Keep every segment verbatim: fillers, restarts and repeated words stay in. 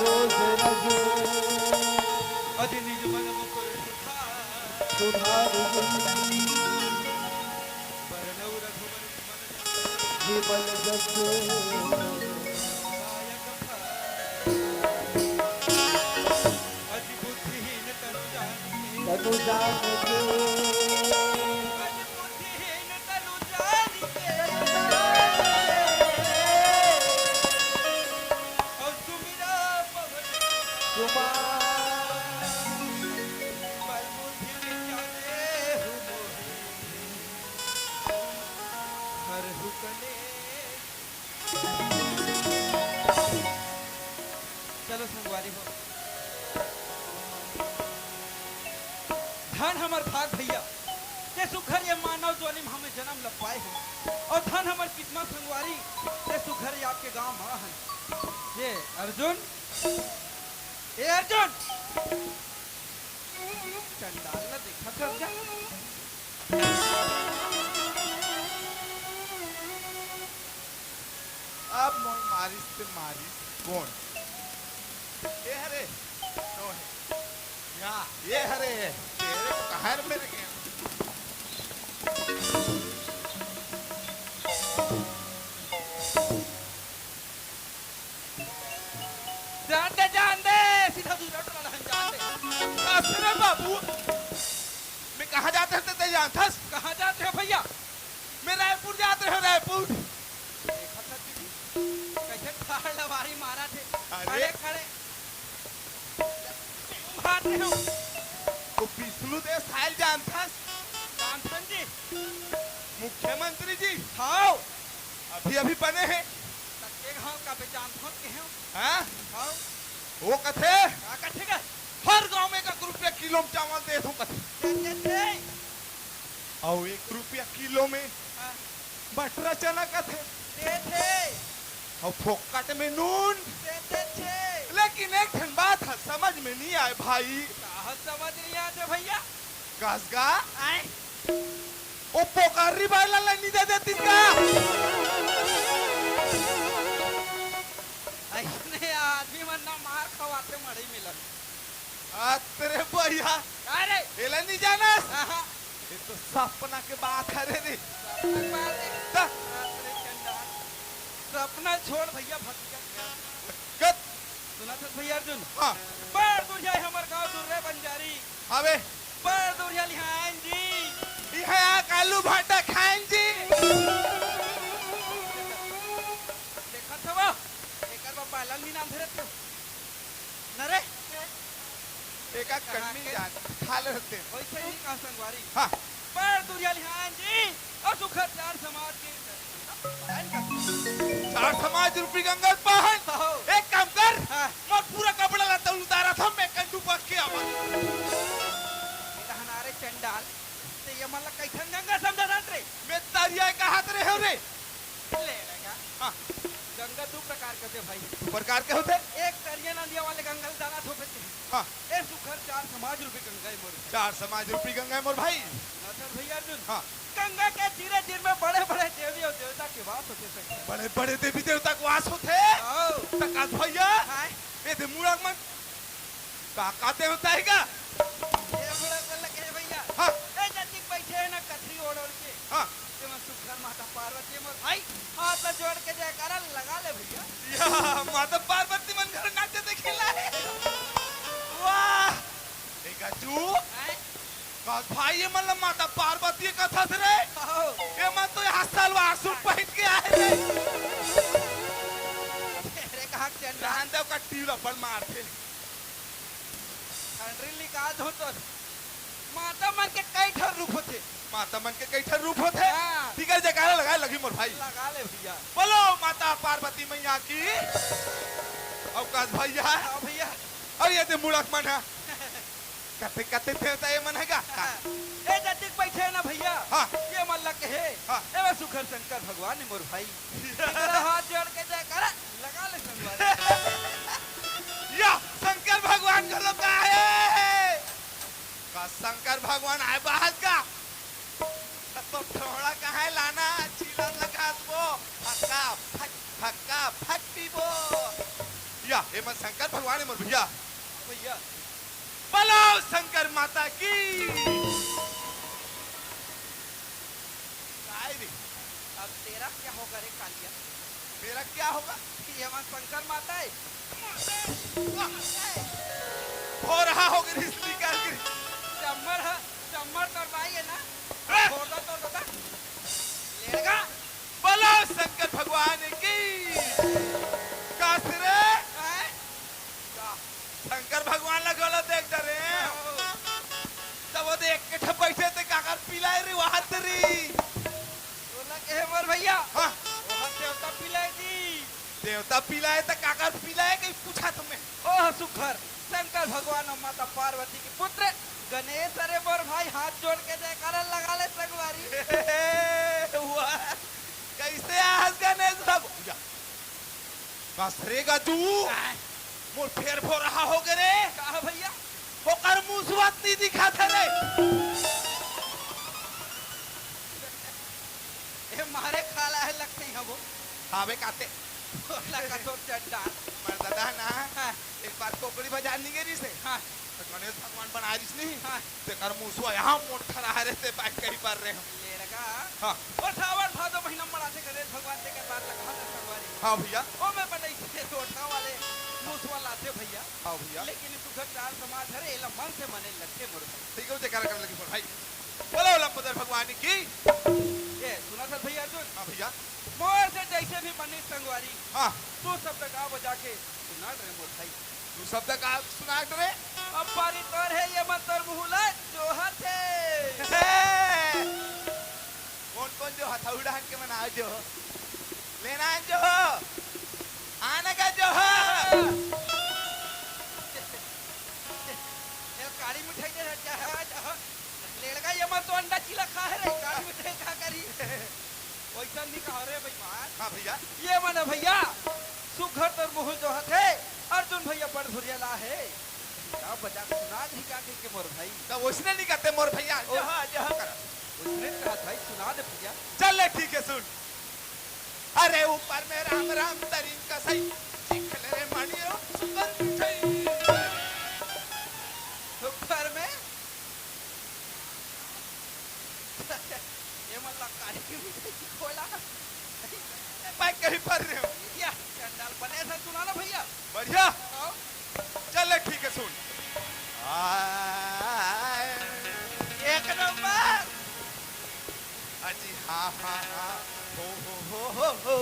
रोज रजो अति निज मन मुकुर सुधार। सुधार गुण। बरनउँ रघुबर विमल जसु। विमल जसु। दायक फल। अति बुद्धिहीन तनु जानिके। तनु जानिके। अति बुद्धिहीन तनु जानिके। अउ सुमिरा पवन कुमार। बल बुद्धि विद्या देहु मोहि। हरहु कलेश। चलो संगवारी हो, धन हमर भाग भैया, ते सुघर ये मानव जोनी म हमें जन्म ल पाए हन, अउ धन हमर किस्मत संगवारी, ते सुघर ये आपके गांव म हन। ये अर्जुन, ए अर्जुन, चंडाल ल देखत हस का? अब मोर मारिस ते मारिस कोन? ए हरे, तो हे। या, ए हरे, तेरे को कहाँ मेरे के? जान दे, जान दे, सीधा दूसरा टोला ला जान दे। अरे बाबू, मैं कहाँ जात रहेंव ते जानथस? कहाँ जात रहे भैया? मैं रायपुर जात रहेंव, रायपुर। देखत हस दीदी, कइसे ठाड़ लबारी मारत हे। अरे। खड़े, खड़े। भाग रहे हो। वो विष्णु देव साय ल जानथस? जानथन जी। मुख्यमंत्री जी। हाँ। अभी अभी बने हे। त के घाव का बे जानथन के हो? हाँ? हाँ। वो कथे, का कथे का? हर गांव में एक रुपया किलो में चावल देत हों कथे। दे, दे, दे। अउ एक रुपया किलो में हाँ। बटरा चना कथे। देथे। अउ फोकट में नून। दे, देथे। लेकिन एक ठन बात ह समझ में नइ आय भाई। का ह समझ नइ आत हे भैया? कस गा। आय। ओ पोकरी बाई ला नइ दे देतिस का? अइसने आदमी मन ना मार खवाथे मड़ई मिलन। अतरे भैया, का रे? एला नइ जानस? आहा। ये तो सपना के बात हरे रे। सपना के बात हे। त? अतरे चंडाल। सपना छोड़ भैया, भतीजा के। कत? सुनत हस भैया अर्जुन? हाँ। बड़ दूरिहा हे हमर गांव दुर्रे बंजारी। हावे। बड़ दूरिहा लिहान जी। इहाँ आके आलू भाटा खाएन जी। देखत हव, एकर बाप बालन भी नाम धरत हे। न रे? एका कहाँ कन्नी के? जान, खा ले रहते हैं। वइसे ही कहा संगवारी। हाँ। बड़ दूरिहा लिहान जी, अउ सुघर चार समाज के चार समाज रूपी गंगा पहन। हो। एक काम कर, हाँ। मोर पूरा कपड़ा ला तौल उतारत हँव, मैं कंडू पहन के आवा। रहना रे चंडाल, ते ये मन ला कइसन गंगा समझत हस रे? मैं तरिया कहत रहेंव रे। ले रे गा। हाँ। गंगा दू प्रकार के होथे भाई। दू प्रकार के होथे? एक तरिया नदिया वाले गंगा ल जाना थोपे ते। हाँ। ए सुघर चार समाज रूपी गंगा हे मोर भाई। चार समाज रूपी गंगा हे मोर भाई। नथर भैया अर्जुन। हाँ। गंगा के तीरे तीर में बड़े-बड़े देवी अउ देवता के वास होथे संग। बड़े-बड़े देवी देवता के वास होथे? हाँ। त कस भैया, हाँ। ए दे मुड़क मन का, का देवता हे गा? ए मुड़क मन लगे भैया। हाँ। ए जतिक बइठे हे ना कथरी ओढ़ ओढ़ के। हाँ। तेमन सुघर माता पार्वती मोर भाई, हाथ ला जोड़ के जयकारा लगा ले भैया। या, माता पार्वती मन घर नाचे देखे ला हे। वाह! ए गजू, हैं? कस भाई ये मन ला माता पार्वती कथस रे? आओ। ये मन तो यहाँ सलवार सूट पहन के आए रे। अरे कहाँ के चंडाल? रहन दे, ओकर टीव ल अपन मारथे। खंडरी निकाल दो तो। माता मन के कई ठन रूप होथे। माता मन के कई ठन रूप होथे। हाँ। ठीक हे, जयकारा लगाए लगही मोर भाई। लगा ले भैया। बोलो माता पार्वती मैया की। अउ कस भैया। हाँ भैया। अउ ये दे मुड़क मन ह। कते कते देवता ये मन हे गा। हाँ। ए जतिक बइठे ना भैया। हाँ। ये मन ला कहे। हाँ। ए वो सुघर शंकर भगवान हे मोर भाई। इकरा हाथ जोड़ के जयकारा लगा ले संगवारी। या शंकर भगवान घलो का हे? का शंकर भगवान आए बाहर का? तो थोड़ा कहाँ लाना, चिलम लगा दो, फक्का फक, फक्का फक पीबो। भैया, ये मन शंकर भगवान हे मोर भैया। भैया, बोलो शंकर माता की। काय रे? अब तेरा क्या होगा रे कालिया? मेरा क्या होगा? ये मन शंकर माता हे। हो रहा होगा रे, इसलिए क्या रे? चम्मर है, चम्मर तोर बाई है ना? ए! छोड़ दो, छोड़ दो, छोड़। लेड़गा। बोलो शंकर भगवान की। कास रे? हैं? का? शंकर भगवान ला घलो देख डरे। तब वो देख के ठप बैठे ते काकर पिलाए रे वहां तरी। तोला कहे मोर भैया। हाँ। वहां देवता पिलाए दी। देवता पिलाए त काकर पिलाए कहीं पूछा तुम्हें। ओह सुघर शंकर भगवान अउ माता पार्वती के पुत्र गणेश, अरे मोर भाई हाथ जोड़ के जयकारा लगा ले संगवारी। वाह, कैसे आहस गणेश बाबू? या। कस रे गजू, आय। मोर फेर भो रहा हो गे रे। का भैया? ओकर मुसवा नी दिखा थे रे। ए मारे खाला है लगते ही हबो। हावे काते। ओला का तो चड्डा। मर दादा ना। हाँ। एक बार कोकड़ी बाजार नी गे रिसे। हाँ। तो गणेश भगवान बना रिस नी। हाँ। तेकर मुसवा यहाँ मोट खड़ा है रे, ते बाइक कहीं पर रे हम। लेड़गा। हाँ। ओ सावन भादो महीना में मनाथे गणेश भगवान, तेकर बात ला कहा था संगवारी। हाँ भैया। ओ मैं बनाई से रोटा वाले मुसवा लाथे भैया। हाँ भैया। लेकिन सुघर चार समाज हरे, एला मन से मने लगथे मोर भाई। ठीक है, जयकारा कर लगी मोर भाई। बोलो लंबोदर भगवान की। ए, सुना था भैया अर्जुन? हाँ भैया। मोर से जैसे भी बनी संगवारी। हाँ। तू सब तक आ बजा के सुना रे मोर भाई। तू सब तक आ सुना रे। अब बारी तोर है, ये मन तोर मुहूला जो हाथे। हे। कौन कौन जो हथौड़ा के मना जो? लेना जो हो। आने का जो हो। ये काली मिठाई दे रहा, जा, जा। लेड़गा ये मन तो अंडा चीला खा है रे, काली मिठाई खा करी। वैसा नहीं कहा रे बेईमान। हाँ भैया। ये मन भैया, सुघर तोर मुहुल जो हथे, अर्जुन भैया बड़ धुरिया ला है। का बजा सुना दे का के मोर भाई। तो उसने नहीं कहते मोर भैया, ओ। जहाँ, जहाँ। उसने कहा भाई सुना दे भैया। चल ले ठीक है सुन। अरे ऊपर में राम राम तरीन का सही, चिखले रे मानियो सुंदर मिठाई। ऊपर में ये मन ला काली मिठाई की खोला। मैं कहीं पर रहे हूँ। या, चंडाल बने से सुना ना भैया। बढ़िया। आओ। चल ले, ठीक है, सुन। आय। एक नंबर। अजी, हाँ, हाँ, हाँ। हो, हो, हो, हो, हो।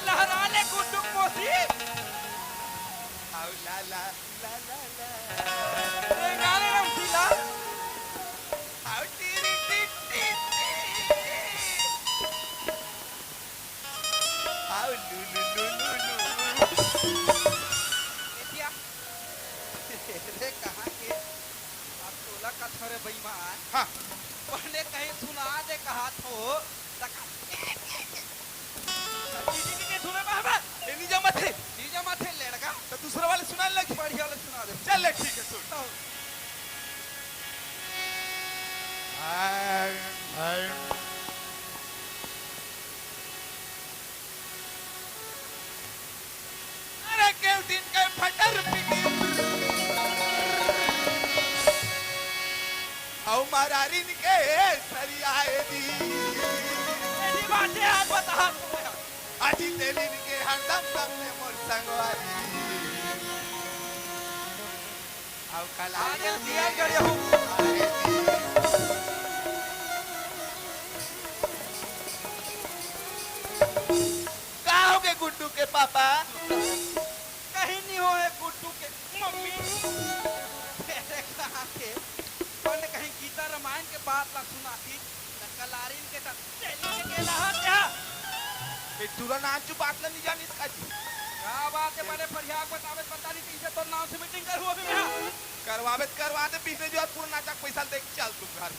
लहरा ले गुड्डू पोसी। आओ ला, ला। ला, ला, ला। ए, गाने Ramshila. How teary T T T. How लू लू लू लू लू। ए, क्या? रे, कहाँ के? अब तोला कथों रे बेईमान। हाँ। पहले कहीं सुना दे कहा थो। तका। टीटी के सुने बार बार। ए, नी जमत हे। नी जमत हे, लेड़गा। तो दूसरा वाले सुनाने लगी। बढ़िया वाले सुना दे। चल ले, ठीक है, सुन। तो। हाय, हाय। अरे केवटिन के फटर पिटिन। अउ मरारिन के सरियाए दी। एही बाते आज बता। अजी तेलिन के हरदम दम ले मोर संगवारी। अउ कला आगे दिया गड़े हो। का हो गे गुड्डू के पापा? कहीं नहीं हो है गुड्डू के मम्मी। तेरे कहाँ के? बन कहीं गीता रामायण के बात ला सुनाती, त कलारिन के त तेली के गेला हा क्या? ए, टूरा नाम चु बात ला नहीं जानिस का जी? का बात है, बने फरियाक बतावे, पता नहीं तीन से तोर नाम से मीटिंग करू अभी मैं। करवावे त करवा दे, बीस ने जो आज पूरा नाचा के पैसा दे के चल तुम घर।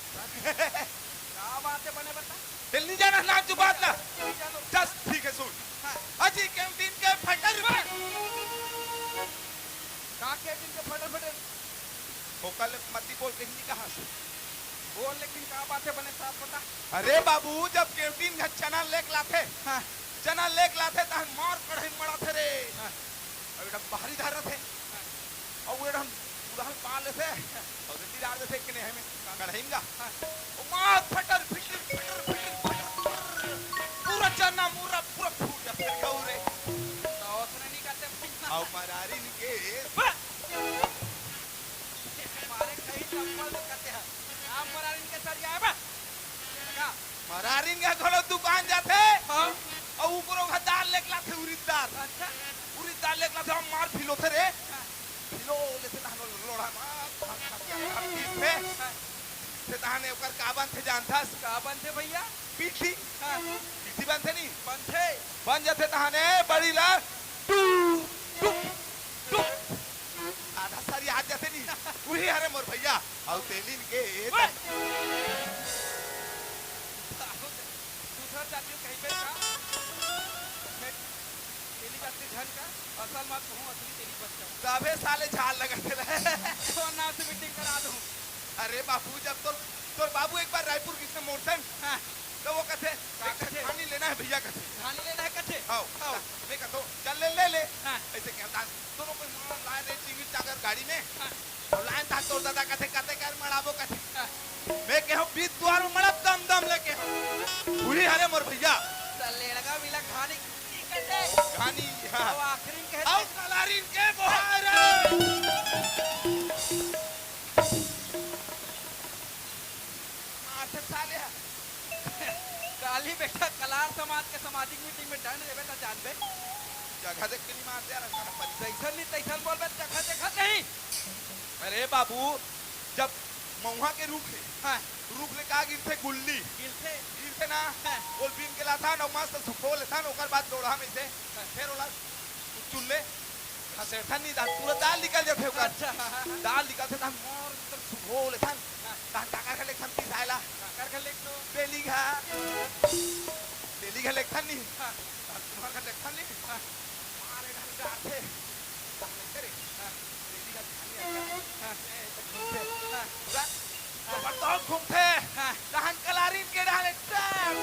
का बात है, बने बता। ए, नहीं जाना नाम चु बात ला। नहीं जानो। जस, ठीक है, सुन। हाँ। अजी कैंटीन के फटर पे। का कैंटीन के फटर फटर? ओकर ले मती बोल के हिंदी कहाँ से? बोल, लेकिन का बात है बने साफ बता। अरे बाबू, जब केवटिन घर चना लेके लाथे, हाँ। चना लेके लाथे, तहन मार कढ़ाई मड़ाथे रे। हाँ। अब एडा बाहरी धार रथे। अउ एडा पूरा पाल लेथे। अउ एती डार देथे कि नहीं हमें कढ़ाई में गा। ओ माँ, फटर, फिटर, फटर, फिटर, फटर। पूरा चना, मुर्रा, पूरा फूट जाथे रे। तो ओतने नहीं करते। अउ मरारिन के बस। मारे कहीं चप्पल नहीं करते हैं। आप मरारिन के सर जाए बस। लगा। मरारिन के घलो दुकान जाथे। हाँ। अउ ऊपरो घा दाल लेके लाथे, उरिद दाल। अच्छा। उरिद दाल लेके लाथे, अउ मार फिलोथे रे। हाँ। फिलो लेथे तहन लोढ़ा मा, खा, खा, खा, खा, पीसथे। हाँ। से तहन ओकर का बनथे जानथस? का बनथे भैया? पीठी। हाँ। पीठी बनथे नी? बनथे। बन जाथे तहने बड़ी ला टू, टू, टू। आधा सारी आ जाथे नी। उही हरे मोर भैया। अउ तेलिन के ए ओए! सुधर जातियो कहीं पे का? तेली जाति झन का, असल मा कहूँ असली तेली बच्चा। तभे साले झाल लगत हे। तो नाम से मीटिंग करा दूँ। अरे बाबू, जब तोर, तोर बाबू एक बार रायपुर गिस ना मोर संग, हाँ। तो वो कथे, का "एक ठे कथे? धानी लेना है भैया," कथे। धानी लेना है कथे? हाँ। हाँ। मैं कथों, "चल ले, ले ले।" हाँ। ऐसे कहता, दोनों कोई मार लाए रे, टिंगी टाकर गाड़ी में। हाँ। अउ लाइन था तोर दादा कथे, "कते कर मड़ाबो," कथे। हाँ। मैं कहूँ, "बीच दुआर में मड़ब दम दम लेके।" उही हरे मोर भैया। त लेड़गा मिला घानी की कथे। घानी, हाँ। अउ आखिरी में कहे अउ कलारिन के बोहार। माथे साले हा। काली बेटा, कलार समाज के सामाजिक मीटिंग में दंड देबे त जानबे। जगह देख के नहीं मारते यार, अंगारा परी। जैसन नहीं तैसन बोलबे, जगह देखत नहीं। अरे बाबू, जब महुआ के रूख हे, हाँ। रूख ले का गिरथे? गुल्ली। गिरथे। गिरथे ना? हाँ। ओल बीन के लाथन अउ मस्त सुखो लेथन, ओकर बाद लोढ़ा में से हाँ। फेर ओला चुन ले। खसेड़थन नहीं, दाल, पूरा दाल निकल जाथे ओकर। अच्छा। दाल निकलथे, तहन मोर एकदम सुखो लेथन। हाँ। तहन काकर घर लेथन पिसाए ला? काकर घर लेथो? तेली घर। तेली घर लेथन नहीं। हाँ। तहन तुम्हार घर लेथन नहीं। हाँ। मारे घर डारथे। तहन करे। हाँ। तेली घर खानी है। हाँ। ए, तो घूमथे। हाँ। पूरा हाँ। जबरदस्त घूमथे। हाँ। तहन कलारिन के डाले। टक।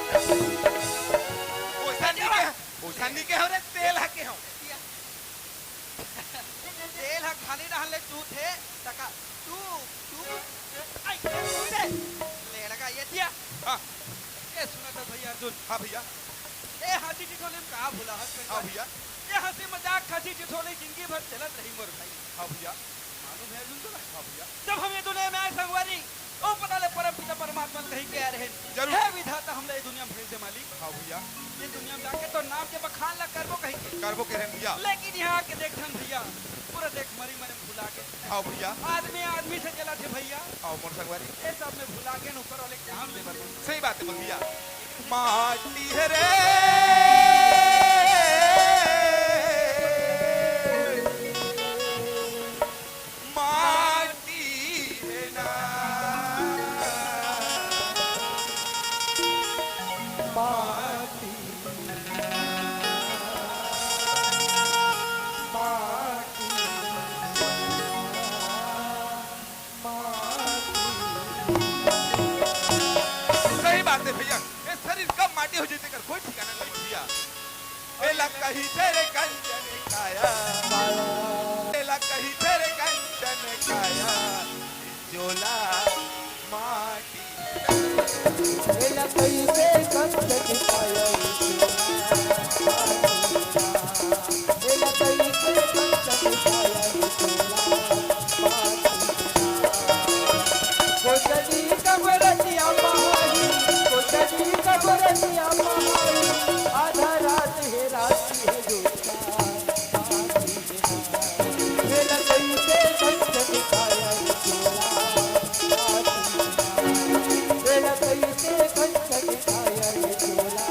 ओइसन नहीं के, ओइसन नहीं के हो रे, तेल हके हो। तेल ह खाली रहन ले चूथे, तका टू, टू, आई, टू से। लेड़गा ये दिया। हाँ। ये सुना था भैया अर्जुन। हाँ भैया। ए हंसी ठिठोली में का भुला हस हाँ भैया। ये हंसी मजाक, हंसी ठिठोली जिंदगी भर चलत रही मोर भाई। हाँ भैया। मालूम है अर्जुन तोला? हाँ भैया। जब हम ये दुनिया में आए संगवारी, ओ पता ले परम पिता परमात्मा ल कही के आए रहेन, जरूर। हे विधाता, हमला ये दुनिया में भेज दे मालिक। हाँ भैया। ये दुनिया में जाके तोर नाम के बखान ला करबो कही के। करबो कहे रहेन भैया। लेकिन यहाँ आके देखथन भैया, पूरा देख मरी मरे भुला के। हाँ भैया। आदमी आदमी से जलथे भैया। हाँ मोर संगवारी। ये सब में भुला के ऊपर वाले के नाम ले बर। सही बात है भैया। माटी है रे। माटी हे ना। माटी, माटी, माटी। सही बात है भैया, ये शरीर कब माटी हो जाए, तेकर कोई ठिकाना नहीं भैया। एला कहिथे रे कंचन काया, एला कहिथे रे कंचन काया, चोला माटी। एला कहिथे कंचन काया, एला कहिथे कंचन काया, चोला माटी। कोचनी कबरतिया पहाड़ी, कोचनी कबरतिया पहाड़ी, आधा रात हे राती हे जोता। हे लकई से कंचन काया चोला, हे लकई से कंचन काया चोला।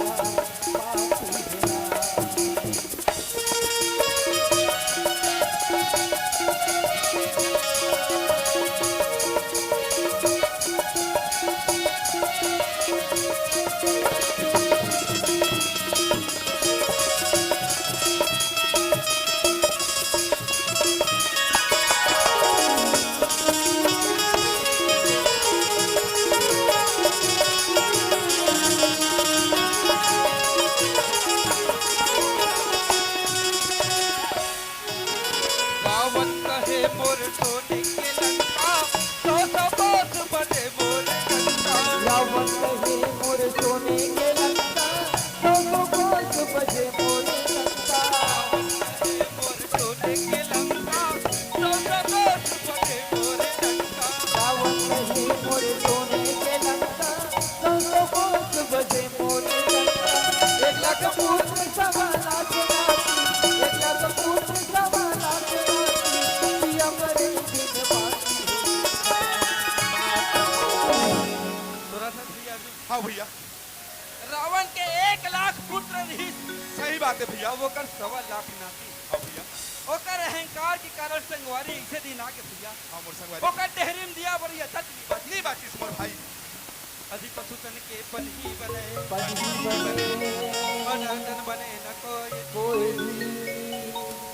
पुत्र रिहिस। सही बात हे भइया। अब ओकर सवा लाख नाती। हाँ भइया। ओकर अहंकार के कारण संगवारी अइसे दिन आगे भइया। हाँ मोर संगवारी। ओकर डेहरी म दिया बरइया तक नइ बाचिस। नइ बाचिस मोर भाई। अधिपसुतन के पनही बने। पनही बने। अनादन बने न कोई। कोई भी।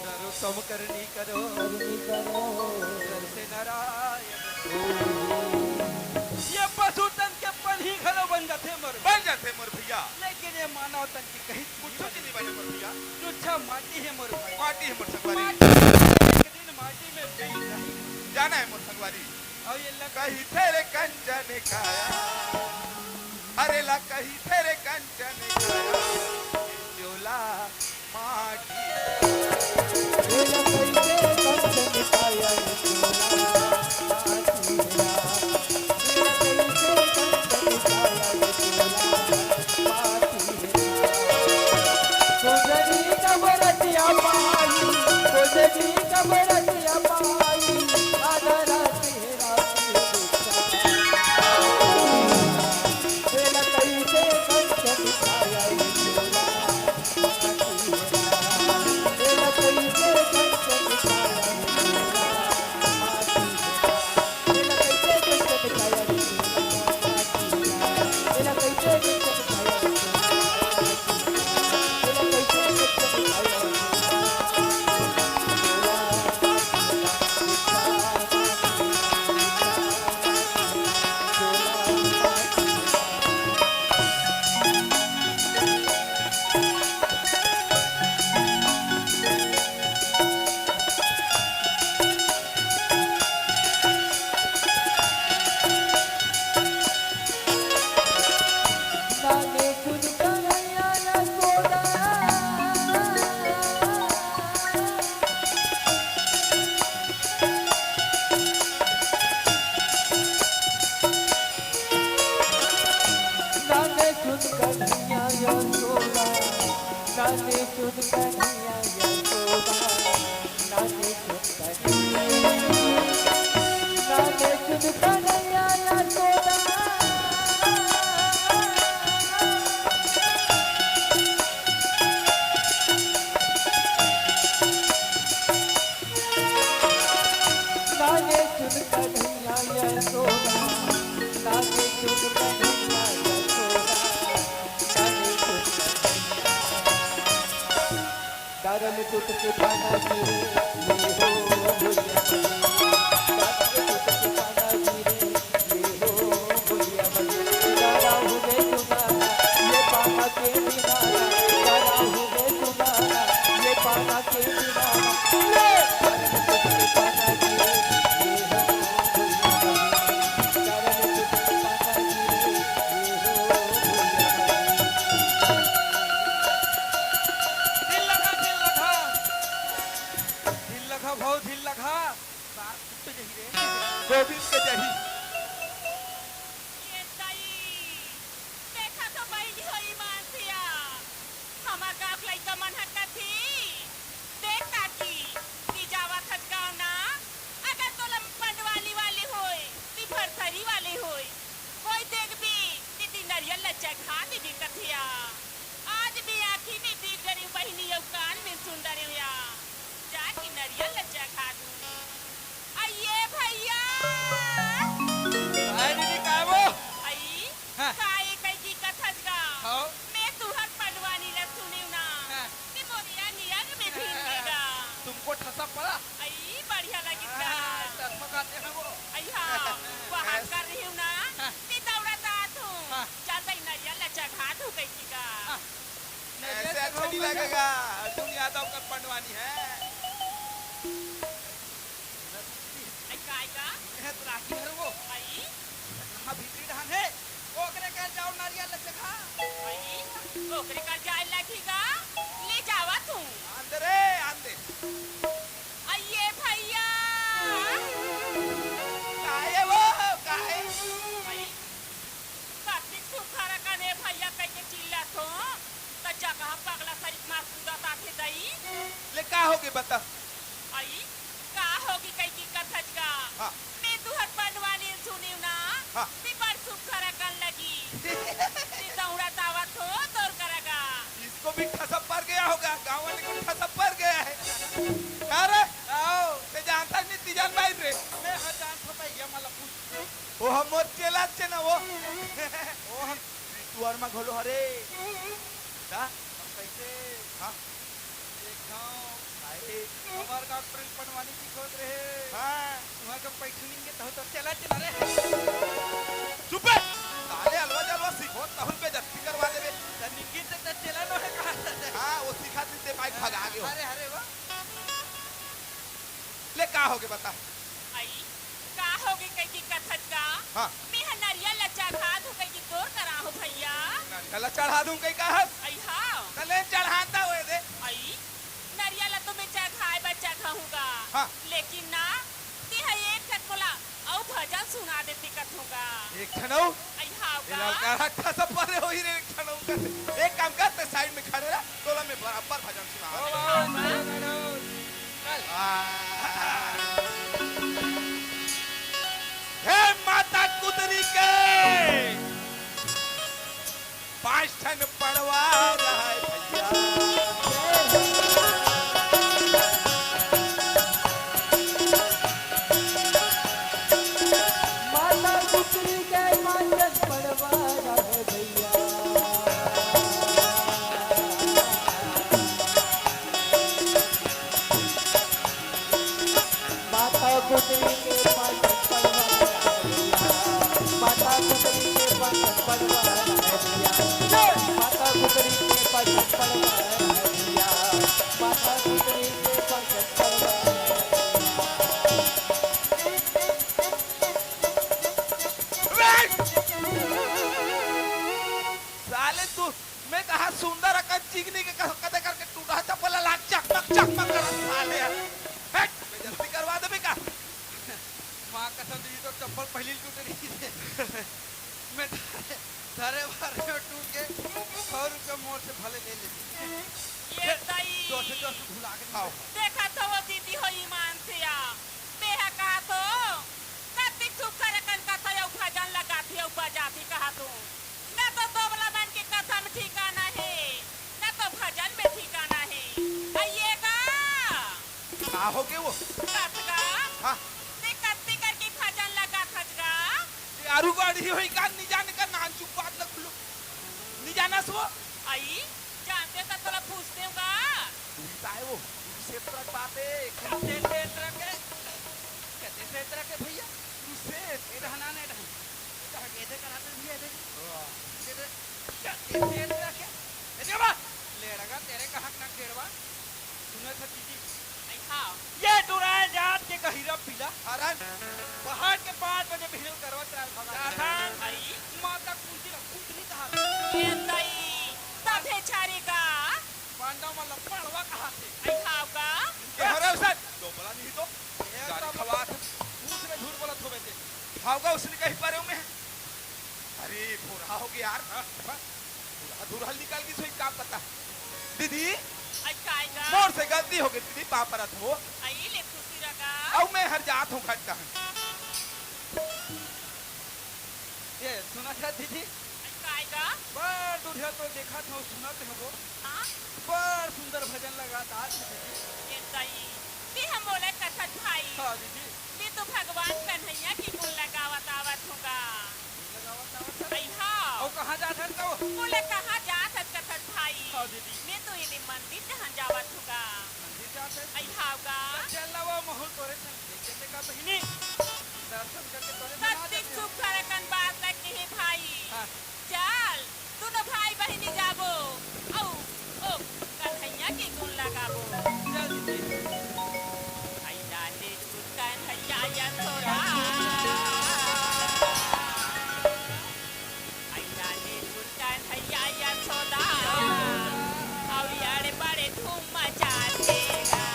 नरोत्तम करनी करो। करनी करो। नर से नारायण। कोई भी। ये पसुतन के पनही घलो बन जाथे मोर। बन जाथे मोर भइया। लेकिन ये मानव तन के कहीं कुछ नइ बने मोर भइया। तुच्छा माटी हे मोर भाई। माटी हे मोर संगवारी। माटी एक दिन माटी में मिल जाही। जाना हे मोर संगवारी। अउ ये लग कहिथे रे कंचन काया, अरे ला कहिथे रे कंचन काया, चोला माटी। ढील लगा, ढील लगा। ढील लगा भाव, ढील लगा। सार फूट जही रे। गोविंद के जही। ये दाई, देखा तो बहिनी हो ईमान सिया। हमर गाँव के लइका मन ह कथे, देख काकी, ती जावत हस गाँव ना, अगर तोला पंडवानी वाले होय, ती भरथरी वाले होय, कोई देखबे, ती नरियल ल चघा देबे कथे या। आज भी आँखी में देख डरेंव बहिनी अउ कान में सुन डरेंव या। जाके नरियल ल चघा दूँ। अइये भइया। हाय दीदी, का वो? अई, हाँ। का ए कइकी कथस गा? हाँ। मैं तुहर पंडवानी ल सुनेंव ना। हाँ। ते मोर अंग अंग में भींज गे गा। तुमको ठसा पड़ा? अई, बढ़िया लगिस गा। हाँ, चश्मा काटे हैं वो। अई हाँ, वहाँ ऐसे। कर रही हूँ ना, हाँ। ते दौड़त आत हूँ। हाँ। चल दई नरियल ल चघा दूँ कइकी गा। हाँ। ऐसे अच्छा नहीं लगेगा, अर्जुन यादव का पंडवानी है। अई, काय का? ए, तो राखी हर वो। अई? कहाँ भीतरी डहान हे? ओकरे कर जाओ, नारियल ल चघा। अई? ओकरे कर जाए लगही का? ले जावत हूँ। आन दे रे, आन दे। अइये भइया। काहे वो, काहे? अई? कतिक सुग्घर अकन ए भइया कहिके चिल्लाथों, त जगह पगला सरीख मार कूदत आथे दई। ले का होगे बता? अई, का होगे कहिके कथस गा? हाँ। मैं तुहर पंडवानी ल सुनेंव ना, हाँ। ते बड़ सुग्घर अकन लगिस। ते दौड़त आवत हों तोर करा गा। इस भी ठसप्पर गया होगा, गाँव वाले को ठसप्पर गया है। का रे? आओ। ते जानता नहीं तीजन बाई रे? मैं हर जान पता ये मला पूछ। वो हम मोर चेला चे ना वो। वो हम रितु वर्मा घलो हरे। ता? हम कैसे? हाँ। एक गाँव। आए। हमार डॉक्टर पनवानी की खोज रहे। हाँ। वहाँ का पैठू निंगे तहु तो चेला चेला रे। चुप बे। साले अलवा जलवा सीखो, तहुल बेइज्जती करवा देबे। त निंगे ते त चेला नो है कहा था। हाँ, वो सीखा थी ते माइक भगा गयो। अरे, अरे, वाह। ले, का होगे बता? आई, का होगे कहि के कथस गा? हाँ। मैं ह नरियल ला चघा दूं कहि के तोर करा हो भैया। नरियल ला चढ़ा दूं कहि कहा? आई हाँ। त ले चढ़ाता होए दे। आई, नरियल ला तो मैं चघाए बर चघाहूँ गा। हाँ। लेकिन ना, ते ह एक ठन मोला अउ भजन सुना देते कथों गा। एक ठन अउ? आई हाँ ए गा। ललका रखा सब परे होही रे, एक ठन अउ कर। एक काम कर, ते साइड में खड़े रह, तोला मैं बराबर भजन सुना ओ देबे। बाबा, चल। आ। हे माता कुतरी के, पाँच ठन पड़वा रहय भैया। माता कुतरी के पाँच ठन पड़वा रहय भैया। माता कुतरी के पास पड़वा रहय भैया। माता कुतरी के पास पड़वा रहय भैया। माता कुतरी के पास पड़वा रहय भैया। माता कुतरी के पास पड़वा रहय भैया। साले तू मैं कहा सुंदर अकन चिकनी के कस-, कते करके टूटा चप्पल ला चकमक चकमक करत साले। हट, बेइज्जती करवा देबे का? माँ कसम दीदी तो चप्पल पहली टूट रही थे। मैं धरे, धरे बारे में टूट के सौ रुपया मोर से भले ले लेती। ये दाई। दो सौ, दो सौ भुला के आओ। देखा तो वो दीदी हो ईमान से आ। मैं ह कहा तो कतिक सुग्घर अकन कथा अउ भजन लगाथे अउ बजाथे कहा तो। न तो दोबला मन के कथा में ठिकाना हे, न तो भजन में ठिकाना हे। अइये गा। का होगे वो? कथगा। हाँ। ते कत्ती करके भजन लगाथस गा। ये आरू गाड़ी होई का, नी जाने का नानचुक बात ल खुलो। नी जानस वो? आई, जानते त तोला पूछते हूँ गा। उल्टा है वो, उसे तरह बात है। कते से तरह के, कते से तरह के भैया? उसे ए रहना नहीं रहना। एदे करा दे भैया, एदे। हाँ। एदे, एदे, एदे क्या? एदे बा, लेड़गा तेरे कहाँ ना केड़वा? सुनो था दीदी। आई हाँ। ये डुराए जात के गहिरा पीला। हरन। पहाड़ के पाँच बजे बिहनल करवा चाल भगा। जाथन। आई। माता कुंती ला कुंतनी कहा। ये तई, तभे छारेगा। पांडव मन ला पड़वा कहा थे। आई हाँ का? के हरे उसन? दोबला नहीं तो। ये गाड़ी तब खवा थे। उसने झूठ बोला थोबे थे। भावगा उसने कहीं पारे में। अरे, भोरहा हो गया यार। हाँ, हाँ। भोरहा धुरहल निकाल के सोई का पता। दीदी, आई का, आई का? मोर से गलती हो गई दीदी, पाँव परत हो। आई ले खुशी रगा। अउ मैं हर जात हूँ घटना। ये सुना था दीदी? आई का, आई का? बड़ दूरिहा तो देखा था, सुना थे वो। हाँ? बड़ सुंदर भजन लगा था आज दीदी। ये सही। ते ह मोला कथस भाई। हाँ दीदी। मैं तो भगवान कन्हैया के गुण लगावत आवत हूँ गा। गुण लगावत आवत हस? अई हाँ। अउ कहाँ जात हस तो? मोला कहाँ जात हस कथस भाई। हाँ दीदी। मैं तो एदे मंदिर जहाँ जावत हूँ गा। मंदिर जात हस? अई हाँ गा। तो चल ना वो महूँ तोरे संग ले चले का बहिनी। दर्शन करके तोरे मना सत्य जाते हो। सुख धरकन बात लग के हे भाई। हाँ। चल, दूनों भाई बहिनी जाबो, अउ ओ कन्हैया के गुण लगाबो। चल दीदी। आई लाले गुण कन्हैया यशोदा। आई लाले गुण कन्हैया यशोदा। अउ अड़े बड़े धूम मचाथे गा।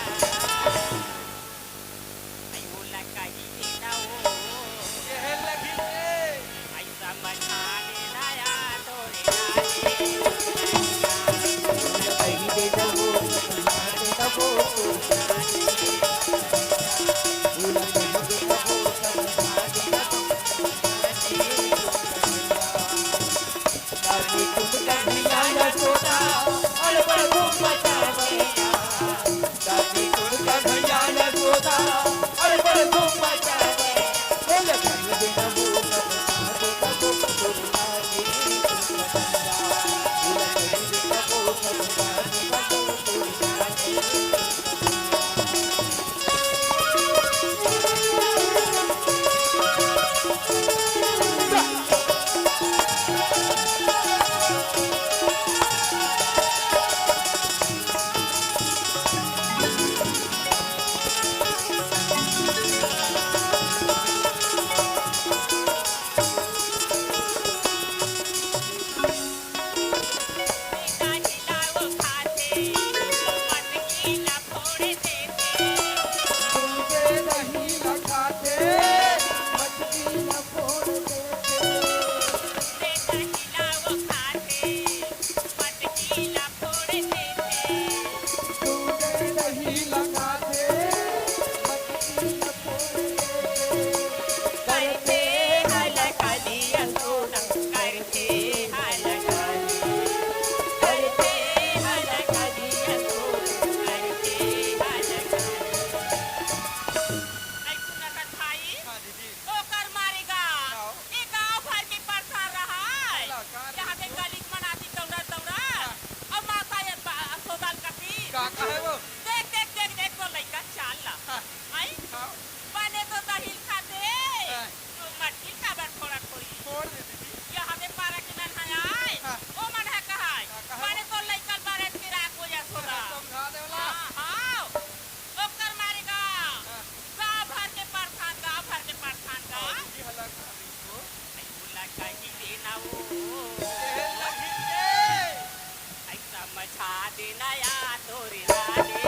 आई ओला कही के ना ओ। ये है लगी रे। आई समझाने ना यार। का कहे वो? देख, देख, देख, देख, तोर लइका चाल ला। हाँ। आई? हाँ। बने तो दही ल खाथे। हाँ। तो मटकी ल काबर फोड़त होही? फोड़ दे दीदी। या हमें पारा के मन ह आय, हाँ। ओ मन ह कहाय। हाँ, कहे बने वो? तोर लइका ल बारत के राख हो जात होगा। समझा दे वाला। हाँ, हाँ। ओकर मारे गा। हाँ। गाँव भर के परधान, गाँव भर के परधान गा। हाँ, दीदी, हला खा दे इसको। आई बोला कही देना वो। ए, लगी रे। आई समझा देना यार तोरे लाले।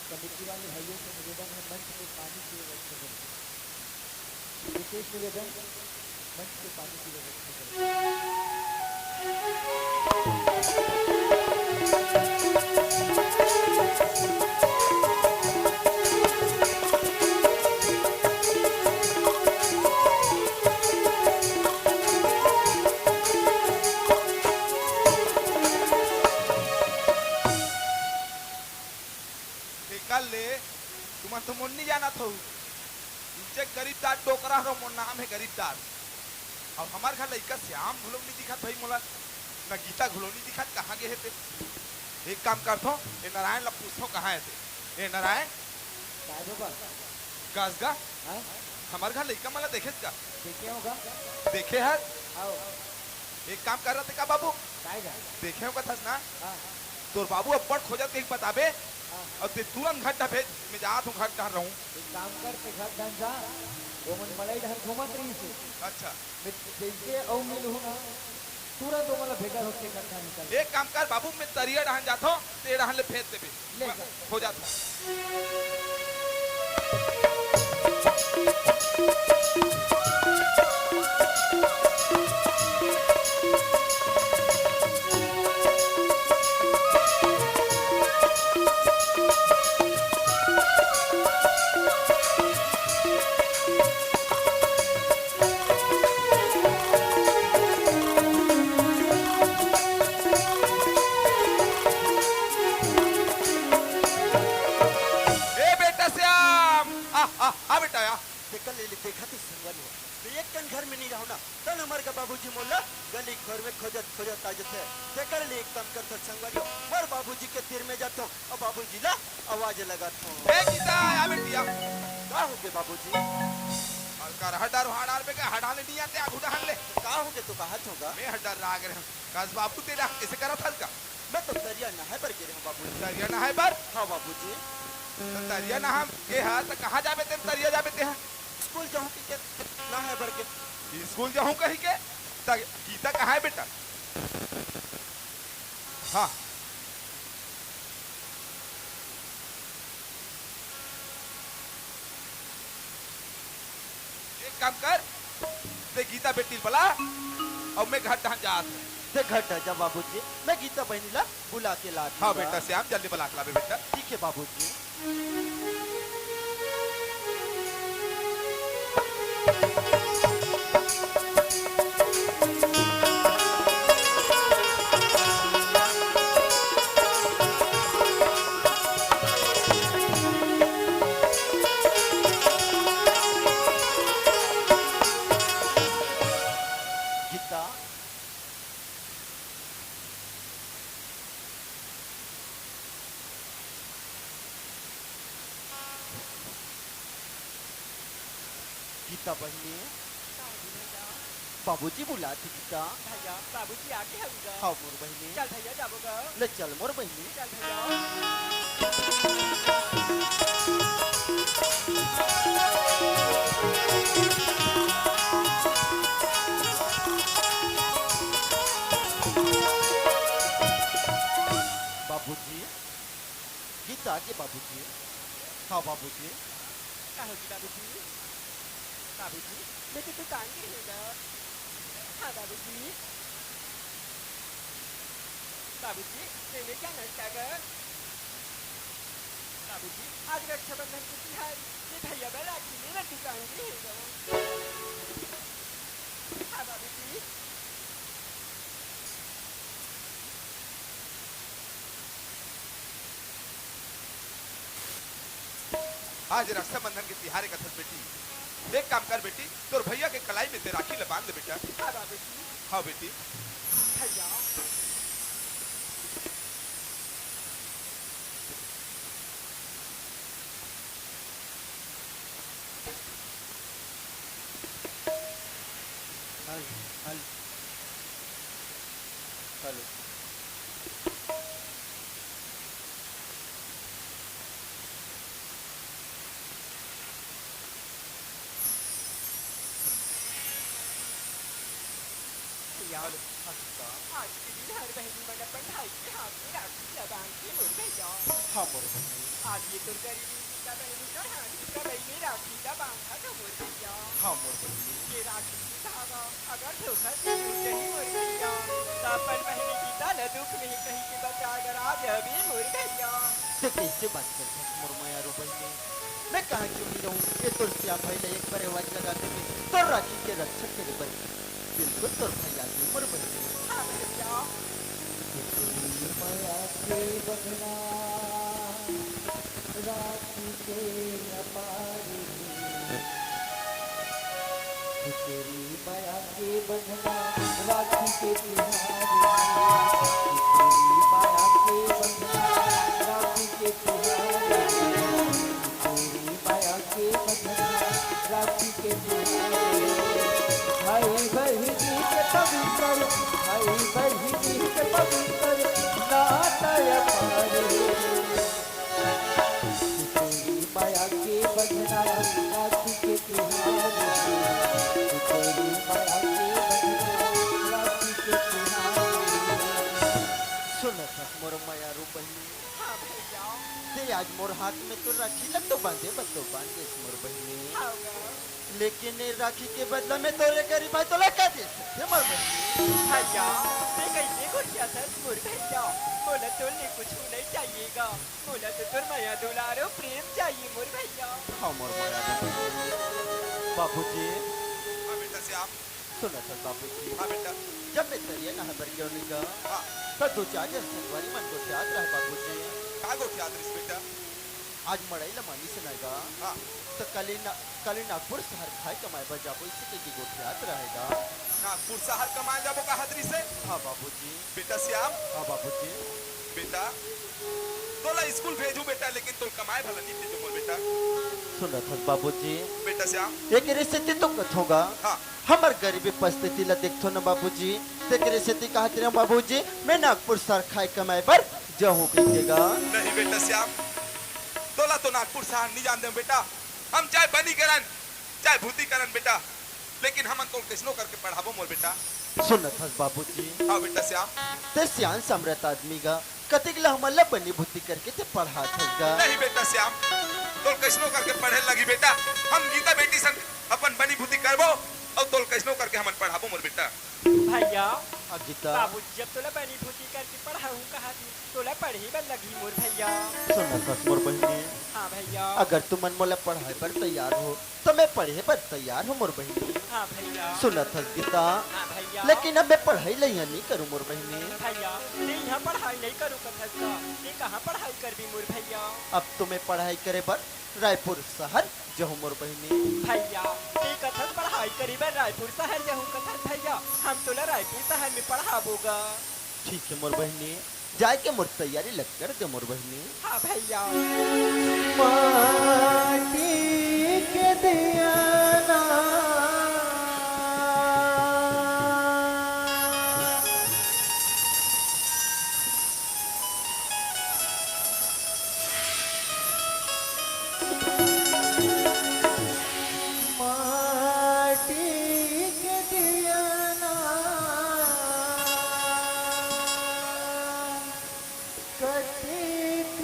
कमेटी वाले भाइयों से निवेदन है, मंच पे पानी की व्यवस्था करें। विशेष निवेदन, मंच पे पानी की व्यवस्था करें। तेकर ले तुमन तो मोर नी जानत हव। इंचे गरीब दास डोकरा हरव, मोर नाम हे गरीब दास। अउ हमर घर लइका श्याम घलो नी दिखत भई मोला, न गीता घलो नी दिखत, कहाँ गे हे ते? एक काम करथों, ए नारायण ला पूछथों कहाँ हे ते। ए नारायण। काय बाबा? कस गा? हाँ? हमर घर लइका मन ला देखेस का? देखे हों गा। देखे हस? आओ। एक काम करत हे का बाबू? काय गा? देखे हों कथस ना? हाँ। तोर बाबू अब्बड़ खोजत कहिके बताबे, हाँ। अउ ते तुरंत घर डहर भेज, मैं जात हूँ घर डहर रहूँ। एक काम कर, ते घर डहर जा, ओमन मड़ई डहर घूमत रहिस हे। अच्छा। मैं जइसे अउ मिलहूँ ना, तुरंत ओमन ला भेजत हों ते घर डहर निकल। एक काम कर बाबू, मैं तरिया डहर जात हूँ, ते डहर ले भेज देबे। ले जा। हो जात हे। ए बेटा श्याम, आ, आ, आ बेटा, आ। तेकर ले, ले देखत हे संगवारी हो। मैं एक कन घर में नहीं रहूं ना, तन हमर का बाबूजी मोला गली घर में खोजत, खोजत आ जथे। तेकर ले एक काम करथन संगवारी हो, मोर बाबूजी के तीर में जाथों अउ बाबूजी ला आवाज लगाथों। ए गीता, आ बेटिया। का होगे बाबूजी? हल्का रह डर, हाड़ आर में का हटाने नहीं आते, आगू डहर ले। का होगे तो कहत होगा? मैं हर डर राग रहूं। कस बाबू तेरा ऐसे करत हल्का? मैं तो तरिया नहाए बर गे रहूं बाबूजी। तरिया नहाए बर? हाँ बाबूजी। त तरिया नहाए गे हा, त कहाँ जाबे तेन तरिया जाबे तेहा? स्कूल जाहूं कहिके नहाए बर गे। स्कूल जाहूं कहिके? त गीता कहाँ हे बेटा? हाँ। एक काम कर, ते गीता बेटी ल बला, अउ मैं घर डहर जात हूँ। ते घर डहर जा बाबूजी, मैं गीता बहिनी ला बुला के लात हूँ। हाँ बेटा श्याम, जल्दी बला के लाबे बेटा। ठीक हे बाबूजी। गीता। गीता बहिनी। का होगे भैया? बाबूजी बुलात हे गीता। भैया, बाबूजी आगे हवे गा। हाँ मोर बहिनी। चल भैया, जाबो गा। ले चल मोर बहिनी। चल भैया। जी बाबूजी। हाँ बाबूजी। का होगे बाबूजी? बाबूजी, मैं तो दुकान गे रहेंव गा। हाँ बाबूजी। बाबूजी, मैं, मैं क्या नाश्ता गा? बाबूजी, आज रक्षाबंधन के तिहार, मैं भैया बर राखी लेना दुकान गे रहेंव गा। हाँ बाबूजी। आज रक्षाबंधन के तिहार हे कथस बेटी, एक काम कर बेटी, तोर भैया के कलाई में तें राखी ल बांध दे बेटा। हाँ बाबूजी। हाँ बेटी। भैया। Hello, hello. हेलो। भैया। हेलो, हाँ सीता। आज के दिन हर बहिनी मन अपन भाई के हाथ में राखी ल बांधथे मोर भैया। हाँ मोर बहिनी। आज ये तोर गरीबी सीता बहिनी तोर हाथ में राखी ल बांधत हे मोर भैया। हाँ मोर बहिनी। ये राखी के धागा अगर धोखा से टूट जाही मोर भैया, त अपन बहिनी गीता ल दुख में कहीं के बचा कर आ जाबे मोर भैया। तें कइसे बात करथस मोर मयारू बहिनी? मैं कहाँ चुप रहूं? ये तोर श्याम भाई ल एक बार आवाज लगा देबे, तोर राखी के रक्षा करे बर बिल्कुल तोर भाई आ जाही मोर बहिनी। हाँ भैया। तेरी मया के बंधना राखी के अपार हे। तेरी मया के बंधना राखी के तिहार हे। तेरी मया के बंधना राखी के तिहार हे। तेरी मया के बंधना राखी के तिहार हे। भाई बहिनी के पवित्र, भाई बहिनी के पवित्र नाता अपार हे। तेरी मया के बंधना राखी के तिहार हे। तेरी मया के बंधना राखी के तिहार हे। सुनत हस मोर मयारू बहिनी। हाँ भैया। तें आज मोर हाथ में तोर राखी ल तो बांधे बर तो बांध देस मोर बहिनी। हाँ गा। लेकिन ये राखी के बदला में तोर गरीब भाई तोला का दे सकथे मोर बहिनी? भैया, तें कइसे गोठियाथस मोर भैया? मोला तोर ले कुछू नइ चाहिए गा। मोला तो तोर मया दुलार अउ प्रेम चाहिए मोर भैया। हाँ मोर मयारू बहिनी। बाबूजी। हाँ बेटा श्याम। सुनत हस बाबूजी। हाँ बेटा। जब मैं तरिया नहाय बर गेंव रहेंव गा, हाँ। त दू चार झन संगवारी मन गोठियात रहय बाबूजी। का गोठियात रहिस बेटा? आज मड़ई ल मानिस ना गा। हाँ। त काली ना-, काली नागपुर सहर खाय कमाय बर जाबो, अइसे कहिके गोठियात रहय गा। नागपुर सहर कमाय जाबो कहत रहिस हे? हाँ बाबूजी। बेटा श्याम। हाँ बाबूजी। बेटा, तोला स्कूल भेजहूं बेटा, लेकिन तोला कमाय भर ला नइ भेजहूं मोर बेटा। सुनत हस बाबूजी। बेटा श्याम। एकरे सेती तो कथों गा। हाँ। हमर गरीबी परिस्थिति ला देखथों ना बाबूजी, तेकरे सेती कहत रहेंव बाबूजी, मैं नागपुर सहर खाय कमाय बर जाहूं कहिके गा। नहीं बेटा श्याम, तोला तो नागपुर सहर नइ जान देंव बेटा। हम चाहे बनी करन, चाहे भूती करन बेटा, लेकिन हमन तोला कइसनो करके पढ़ाबो मोर बेटा। सुनत हस बाबूजी। हाँ बेटा श्याम। तें सियान समरथ आदमी गा, कतिक ल हमन ल बनी भूती करके तें पढ़ात हस गा। नहीं बेटा श्याम, तोला कइसनो करके पढ़े लगही बेटा। हम गीता बेटी सन अपन बनी भूती करबो, अउ तोला कइसनो करके हमन पढ़ाबो मोर बेटा। भैया, हाँ गीता। बाबूजी जब तोला बनी भूती करके पढ़ाहूं कहत हे, तोला पढ़े बर लगही मोर भैया। सुनत हस मोर बहिनी। हाँ भैया। अगर तुमन मोला पढ़ाय बर तैयार हो, त मैं पढ़े बर तैयार हूं मोर बहिनी। हाँ भैया। सुनत हस गीता। हाँ भैया। लेकिन अब मैं पढ़ई ल इहां नइ करूं मोर बहिनी। भैया, तें इहां पढ़ई नइ करूं कथस गा, तें कहां पढ़ई करबे मोर भैया? अब तो मैं पढ़ई करे बर रायपुर सहर जाहूं मोर बहिनी। भैया, तें कथस पढ़ई करे बर रायपुर सहर जाहूं कथस भैया, हम तोला रायपुर सहर में पढ़ाबो गा। ठीक हे मोर बहिनी, जाय के मोर तैयारी ल कर दे मोर बहिनी। हाँ भैया। माटी के दिया ना माटी के दिया ना कतिक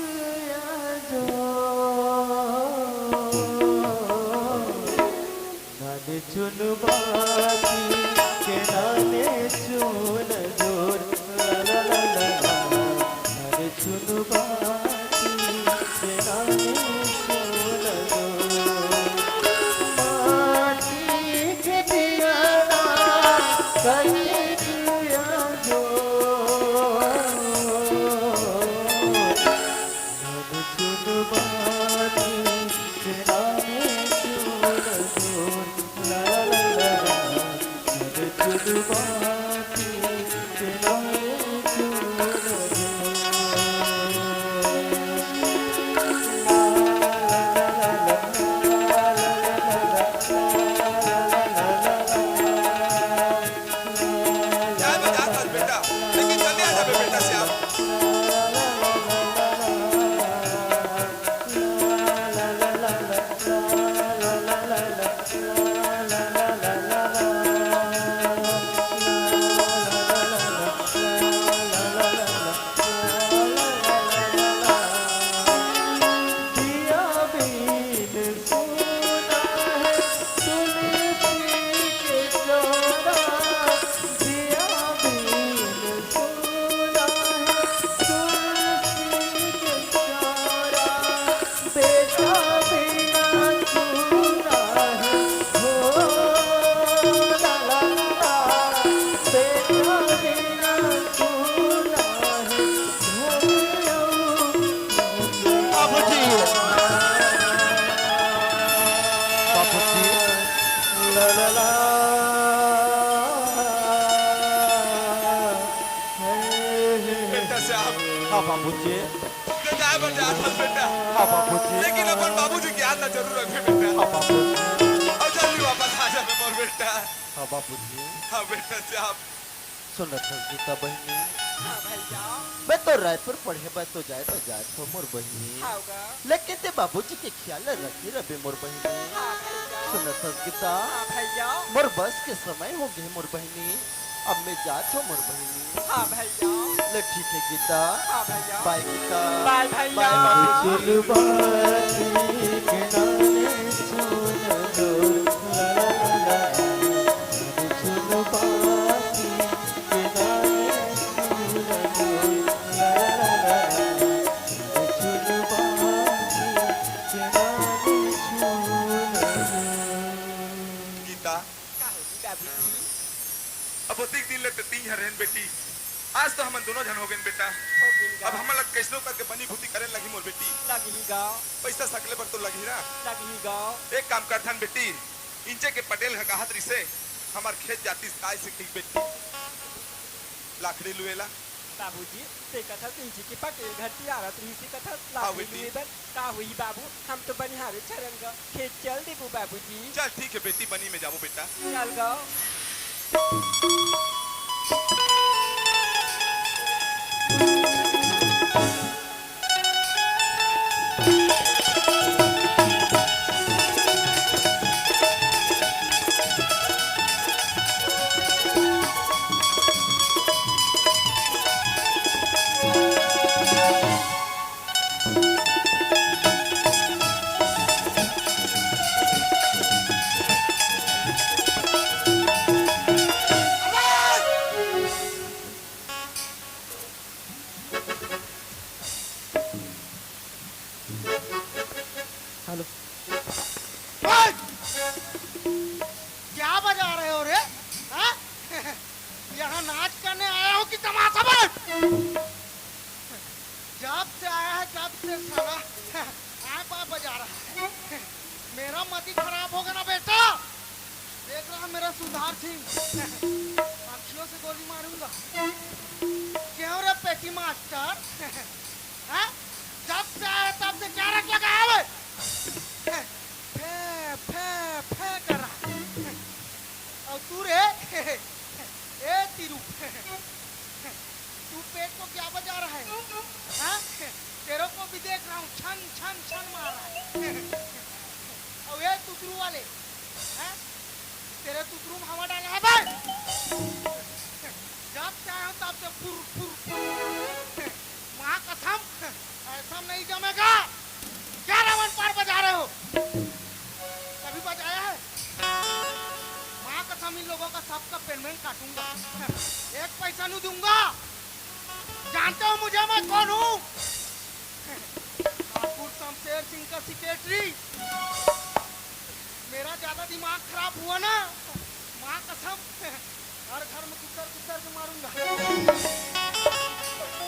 जाए बे, जात हस बेटा, लेकिन जल्दी आ जाबे बेटा श्याम। बाबूजी, बाबूजी, बेटा श्याम, हाँ बाबूजी, ते जाए बर जात हस बेटा, हाँ बाबूजी, लेकिन अपन बाबूजी के याद ला जरूर रखबे बेटा। हाँ बाबूजी, अउ जल्दी वापस आ जाबे मोर बेटा। हाँ बाबूजी। हाँ बेटा श्याम। सुनत हस गीता बहिनी? हाँ भैया। मैं तो रायपुर पढ़े बर तो जाए तो जात हो मोर बहिनी। हाँ गा। लेकिन ते बाबूजी के ख्याल ल रखे रबे मोर बहिनी। हाँ भैया। सुनत हस गीता? हाँ भैया। मोर बस के समय हो गे मोर बहिनी, अब मैं जात हो मोर बहिनी। हाँ भैया। ले ठीक है गीता। हाँ भैया। बाय गीता। बाय भैया। बाय बाबूजी। गीता, का होही बाबूजी? अब ओतिक दिन ले ते तीन झन रहेन बेटी, आज तो हमन दोनों झन हो गेन बेटा। हो गेन गा। अब हमन ला कैसनो करके बनी भूती करे लगही मोर बेटी। लगही गा। पैसा सकले बर तो लगही ना। लगही गा। एक काम करथन बेटी, इंचे के पटेल ह कहत रिसे, हमर खेत जातिस ताय से कही बेटी, लाकड़ी लुएला। बाबूजी, ते कथस इंची के पटेल घर तियारत रहिसे कथस हाँ लाकड़ी बेटी। लुए बर। का होही बाबू, हम तो बनिहारे छरन गा, खेत चल देबो बाबूजी। चल ठीक है बेटी, बनी में जाबो बेटा। चल गा। हेलो। ओए! क्या बजा रहे हो रे? हाँ? यहाँ नाच करने आया हो कि तमाशा बन? जब से आया है, तब से साला आए बाप बजा रहा है। मेरा मती खराब हो गया ना बेटा। देख रहा मेरा सुधार सिंह, आँखियों से गोली मारूंगा। क्यों रे पेटी मास्टर? हाँ? जब से आया है, तब से क्या रट लगाया है बे? फे, फे, फे कर रहा है। और तू रे, ए तीरू, तू पेट को क्या बजा रहा है? हाँ? तेरे को भी देख रहा हूँ, छन, छन, छन मार रहा है। और ये तुतरू वाले, हाँ? तेरे तुतरू में हवा डाला है बे? जब से आया हूँ तब से फुर, फुर, फुर। माँ कसम, ऐसा नहीं जमेगा। क्या रावण पार बजा रहे हो? कभी बजाया है? माँ कसम, इन लोगों का सबका पेमेंट काटूंगा। एक पैसा नहीं दूंगा। जानते हो मुझे, मैं कौन हूँ? ठाकुर शमशेर सिंह का सेक्रेटरी। मेरा ज्यादा दिमाग खराब हुआ ना, माँ कसम, हर घर में गुद्दर गुद्दर के मारूंगा।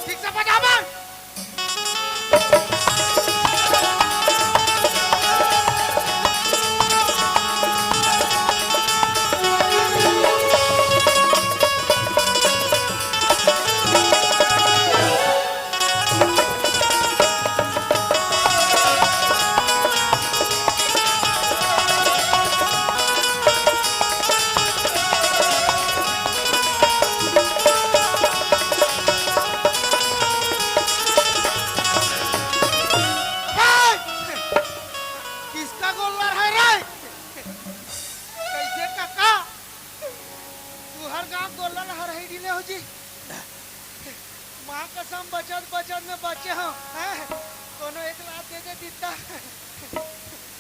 ठीक से बजा बे। कसम, बचत बचत में बचे हंव, हैं? कोनो एक लात दे दे दित्ता,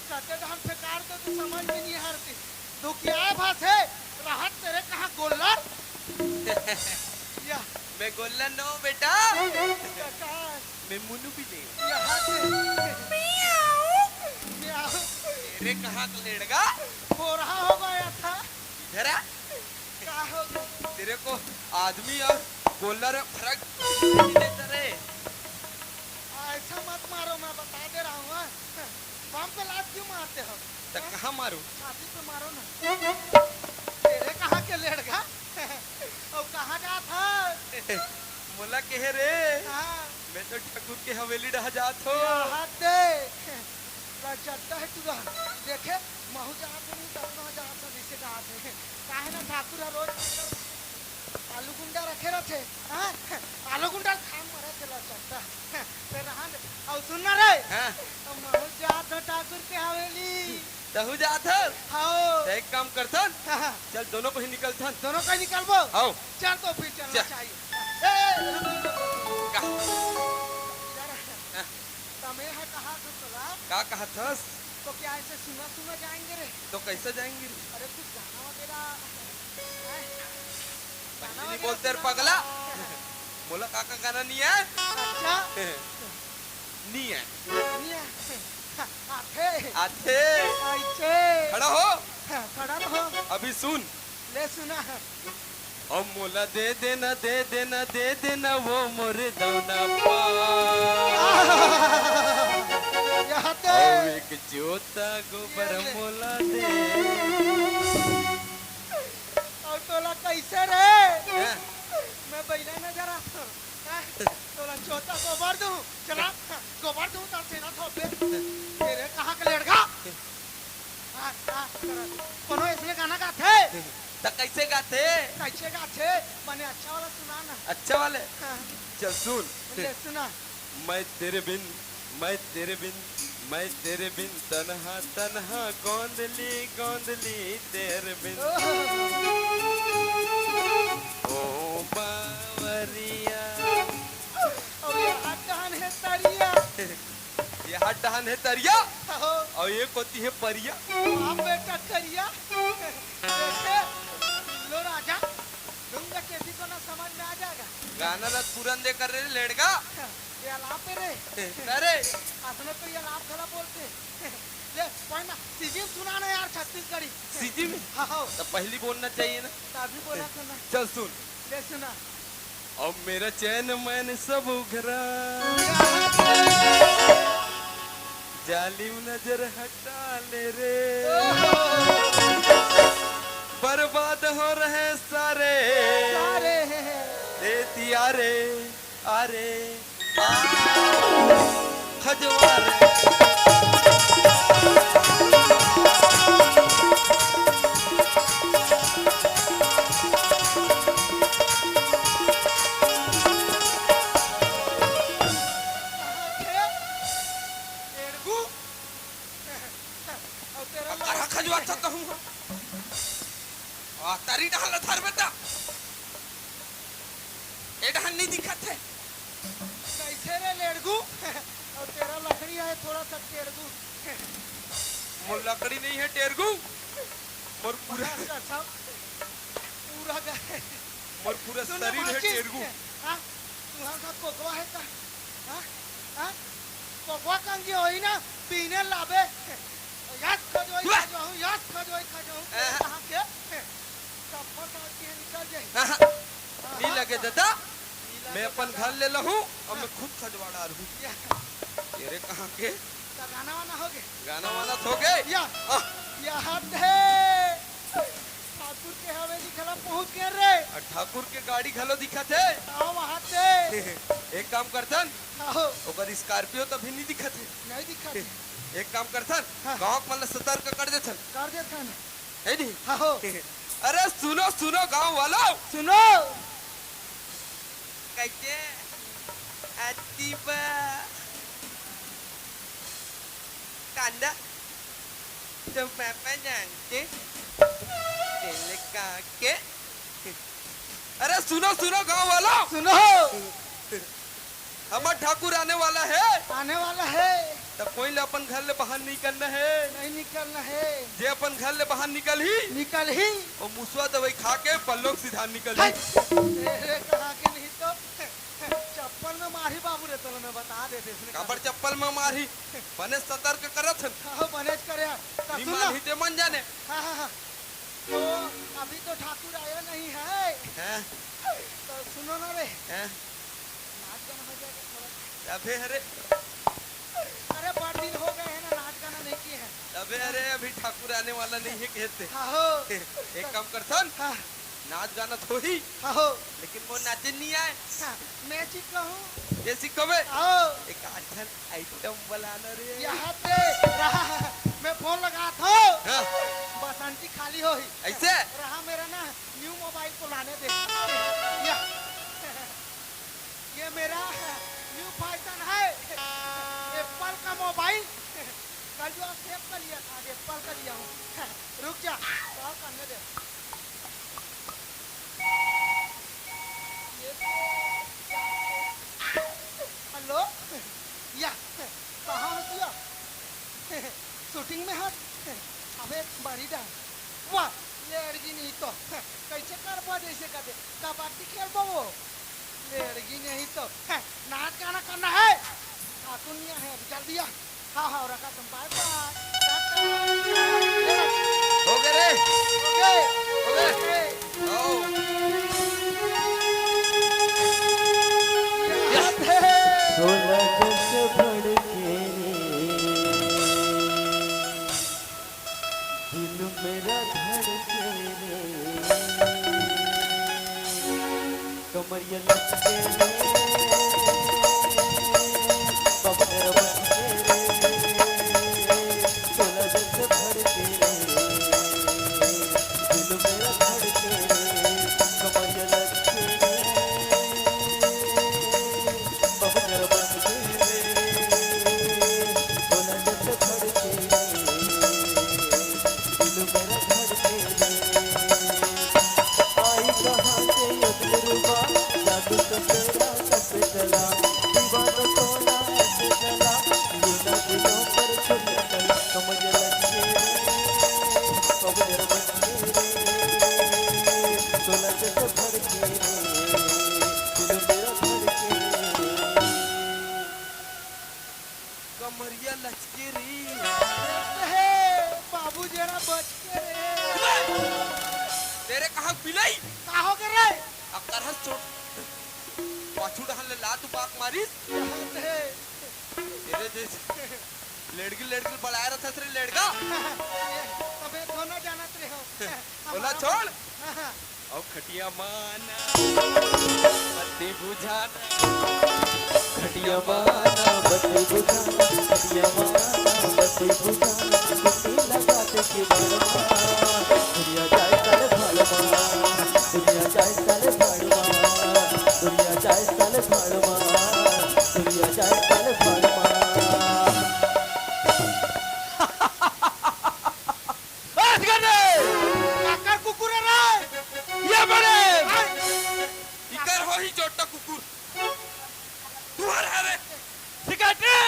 सत्ते धान फेंकार दो तो समझ में नहीं हरती। दुखियाए भास हे, रहत तेरे कहाँ गोल्लर? या। मैं गोल्लर नो बेटा। या कहाँ? मैं मुनु भी नहीं। या हाथ से। म्याऊ। तेरे कहाँ का लेड़गा? हो रहा होगा या था। इधर आ। का हो गया? तेरे को आदमी और गोल्लर में फर्क नहीं देता रे। ऐसा मत मारो, मैं बता दे रहा हूँ, हाँ? बम पे लात क्यों मारते हो? तो हाँ? कहाँ मारूं? छाती पे मारो ना। तेरे कहाँ के लेड़गा? और कहाँ जात है? मोला कहे रे। हाँ। मैं तो ठाकुर के हवेली डहा जात हो। यहाँ दे। लचट्टा है तू रहा। देखे, महू जात नहीं, तब ना जात है, जिसे कहा थे। काहे ना ठाकुर हर रोज आलू गुंडा रखे रथे, हाँ? आलू गुंडा खाम मरे चला चलता। फिर रहा दे। और सुन ना रे, हाँ। महू जात हो ठाकुर के हवेली। तहू जात हो? हाँ। तो एक काम करथन, हाँ, हाँ। चल दोनों को ही निकलथन। दोनों को ही निकलबो? हाँ। चल तो फिर चलना चल। चाहिए। ए, ए, रुक, रुक, रुक, रुक। का? यार, हाँ। तमे हा कहा था तोला? का कहा थस? तो क्या ऐसे सुना सुना जाएंगे रे? तो कैसे जाएंगे रे? अरे कुछ गाना वगैरह, हैं? गाना नहीं वगैरह बोलते रे सुना। पगला। मोला का का गाना नहीं है? अच्छा। नहीं है। नहीं है। आथे। आथे। आइचे। खड़ा हो। खड़ा रहो। अभी सुन। ले सुना। अब मोला दे देना, दे देना, दे देना वो मोर दौना पान। यहाँ ते। और एक जोता गोबर ये ले। मोला दे। और तोला कैसे रे? हैं? मैं बैला नजर आता हूँ। हैं? तोला जोता गोबर दूँ, चला, गोबर दूँ, तार सेना थोपे। तेरे कहाँ के लेड़गा? हाँ, हाँ, कोनो इसने गाना गाथे? त कैसे गाथे? कैसे गाथे? माने अच्छा वाला सुना ना। अच्छा वाले? हाँ। चल सुन। ले सुना। मैं तेरे बिन, मैं तेरे बिन, मैं तेरे बिन तन्हा तन्हा गोंदली गोंदली तेरे बिन। ओहो। ओ बावरिया। अब ये हाथ कहाँ है तरिया? ये हाथ डहान हे तरिया, अहो। अउ ये कोती हे परिया। बाप बेटा करिया। देखे, लो राजा, ढूंढ के भी तो ना समझ में आ जाएगा। गाना ला पूरन दे कर रे लेड़गा। ये अलाप है रे। अरे। असने तो ये अलाप घला बोलते। ले, कोई ना, सीजी में सुना ना यार छत्तीसगढ़ी। सीजी में? हाँ, हाँ। तो पहली बोलना चाहिए ना। तो अभी बोला था ना। चल सुन। ले सुना। अब मेरा चैन मैन सब उघरा, जालिम नजर हटा ले रे, बर्बाद हो रहे सारे, सारे। ए तियारे, अरे, आ, खजवारे। एड़गू। अब कहाँ खजवात था कहूँ? आ, तरी डाल धर बेटा। ए डहन नहीं दिखत है। कैसे रे लेड़गू? और तेरा लकड़ी है थोड़ा सा टेड़गू। मोर लकड़ी नहीं है टेड़गू। मोर पूरा कसम, पूरा गए। मोर पूरा सुन ना शरीर है बातचीत। टेड़गू। हाँ? तुहार साथ कोकवा है का? हाँ? हाँ? कोकवा कंगी होई ना, पीने लाबे। यस खजोई वाह। खजोहूँ, यस खजोई खजोहूँ। हाँ। कहाँ के? चप्पल डाल के निकल जाए। हाँ, हाँ। हाँ, नहीं हाँ, लगे हाँ। दादा, नहीं लगे मैं अपन दादा। घर ले लहूँ और मैं हाँ। खुद खजवा डालहूँ। या। तेरे कहाँ के? तो गाना वाना हो गए? गाना वाना तो हो गए? या। हाँ। या हाथ है। ठाकुर के हवेली घला पहुंच गए रे। आ ठाकुर के गाड़ी घलो दिखत हे। आओ वहां से। एक काम करथन, आओ। ओकर स्कॉर्पियो तभी नहीं दिखत हे। नहीं दिखत हे। एक काम करथन, हाँ। गांव के मन ल सतर्क कर देथन। कर देथन। है नहीं? हाँ हो। अरे सुनो, सुनो गांव वालों। सुनो। कैसे? अति बा। कांदा। तो पापा जानते। तेल काके। अरे सुनो, सुनो गांव वालों। सुनो। हमर ठाकुर आने वाला हे। आने वाला हे। त कोई ल अपन घर ले बाहर निकलना हे। नहीं निकलना हे। जे अपन घर ले बाहर निकलही, निकलही। वो मुसवा दवाई खा के पल्लोक सीधा निकलही। हाय। तेरे कहा के नहीं तो चप्पल में मारही बाबू रे, तोला मैं बता देते इसने काबर चप्पल में मारही? बने सतर्क करत हन। हाँ, बने करे। त नहीं सुन ना। मारही ते मन जाने। हाँ, हाँ, हाँ। तो अभी तो ठाकुर आया नहीं है। हैं? तो सुनो ना रे। हैं? नाच गाना हो जाएगा थोड़ा। अबे अरे। अरे, बड़ दिन हो गए हैं ना, नाच गाना नहीं किए हैं। अबे अरे, अभी ठाकुर आने वाला नहीं है कहते। हाँ हो। एक काम करथन। हाँ। नाच गाना तो होही। हाँ हो। लेकिन मोर नाचे नहीं आए। हाँ, मैं सीखा हूँ। ये सीखबे? आओ। एक आठन आइटम बलाना रे। यहाँ पे रहा, मैं फोन लगात हूँ। हाँ। बसंती खाली होही। ऐसे? रहा मेरा ना, न्यू मोबाइल को लाने दे। या। ये मेरा न्यू फैशन है, एप्पल का मोबाइल। कल जो सेब का लिया था, आज एप्पल का लिया हूँ। रुक जा, कॉल करने दे। ये तो क्या है? हेलो, या, कहाँ हस या? शूटिंग में हस? अबे, बड़ी डांस। वाह, लेड़गी नहीं तो। कैसे करबो जैसे कदे? कबड्डी खेलबो वो। लेड़गी नहीं तो। नाच गाना करना है। ठाकुर नहीं है, अभी जल्दी आ। हाँ, हाँ, रखा तुम। बाय बाय। टाटा। हो गए रे। हो गए। हो गए। आओ। सोला जस भड़के रे, दिल मेरा धड़के रे, कमरिया लचके रे, बबनर बचके रे, सोला जस भड़के रे, दिल मेरा धड़के रे, कमरिया लचके रे। कमरिया लचके रे। हे, बाबू जरा बच के रे। तेरे कहाँ बिलाई? का हो गए रे? अकर हस चोट। पाछू डहन ले लात बाक मारिस। तेरे जैसे लेड़गी, लेड़गी बड़ाए रहता तेरे लेड़गा। अबे दोनों जानत रहे हो। ओला छोड़। हाँ, हाँ। अउ खटिया माना बत्ती बुझाना, खटिया माना बत्ती बुझाना, खटिया माना बत्ती बुझाना, कुट्टी लगा दे के बड़मा, दुनिया जाए साले भाड़मा, दुनिया जाए साले भाड़मा, दुनिया जाए साले भाड़मा, दुनिया जाए साले भाड़मा। आज कर रे! काकर कुकुर है रे? ये बड़े! इकर हो ही जोटा कुकुर। तुहर हवे। सिकाटे!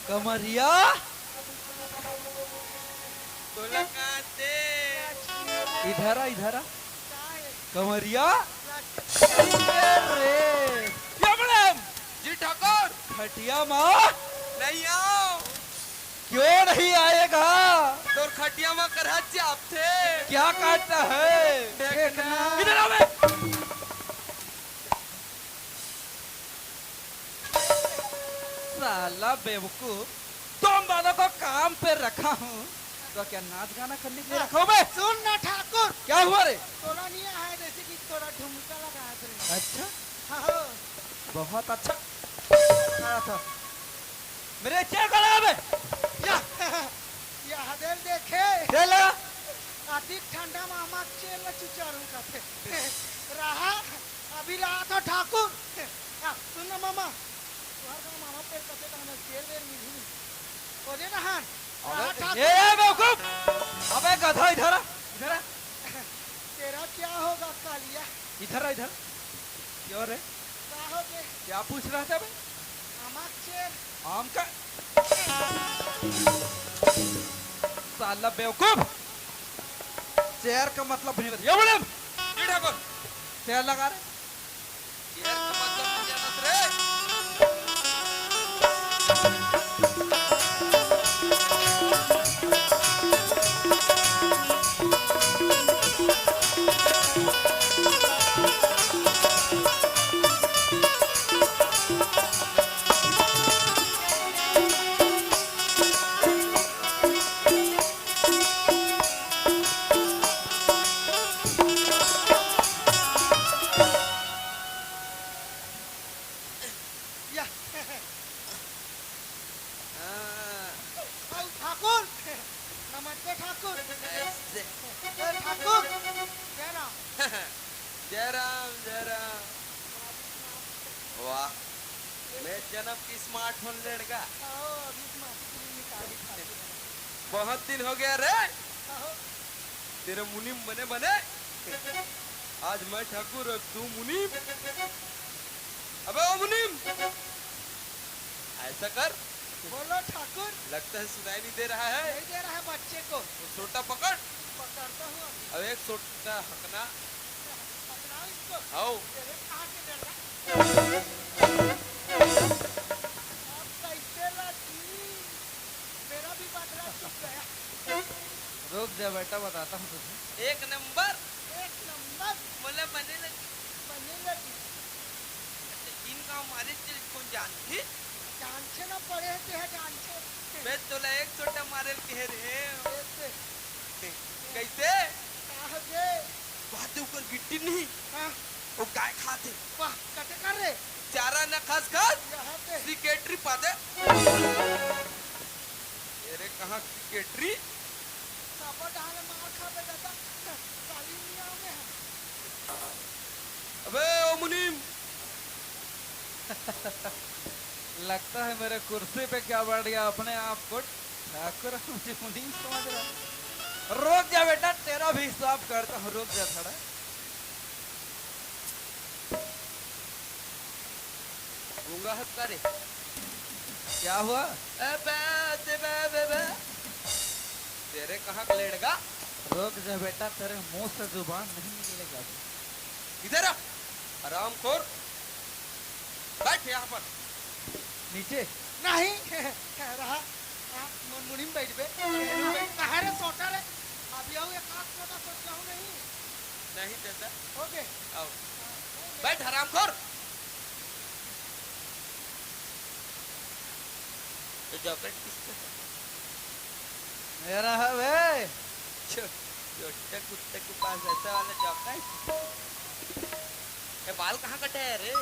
कमरिया? तोला काते। इधर आ, इधर आ। कमरिया? अरे! ये बड़े! जी ठाकुर। खटिया माँ? नहीं आओ। क्यों नहीं आएगा? तोर खटिया म करहा चापथे। क्या काटता है? देखना। इधर आ बे। साला बेवकूफ, तुम दोनों को काम पे रखा हूँ, तो क्या नाच गाना करने के लिए रखा हूँ बे? सुन ना ठाकुर। क्या हुआ रे? तोला नहीं आया जैसे कि तोला ठुमका लगा दे। अच्छा? हाँ, हाँ। बहुत अच्छा। आया था। मेरे चेयर को लगा बे। या, या हदेल देखे। दे लगा। अधिक ठंडा मामा चेयर ल चुचारू काथे। रहा, अभी रहा था ठाकुर। आ, सुन ना मामा, तुहर गाँव मामा पेड़ कते का हमें चेयर वेयर मिली। ओजे नहान, अबे, रहा ठाकुर। ए, ए, बेवकूफ। अबे गधा, इधर आ, इधर आ। तेरा क्या होगा कालिया? इधर आ, इधर। क्यों रे? का हो क्या पूछ रहा था बे? आम का चेर। आम का? साला बेवकूफ, चेर का मतलब नहीं बता। ये बोले, ये ठाकुर, चेर लगा रहे। चेर का मतलब नहीं जानत रे। या। हाँ। अउ ठाकुर, नमस्ते ठाकुर। नमस्ते। ए, ठाकुर, जय राम। जय राम, जय राम। वाह, मैं जन्म की स्मार्टफोन लेड़गा। आओ, अभी स्मार्टफोन निकाल के खाते हैं। बहुत दिन हो गया रे। आओ। तेरे मुनीम बने बने, आज मैं ठाकुर और तू मुनीम। अबे ओ मुनीम, ऐसा कर। बोलो ठाकुर। लगता है सुनाई नहीं दे रहा है। नहीं दे रहा है बच्चे को। वो सोटा पकड़। पकड़ता हूँ अभी। अब एक सोटा हकना। पकड़ाओ इसको। आओ। तेरे खा के डर रहा। अब कैसे लगी? मेरा भी बटरा चुप गया। रुक जा बेटा, बताता हूँ तुझे। एक नंबर। एक नंबर। मोला बने लगी। बने लगी। अच्छा, किन गाँव मारे चल, कोन जानथे? जानथे ना, पढ़े ते है, जानथे। बे तोला एक सोटा मारे ल कहे रे। कैसे? कैसे? का हो गे? बात ऊपर गिट्टी नहीं। हाँ। वो गाय खाथे। वाह, कते कर रे? चारा न खास खास। यहाँ पे। सिकेटरी पादे। ये रे कहाँ सिकेटरी? साबो डाल मार खाबे दादा, साली नहीं आवे है। अबे ओ मुनीम। लगता है मेरे कुर्सी पे क्या बैठ गया अपने आप को ठाकुर, मुझे मुनीम समझ रहा है। रुक जा बेटा, तेरा भी हिसाब करता हूँ, रुक जा थोड़ा। गूंगा हस का रे? क्या हुआ? अबे, अबे, अबे, अबे। तेरे कहाँ का लेड़गा? रुक जा बेटा, तेरे मुंह से जुबान नहीं निकलेगा। इधर आ, हरामखोर। बैठ यहाँ पर। नीचे। नहीं, रहा। हाँ, मुन-, मुनीम बैठ बे। कहाँ रे सोटा रे? अभी आऊ एक आध सोटा सोच जाऊँ नहीं। नहीं चाचा। हो गए? आओ। हाँ, हो गए। बैठ हरामखोर। तो जॉकेट किसका है? मेरा है बे। छो-, छोटे कुत्ते के पास ऐसा वाला जॉकेट? ये बाल कहाँ कटे है रे?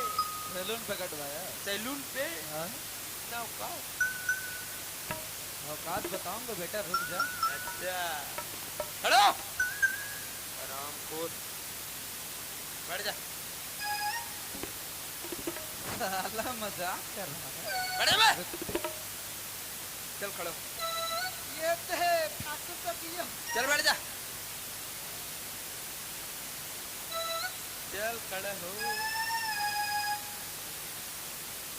सैलून पे कटवाया। सैलून पे? हाँ। इतना औकात? औकात बताऊंगा बेटा, रुक जा। अच्छा, खड़ो। हरामखोर। बैठ जा। साला मजाक कर रहा है। बैठ जा बे। चल खड़ो। ये तो है, ठाकुर तो पियो। चल बैठ जा। चल खड़ा हो।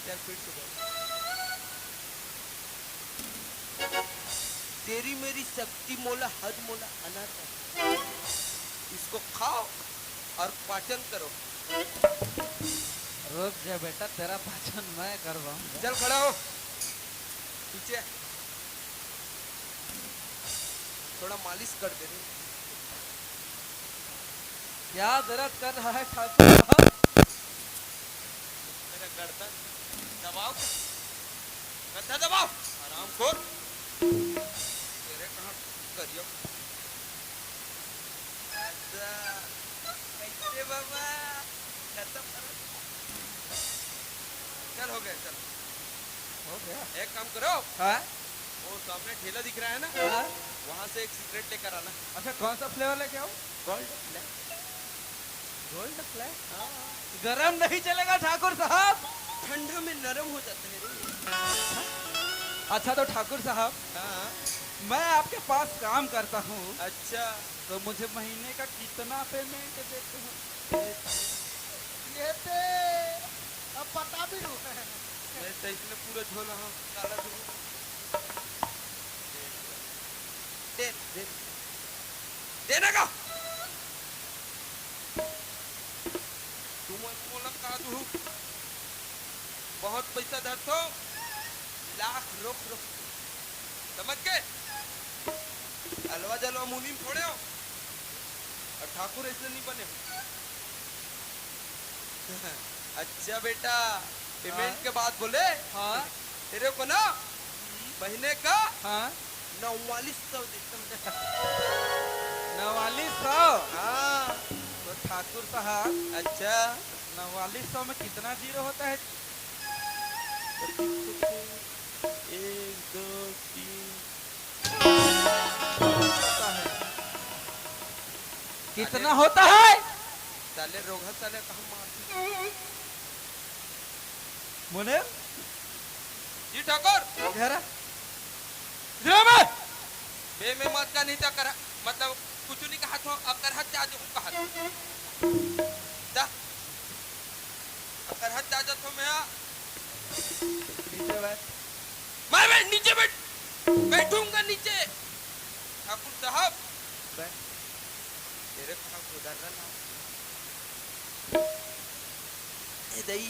चल फिर से बैठ। तेरी मेरी शक्ति मोला हद मोला अनार कर। इसको खाओ और पाचन करो। रुक जा बेटा, तेरा पाचन मैं करवाऊंगा। चल खड़ा हो, पीछे थोड़ा मालिश कर दे रे। क्या दर्द कर रहा है ठाकुर साहब? मेरा गर्दन दबाओ, गद्दा दबाओ, हरामखोर। तेरे कहाँ करियो? अच्छा, कैसे बाबा? खत्म करो। चल, हो गया, चल। हो गया? एक काम करो। हाँ? वो सामने ठेला दिख रहा है ना? हाँ? वहाँ से एक सिगरेट लेकर आना। अच्छा, कौन सा फ्लेवर लेके आऊँ? Gold flag. Gold flag? हाँ। गरम नहीं चलेगा ठाकुर साहब। ठंडा में नरम हो जाता है रे। अच्छा तो ठाकुर साहब, हाँ। मैं आपके पास काम करता हूँ। अच्छा। तो मुझे महीने का कितना पेमेंट देते हो? ये दे। अब पता भी नहीं। मैं तो इसने पूरा झोला हूँ, काला झोला। दे, दे, दे। देना का? तुम मोला का दू? बहुत पैसा धरथो, लाख रोक रोक। समझ के? अलवा जलवा मुनीम थोड़े हो। और ठाकुर ऐसे नहीं बने हो। अच्छा बेटा, पेमेंट हाँ। के बाद बोले। हाँ। तेरे को ना महीने का हाँ। नवालीस सौ देता हूँ। नवालीस सौ? हाँ। तो ठाकुर साहब, अच्छा। नवालीस सौ में कितना जीरो होता है? एक, दो, तीन। होता है। कितना होता है? साले रोगहा साले कहाँ मारती? मोने? जी ठाकुर। घर? घर में? बे में मत का नहीं तो कर, मतलब कुछ नहीं कहा थो, अकर हत जा जो कहा थो। दा। अकर हत जा जो थो मैं। नीचे बैठ। मैं बैठ, नीचे बैठ। बैठूंगा नीचे। ठाकुर साहब। बैठ। तेरे कहाँ उधर रहना? ए दई,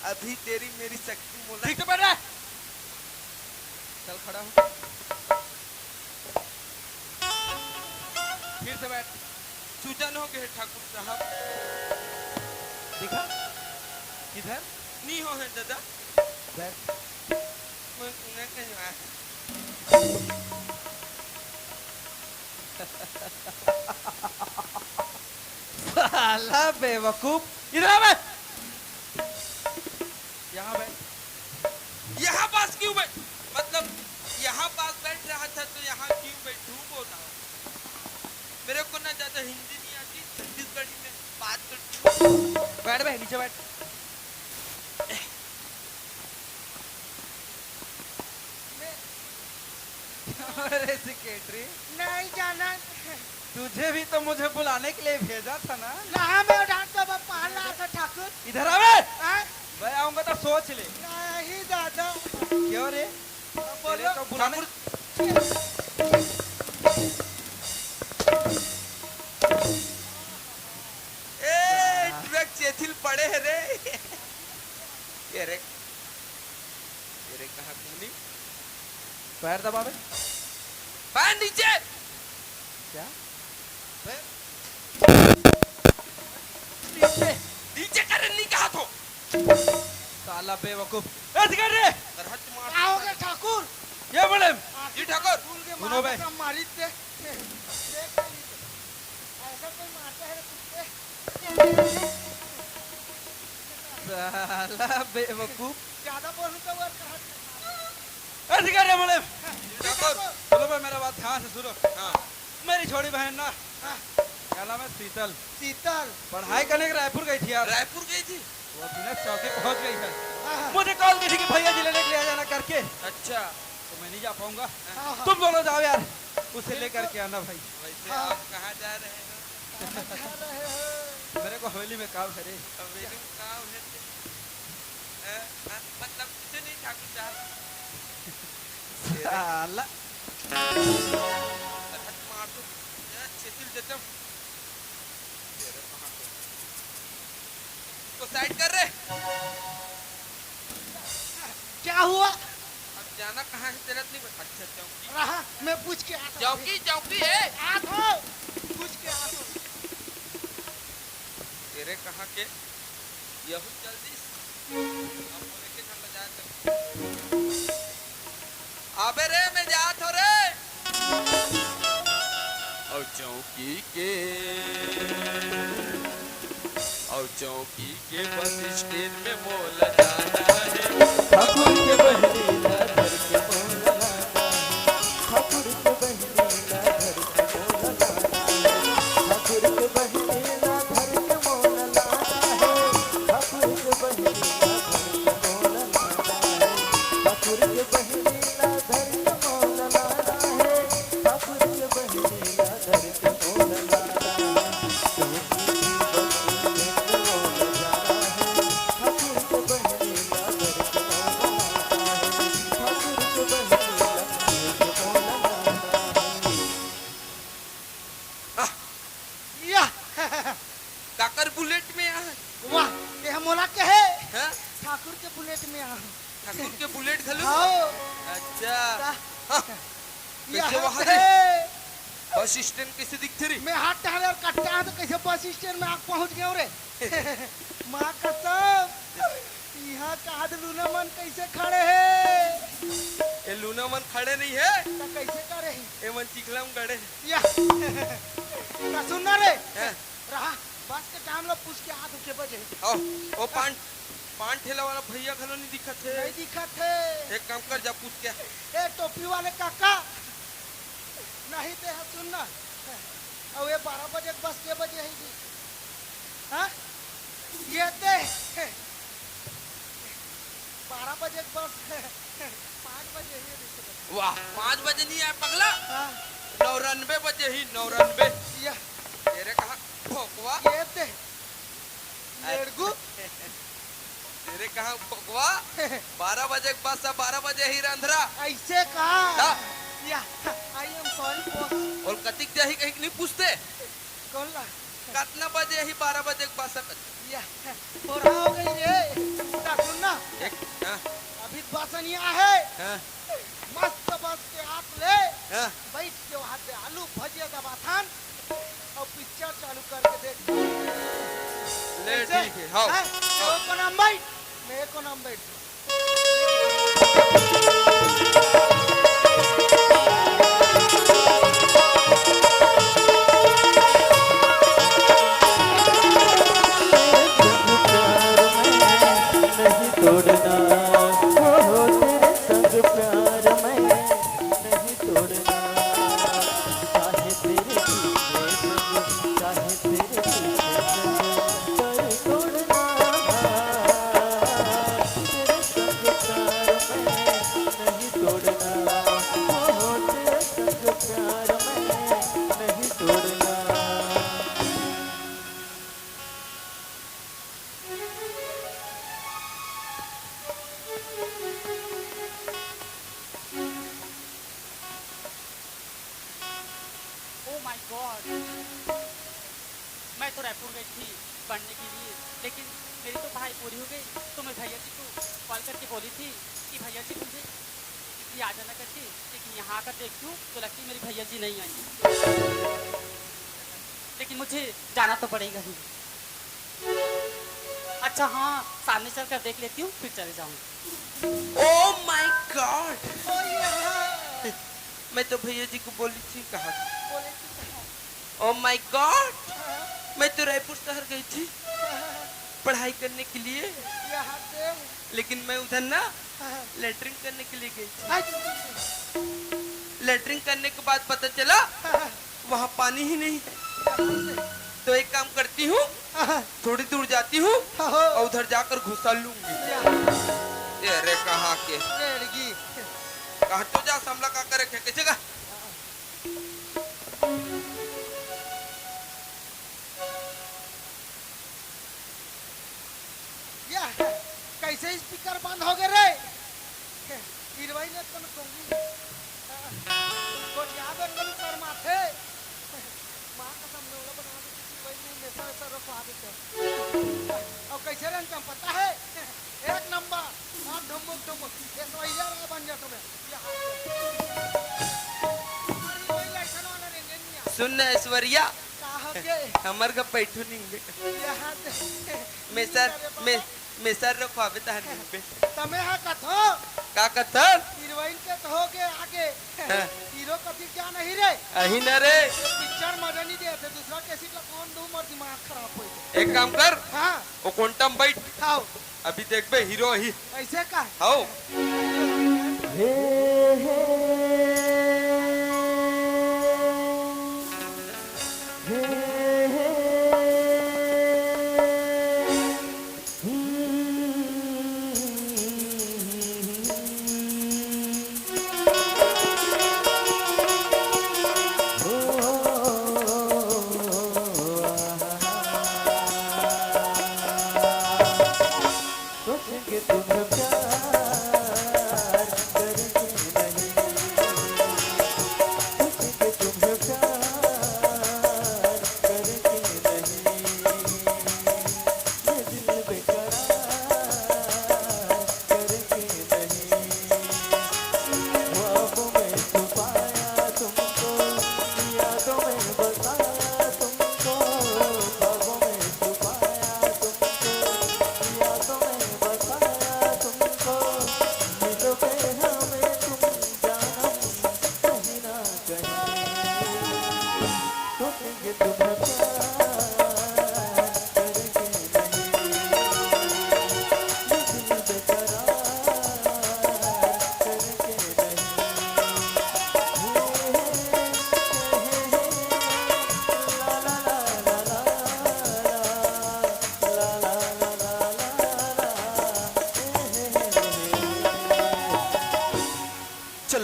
अभी तेरी मेरी शक्ति मोला ठीक से बैठ रहा। चल खड़ा हो। फिर से बैठ। सूजन हो गए ठाकुर साहब। दिखा। किधर? नी हो है दादा। बैठ। मैं उन्हें कहीं आया। साला बेवकूफ, इधर आ बे। यहाँ बैठ। यहाँ पास क्यों बैठ, मतलब यहाँ पास बैठ रहा था तो यहाँ क्यों बैठूं बोला। मेरे को ना ज्यादा हिंदी नहीं आती, छत्तीसगढ़ी में बात करती हूँ। बैठ बे, नीचे बैठ। अरे सेक्रेटरी, नहीं जाना। तुझे भी तो मुझे बुलाने के लिए भेजा था ना? कहाँ मैं डांट का बाप पाला था ठाकुर। इधर आवे। हाँ? मैं आऊंगा तो सोच ले। नहीं दादा। क्यों रे? बोलो। तेरे को बुलाने ठाकुर। ए, ट्रक चेथिल पड़े है रे। ये रे। तेरे कहाँ घूमनी? पैर दबा बे। पैर नीचे। क्या? पैर नीचे। नीचे करे नहीं कहा तो। साला बेवकूफ। ऐसे कर रे। सरहद मार। आओगे ठाकुर? ये बोले। जी ठाकुर। भूल के सुनो मार बे। का मारी थे। देख ले नीचे। ऐसा कोई मारता है रे कुत्ते? साला बेवकूफ। ज्यादा बोलूं तो वो कहा अधिकारी है, बोले। ठाकुर। सुनो भाई, मेरा बात ध्यान से सुनो। हाँ। मेरी छोटी बहन ना, हाँ। क्या नाम है? शीतल। शीतल। पढ़ाई करने के रायपुर गई थी यार। रायपुर गई थी? वो अभी ना चौकी पहुंच गई है। हाँ, हाँ। मुझे कॉल की थी कि भैया जी लेने के लिए आ जाना करके। अच्छा। तो मैं नहीं जा पाऊंगा। हाँ, हाँ। तुम दोनों जाओ यार, उसे लेकर के आना भाई। वैसे हाँ। आप कहाँ जा रहे हो? कहाँ जा रहे हो? मेरे को हवेली में काम है रे। हवेली में काम है रे। अ, अ, मतलब कुछ नहीं ठाकुर साहब। साला। अरे मार तो, यार, चेतिल जतम। तेरे कहाँ पे? इसको साइड कर रे। क्या हुआ? अब जाना कहाँ है, तेरा नहीं बता। अच्छा, चौकी। रहा, मैं पूछ के आता हूँ। चौकी, चौकी है। आ तो, पूछ के आता हूँ। तेरे कहाँ के? यहू जल्दी। अब बोले के ठंडा जाए तो। अबे रे, मैं जात हो रे। और चौकी के, और चौकी के बस स्टैंड में मोला जाना है। ठाकुर के बहिनी ला धर के मोला लाना है। ठाकुर के बहिनी ला धर के मोला लाना है। ठाकुर के बहिनी ला धर के मोला लाना है। ठाकुर के बहिनी ला धर के मोला लाना है। ठाकुर के बहिनी ला धर के मोला लाना है। ठाकुर के बहिनी ला धर के मोला लाना है। चौकी बस स्टैंड में मोला जाना है। हाँ। कइसे यहाँ वहाँ से रे? बस स्टैंड कइसे दिखथे रे? मैं हाथ टहरे अउ कट्टा हाथ कइसे बस स्टैंड में आके पहुँच गेंव रे? माँ कसम, इहाँ का आद लूना मन कइसे खड़े हे? ए लूना मन खड़े नइ हे। त कइसे खड़े हे? ए मन चिखला म गड़े हे। या। त सुन ना रे। हैं? रहा, बस के टाइम ला पूछ के आत हों के बजे। आओ, ओ पान, पान ठेला वाला भइया घलो नइ दिखत हे। नइ दिखत हे। एक काम कर, जा पूछ के आ। ए टोपी वाले काका, नहीं ते ह सुन ना। अउ ए बारह बजे के बस के बजे हे जी? हाँ? ये ते बारह बजे के बस पाँच बजे ही रिश्ते। वाह, पाँच बजे नइ आय पगला। हाँ। नौरानबे बजे ही, नौरानबे। या। तेरे कहाँ भोकवा? ये ते। अरे। लेड़गू। तेरे कहाँ भोकवा? बारह बजे के बस ह, बारह बजे ही रंधरा। अइसे का? हाँ। या, I am sorry boss। अउ कतिक जाही कहिके नइ पूछते? कोन ला? कतना बजे ही बारह बजे के बस ह? या, थोड़ा हो गई रे। त सुन ना। एक, हाँ। अभी बस नइ आय हे। हाँ। मस्त बस के आत ले। हाँ। बइठ के वहाँ पे आलू भजिया दबाथन अउ पिक्चर चालू करके देख। ले, कइसे? ठीक हे, हाँ। हैं? हाँ। वो कोना म बइठ, मैं कोना म बइठ। नहीं तोड़ना, हो, हो, तेरे संग प्यार मैं नहीं तोड़ना। चाहे तेरे पीछे दूँ, चाहे तेरे पीछे दूँ, पर तोड़ना, तेरे संग प्यार मैं नहीं तोड़ना। हो, हो, तेरे संग प्यार मैं नहीं तोड़ना। Oh my God! मैं तो रायपुर गई थी पढ़ने के लिए, लेकिन मेरी तो पढ़ाई पूरी हो गई, तो मैं भैया जी को कॉल करके बोली थी कि भैया जी, मुझे ये आ जाना करके, लेकिन यहाँ आकर देखती हूँ तो लगती मेरी भैया जी नहीं आई। लेकिन मुझे जाना तो पड़ेगा ही। अच्छा हाँ, सामने चल कर देख लेती हूँ, फिर चले जाऊँगी। Oh my God! मैं तो भैया जी को बोली थी कहा। Oh my God! मैं तो रायपुर शहर गई थी पढ़ाई करने के लिए, लेकिन मैं उधर ना लेटरिन करने के लिए गई थी। लेटरिन करने के बाद पता चला वहाँ पानी ही नहीं है। तो एक काम करती हूँ, थोड़ी दूर जाती हूँ और उधर जाकर घुसा लूंगी। अरे कहाँ के? कहाँ तो जा, सामला का करे, क्या जगह? या, कइसे स्पीकर बंद हो गे रे? हिरवई ने तन कोंगी। गोठिया दे तन शर्माथे। माँ कसम ने ओला बना दे, हिरवई ने मेसा वेसा रखवा देते। अउ कइसे रंग पता हे? एक नंबर। हाँ, ढुमुक ढुमुक। ऐश्वर्या राय बन जा तुम्हें। या। अरे, वही ऐसा वाला रे, नहीं, नहीं। सुन ना ऐश्वर्या। का हो गे? हमर घर बैठू नहीं बे। यहाँ से। मैं सर, अरे बाबा। मैं, मैं सर रखवावे तहन नहीं बे। तमे हा कथो। का कथन? हीरोइन के तो हो गे आगे। हाँ। हीरो कथी क्या नहीं रे? अही ना रे। पिक्चर मजा नहीं दे थे, दूसरा कैसी लगा कौन दो मर दिमाग खराब हो गया। एक काम कर। हाँ। ओ कोंटम बैठ। हाँ। अभी देखबे हीरो ही। ऐसे का? हाओ। हे, हे, हे, हे। सोचेंगे तुम प्यार करेंगे नहीं।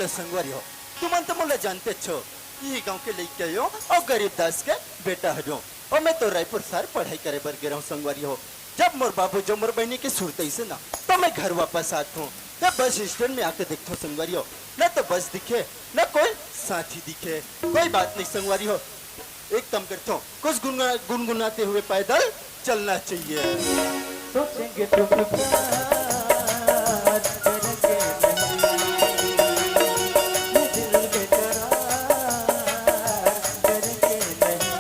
संगवारी हो, तुमन तो मोला जानते छो, इही गांव के लइका हो अउ गरीब दास के बेटा हरो। अउ मैं तो रायपुर शहर पढ़ाई करे बर गे रहूं संगवारी हो। जब मोर बाबू जो मोर बहिनी के सुरतइस ना, तो मैं घर वापस आत हूं। मैं बस स्टैंड में आके देखत हूं संगवारी हो, न तो बस दिखे, न कोई साथी दिखे। कोई बात नहीं संगवारी हो, एक काम करता हूँ, कुछ गुनगुना-, गुनगुनाते हुए पैदल चलना चाहिए। सोचेंगे तुम प्यार करेंगे नहीं, ये दिल बेकरार करेंगे नहीं।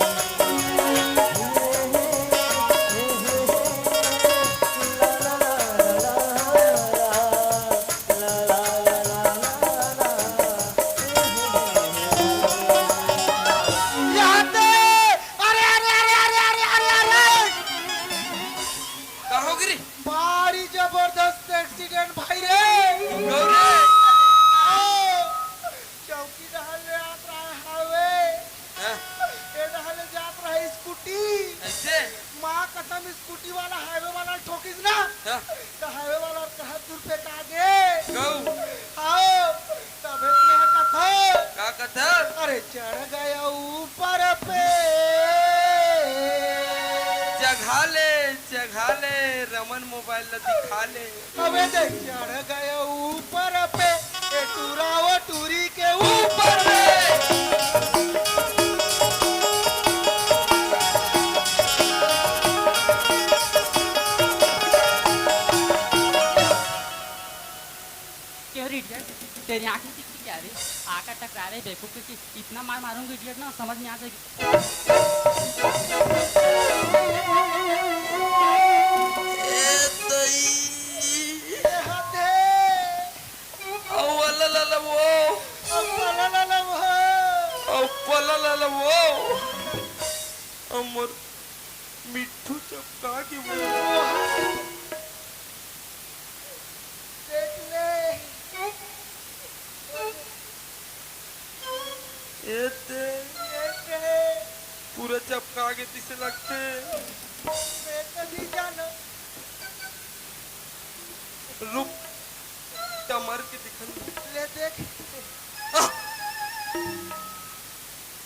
अरे, अरे, अरे, अरे, अरे, अरे, अरे! का हो गिरी? भारी जबरदस्त एक्सीडेंट भाई रे। गौरे। आओ। चौकी डहर ले आत रहा हाईवे। हाँ। ए डहर ले जात रहा स्कूटी। ऐसे? माँ कसम, स्कूटी वाला हाईवे वाला ठोकिस ना। हाँ। तो हाईवे वाला कहा दूर पे का गे। गौ। आओ। तभे मैं कथा। का कथा? अरे चढ़ गया ऊपर पे। चघा ले, चघा ले, रमन मोबाइल ला दिखा ले। अबे देख, चढ़ गया ऊपर पे, ए टूरा वो टूरी के ऊपर पे। क्यों रे इडियट, तेरी आँख नहीं दिखती क्या रे? आँख का टकरा रहे बेवकूफ के, इतना मार मारूंगी इडियट ना, समझ में आ जाएगी। ए दई। ए हाथे। अउ वाला ला ला वो। अउ वाला ला ला वो। अउ वाला ला ला वो। अमर मिट्ठू चपका के वो। देख ले। ए ते। ए ते। पूरा चपका के तिसे लगथे। मैं तो नहीं जानो। रुक, टमर के दिखन। ले देख। आह!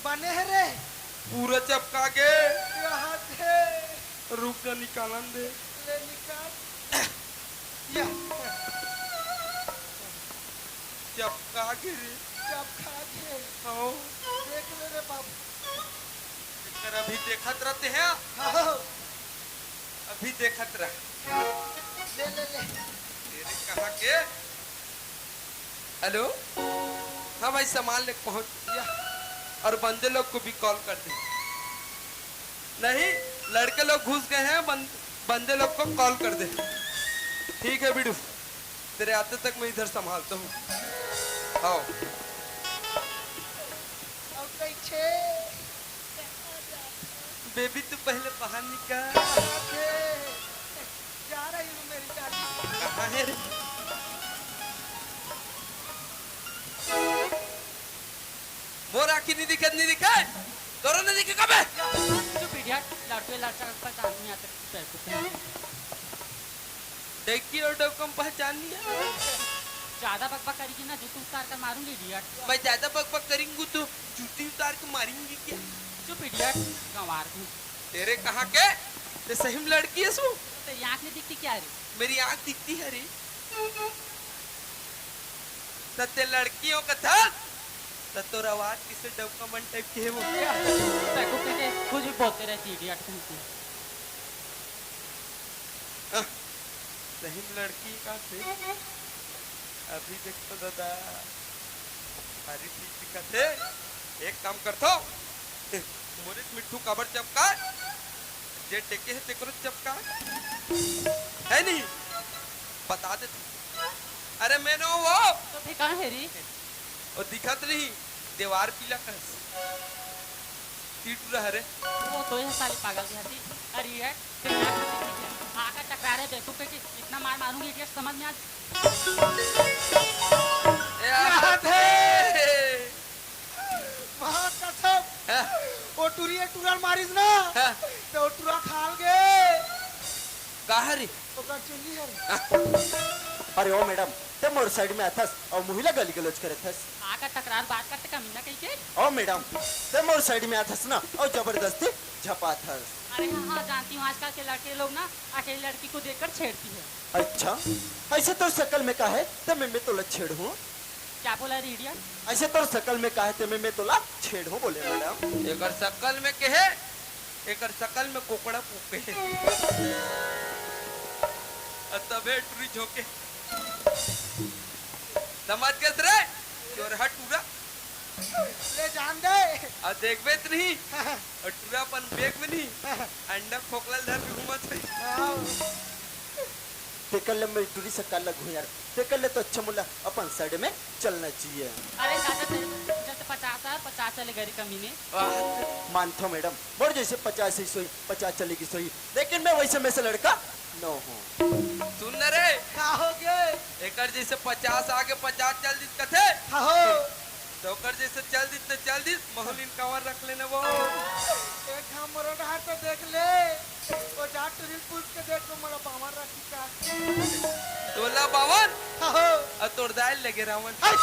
बने हे रे। पूरा चपका के। यहाँ दे। रुक जा, निकालन दे। ले निकाल। या। चपका के रे। चपका के। हाँ। देख ले रे बाबू। एकर अभी देखत रहते हैं। हाँ। अभी देखत रह। ले, ले, ले। तेरे कहाँ के? हेलो, हाँ भाई, सामान लेके पहुंच गया। और बंदे लोग को भी कॉल कर दे। नहीं, लड़के लोग घुस गए हैं, बं-, बंदे लोग को कॉल कर दे। ठीक है बिडू, तेरे आते तक मैं इधर संभालता हूँ। आओ। अब कैसे? बेबी, तू पहले बाहर निकल। जा रही हूँ मेरी जान। कहाँ है रे? मोर आँखी नहीं दिखे, नहीं दिखे। तोरो नहीं दिखे कबे? चुप इडियट, लड़के लड़का का पहचान नहीं आता, बेवकूफ है। डौकी और डौका म पहचान नहीं है। ज्यादा बकबक करेगी ना, जूती उतार कर मारूंगी, इडियट। मैं ज्यादा बकबक करेंगू तो जूती उतार के मारेंगी क्या? चुप इडियट, गंवार भी। तेरे कहाँ के? ते सही में लड़की है सु? तेरी आँख नहीं दिखती क्या रे? मेरी आँख दिखती है रे। त ते लड़की हो कथस, त तोर आवाज किसे डौका मन टाइप के है वो? देखो कैसे कुछ भी बोलते रहती है, इडियट कहीं की। हाँ, सही में लड़की का से? अभी देख तो दादा, भारी ठीक दिखत हे। एक काम करथो, मोरे मिट्ठू काबर चपका, जे टेके हे तेकरो चपका, है नहीं? बता दे तू। अरे मैं नो वो। तो फिर कहाँ है रे? वो दिखत नहीं, दीवार पीला कस। ती टूरा हरे। वो तो ये साली पागल की हंसी। अरे ये, तेरे नाक में से ठीक है। आका टकरा रहे बेवकूफ के कि इतना मार मारूंगी, इडियट, समझ में आ। ए, आ। याद है। माँ कसम। हाँ। वो टूरी एक टूरा मारिस ना। हाँ। तो वो टूरा खाल गए। कहाँ रे? ओकर चुन्नी है। हाँ। अरे ओ मैडम, ते मोर side में आथस अउ मुही ला गाली गलौज करत हस। का का तकरार बात करते कमीना कहिके? ओ मैडम, ते मोर side में आथस ना अउ जबरदस्ती झपाथस। अरे हाँ, हाँ, जानती हूँ, आजकल के लड़के लोग ना अकेली लड़की को देखकर छेड़ती है। अच्छा, ऐसे तोर सकल में का हे ते मैं, मैं तोला छेड़हूँ? क्या बोला रे idiot? ऐसे तोर सकल में का हे ते मैं, मैं तोला छेड़हूँ बोले मैडम। एकर सकल में के हे? एकर सकल में कोकड़ा पोके हे। अ तभे टुरी झोंके। समझ गेस रे? चोरहा टूरा। ले जान दे। अ देखबे त नहीं। अ टूरा अपन bag में नहीं। अंडा खोखला ल धर के घूमत हे। हाँ। तेकर ले मैं टुरी सकल ला घुयार। तेकर ले तो अच्छा मोला अपन side में चलना चाहिए। अरे दादा, तेरे को जब पचास आ, पचास चले गए रे कमीने। वाह। मानथो मैडम, मोर जैसे पचास ही सोई, पचास चलेगी सोई, लेकिन मैं वैसे में से लड़का न हूँ। सुन न रे। का हो गे? एकर जैसे पचास आगे पचास चल दिस कथे। हाँ हो। तो ओकर जैसे चल दिस तो चल दिस, महू ल इनकावर रख लेना वो। एक हम मोर डहर तो देख ले, वो जा टुरी ल पूछ के देख लो, मोला बावन रखी का। तोला बावन? हाँ हो। अउ तोर दाई ल लगे रावन। हाय।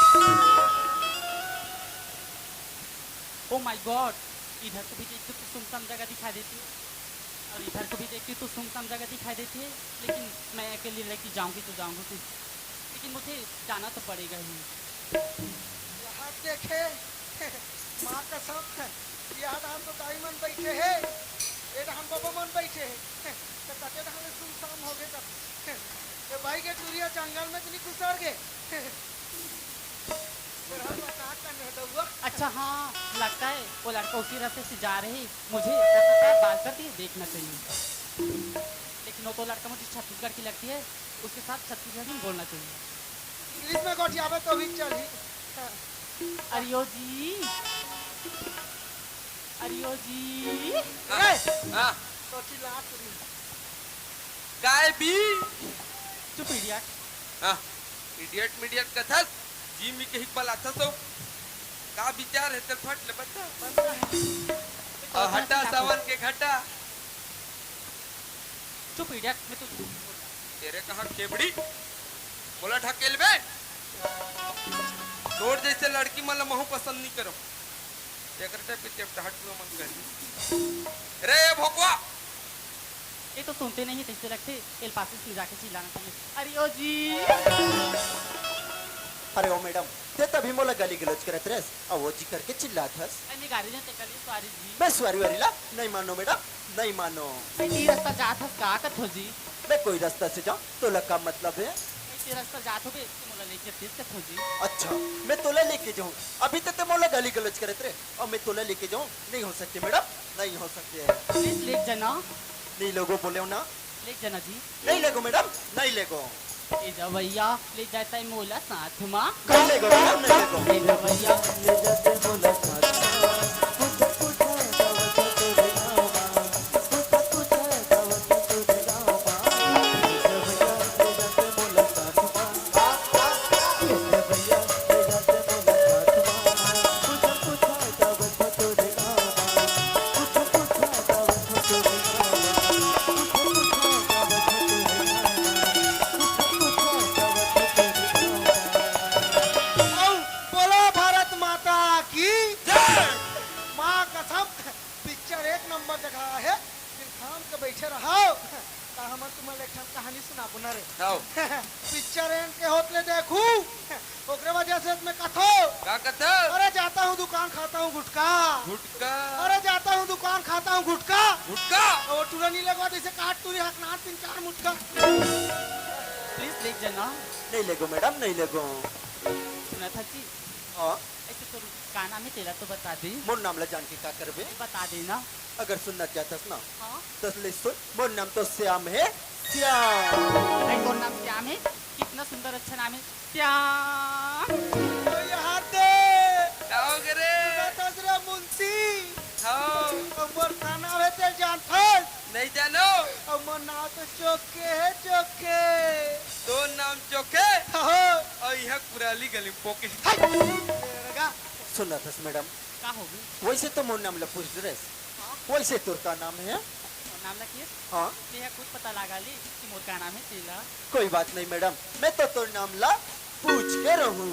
Oh my God, इधर को भी देखती हूँ तो सुमसान जगह दिखाई देती है और इधर को भी देखती हूँ तो सुमसान जगह दिखाई देती है, लेकिन मैं अकेली लड़की जाऊंगी तो जाऊंगी, लेकिन मुझे जाना तो पड़ेगा ही। यहाँ देखे, माँ कसम, यहाँ डहर तो दाई मन बैठे हे, ये डहर बबा मन बैठे हे, तो कते डहर ले सुमसान हो गे कथे। ये भाई के टुरी ह जंगल में तो नहीं घुसर गे? फिर हम का करना है दउआ? अच्छा हाँ, लगता है वो लड़का उसी रास्ते से जा रहे हैं। मुझे ऐसा बात करती है, देखना चाहिए। लेकिन वो तो लड़का मुझे छत्तीसगढ़ की लगती है, उसके साथ छत्तीसगढ़ी में बोलना चाहिए। English में गोठियाबे तो भी चलही। अरे ओ जी, अरे ओ जी। हाँ, ए! हाँ। तो चिल्ला टुरी। काय बी? चुप idiot। हाँ, idiot मीडियट कथस, जी मी कही बलाथस हो। का विचार हे तेल फट ले बता। बता। अ, हटा सावन के घटा। चुप idiot, मैं तो तेरे कहाँ खेबड़ी? मोला ढकेल बे। तोर जैसे लड़की मन ला महू पसंद नहीं करो। एकर टाइप के टेपटा हटुआ मन कर। रे भोकवा। ये तो सुनते नहीं, तैसे लगते। एल पासिस में जाके चिल्लाना चाहिए। अरे ओ जी। अरे ओ मैडम, ते तभी मोला गाली गलौज करत रहस, अउ ओ जी करके चिल्लात हस। अरे गाड़ी ने ते कली सॉरी जी। मैं सॉरी वारी ला नहीं मानो मैडम, नहीं मानो। ए, ती रस्ता जात हस का कथो जी? मैं कोई रस्ता से जाऊं, तोला का मतलब है? ए, ती रस्ता जात होबे, ते मोला लेके तीस कथो जी। अच्छा, मैं तोला लेके जाऊं। अभी ते, ते मोला गाली गलौज करत रहे, अउ मैं तोला लेके जाऊं। नहीं हो सकते मैडम, नहीं हो सकते। Please लेके जाना। नहीं लेगो बोले हो ना। लेके जाना जी। नहीं लेगो मैडम, नहीं लेगो। ए जा भैया, ले जाता है मोला साथ मा। नहीं लेगो मैडम, नहीं लेगो। ए जा भैया, ले जाते मोला साथ मा। पूछा, पूछा, दावत तोरे गाँव मा। पूछा, पूछा, दावत तोरे गाँव मा। ए जा भैया, ले जाते मोला साथ मा। ए जा भैया, ले जाते मोला साथ मा। पूछा, पूछा, दावत तोरे गाँव मा। पूछा, पूछा, दावत तोरे गाँव मा। पूछा, पूछा, दावत तोरे गाँव मा। अउ बोलो भारत माता की जय। माँ कसम, पिक्चर एक नंबर जगह हे, फिर थाम के बैठे रहो। त हमन तुमन ले एक ठन कहानी सुनाबो न रे। आओ। पिक्चर एन के होत ले देखू, ओकरे वजह से मैं कथो। का कथो? अरे जाता हूँ दुकान खाता हूँ गुटखा। गुटखा। अरे जाता हूँ दुकान खाता हूँ गुटखा। गुटखा। अउ टुरा नी लगवा जैसे काट टुरी हकनार तीन चार मुटका। Please लेके जाना। नहीं लेगो मैडम, नहीं लेगो। सुना था जी। हाँ। ऐसे तो का नाम हे तेला तो बता दे। मोर नाम ला जान के का करबे? बता दे ना। अगर सुनना चाहतस ना, हाँ। त ले सुन, मोर नाम तो श्याम हे, श्याम। भाई, तोर नाम श्याम हे? कितना सुंदर अच्छा नाम हे, श्याम। ओ यार दे। का हो गे रे? सुनत हस रे मुंशी? हाँ। अउ मोर का नाम हे तेला जानथस? नहीं जानो। अउ मोर नाम तो चोखे हे, चोखे। तोर नाम चोखे? हाँ। अउ इहाँ कुराली गली में पोके। हाय। सुनत हस मैडम? का होगे? वैसे तो मोर नाम ला पूछ रहे। हाँ। वैसे तोर का नाम हे? मोर नाम ला किस? हाँ। तेहा खुद पता लगा ले कि मोर का नाम हे तेला। कोई बात नहीं मैडम, मैं तो तोर नाम ला पूछ के रहूं।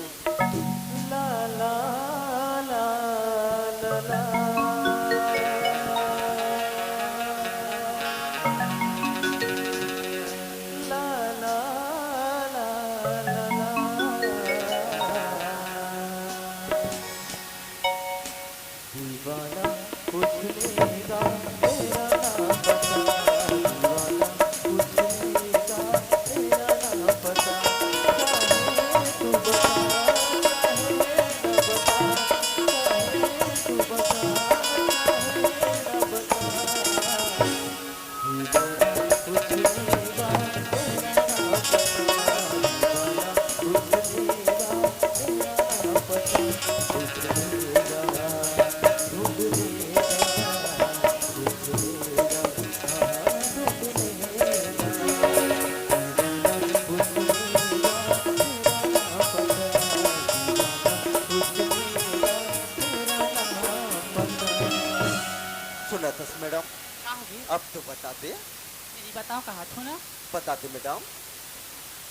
सुनत हस मैडम, का होगे? अब तो बता दे। नहीं बताओ, कहा थो ना। बता दे मैडम।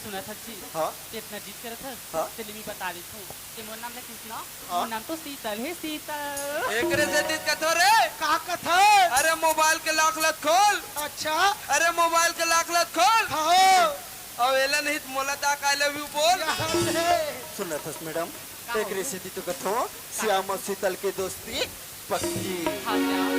सुनत हस जी, हाँ? ते इतना जिद करत हस, हाँ? ते ले मैं बता देत हूँ। ते मोर नाम ला कृष्णा, हाँ? मोर नाम तो शीतल हे, शीतल। एकरे से जिद कथो रे। का कथस? अरे मोबाइल के lock ला खोल। अच्छा। अरे मोबाइल के lock ला खोल। हाँ। अब एला नहीं त मोला तक I love you बोल। सुनत हस मैडम, का एकरे होगे? सेती तो कथो, श्याम अउ शीतल के दोस्ती पक्की। हाँ, श्याम।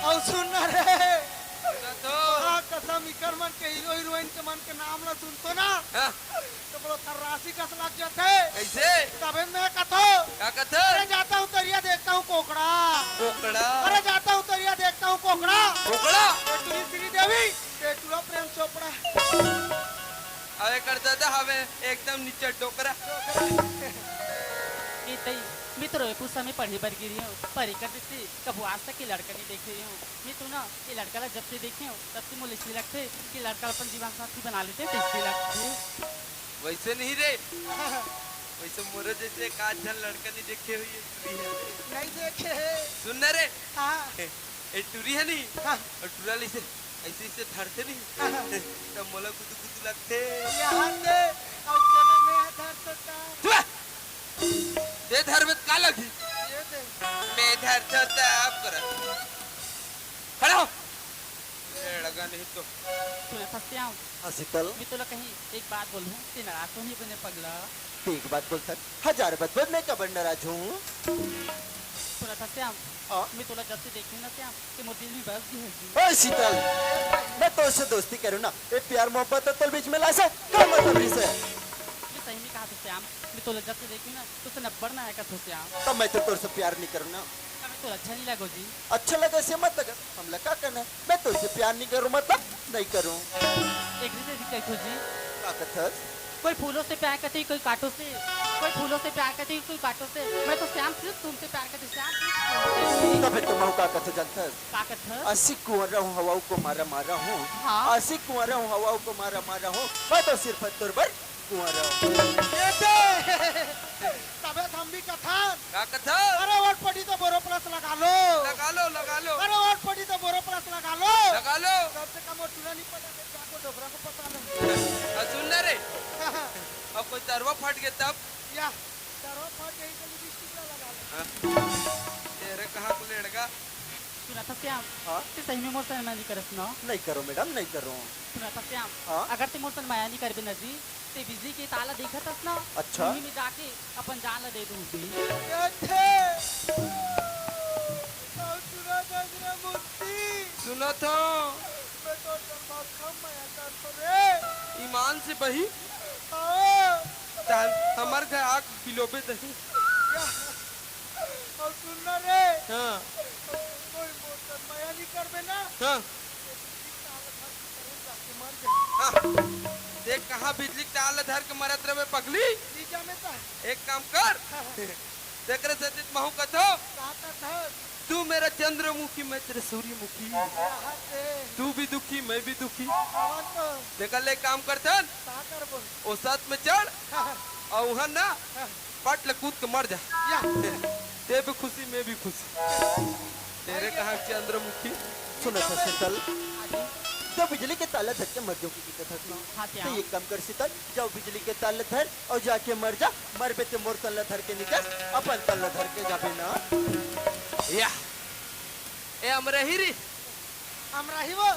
अउ सुन ना रे, सुनत हो? हाँ, कसम, इकर मन के हीरो हीरोइन के मन के नाम ला सुनथों ना, हाँ। तो बोलो थर्रासी कस लग जाथे। कैसे? तभे मैं कथों। का कथस? अरे जाता हूँ तरिया देखता हूँ कोकड़ा। कोकड़ा? अरे जाता हूँ तरिया देखता हूँ कोकड़ा। कोकड़ा? ये टुरी श्रीदेवी, ये टुरा प्रेम चोपड़ा। अबे कर दादा हवे एकदम नीचे डोकरा। ए तई, मैं तो रोए पूसा में पढ़े बर गे रहेंव, पढ़े कर देते, कभू आज तक के लड़का नहीं देखे रहेंव। मैं तो ना, ये लड़का ला जब से देखेंव, तब से मोला अइसे लगथे कि लड़का ला अपन जीवन साथी बना लेते, तो अइसे लगथे। वैसे नहीं रे, वैसे मोरो जैसे एक आध झन लड़का नहीं देखे होही, ये टुरी हे। नहीं देखे हे। सुन ना रे। हाँ। ए, ए टुरी हे नहीं? हाँ। अउ टुरा ला अइसे, अइसे, अइसे धरथे नहीं? हाँ। तब मोला गुदु गुदु लगथे। यहाँ से, अउ चले मैं धर सकता। चुप! ते धरबे त का लगही? ये दे। मैं धरथों त आप करत। खड़ा हो। लड़का नहीं तो। सुनत हस श्याम। हाँ, शीतल। मैं तोला कहीं एक बात बोलहूँ, ते नाराज तो नहीं बने पगला? ते एक बात बोल सकत, हजार बात बोल, मैं काबर नाराज हूँ? सुनत हस श्याम। हाँ? मैं तोला जब से देखे ना श्याम, ते मोर दिल में बस गे हस जी। ओए शीतल, मैं तोर से दोस्ती करूँ ना, ये प्यार मोहब्बत तो तोर बीच में लाय से का मतलब रहिसे? मैं सही में कहा तो श्याम, मैं तोला जब से देखे ना, तोर से नब्बर ना आया कथों श्याम। तब मैं तो तोर से प्यार नहीं करूँ ना। तब मैं तोला अच्छा नहीं लगों जी। अच्छा लगे से मत लगे, हमला का करना है? मैं तोर से प्यार नहीं करूँ, मतलब नहीं करूँ। एकरे से भी कथों जी। का कथस? कोई फूलों से प्यार करते, कोई कांटों से, कोई फूलों से प्यार करते, कोई कांटों से। मैं तो श्याम सिर्फ तुमसे प्यार करती, श्याम सिर्फ तुमसे। तभे तो महूँ का कथों जानथस? का कथस? आशिक कुंवारा हूँ, हवाओं को मारा मारा हूँ। हाँ। आशिक कुंवारा हूँ, हवाओं को मारा मारा हूँ। मैं तो सिर्फ तोर बर कुंवारा हूँ। ए दे। तभे त हम भी कथन। का कथस? अरे वोट पड़ी तो बोरो प्लस लगा लो। लगा लो, लगा लो। अरे वोट पड़ी तो बोरो प्लस लगा लो। लगा लो। कम से कम वो टुरा नहीं पटा, तो जाको डोकरा को पटा लो। अउ सुन ना रे। अब कोई तरवा फट गे तब? या, तरवा फट गे तो लिपस्टिक ला लगा लो। हाँ। तेरे कहाँ को लेड़गा? सुनत हस श्याम, हाँ? ते सही में मोर संग मया नइ करस ना? नइ करों मैडम, नइ करों। सुनत हस श्याम, हाँ? अगर ते मोर संग मया नइ करबे ना जी, ते बिजली के तार ला देखत हस ना? अच्छा। उही में जाके अपन जान ला दे दूँ जी। ए थे! अउ सुनत हस रे मूर्ति? सुनत हँव। मैं तोर संग बहुत कम मया करथों रे। ईमान से बही? हाँ। तहन हमर घर आके बिलोबे दही। या। अउ सुन ना रे। हाँ। कोई मोर संग मया नइ करबे ना? हाँ। ते बिजली के तार ला धर के करंट लाग के मर जाही। हाँ। ते कहाँ बिजली के तार ला धर के मरत रहे पगली? नइ जामे ता। एक काम कर। हाँ, हाँ। तेकरे सेती महूँ कथों। का कथस? तू मेरा चंद्रमुखी, मैं तेरे सूर्यमुखी। कहाँ से? तू भी दुखी, मैं भी दुखी। कौन तो? तेकर ले काम करथन। का करबो? ओ सत में चढ़। हाँ, हाँ। अउ उहाँ ना, हाँ। पट ले कूद के मर जा। या। ते भी खुशी, मैं भी खुशी। तेरे कहाँ चंद्रमुखी? सुनत हस शीतल, हाँ जी। जब बिजली के तार ला धर के मर जाहूँ कहिके कथस ना, हाँ, ते एक काम कर शीतल, जाओ बिजली के तार ला धर अउ जाके मर जा, मरबे ते मोर तन ला धर के नइ जास, अपन तन ला धर के जाबे ना। या। ए अमरही रे। अमरही वो।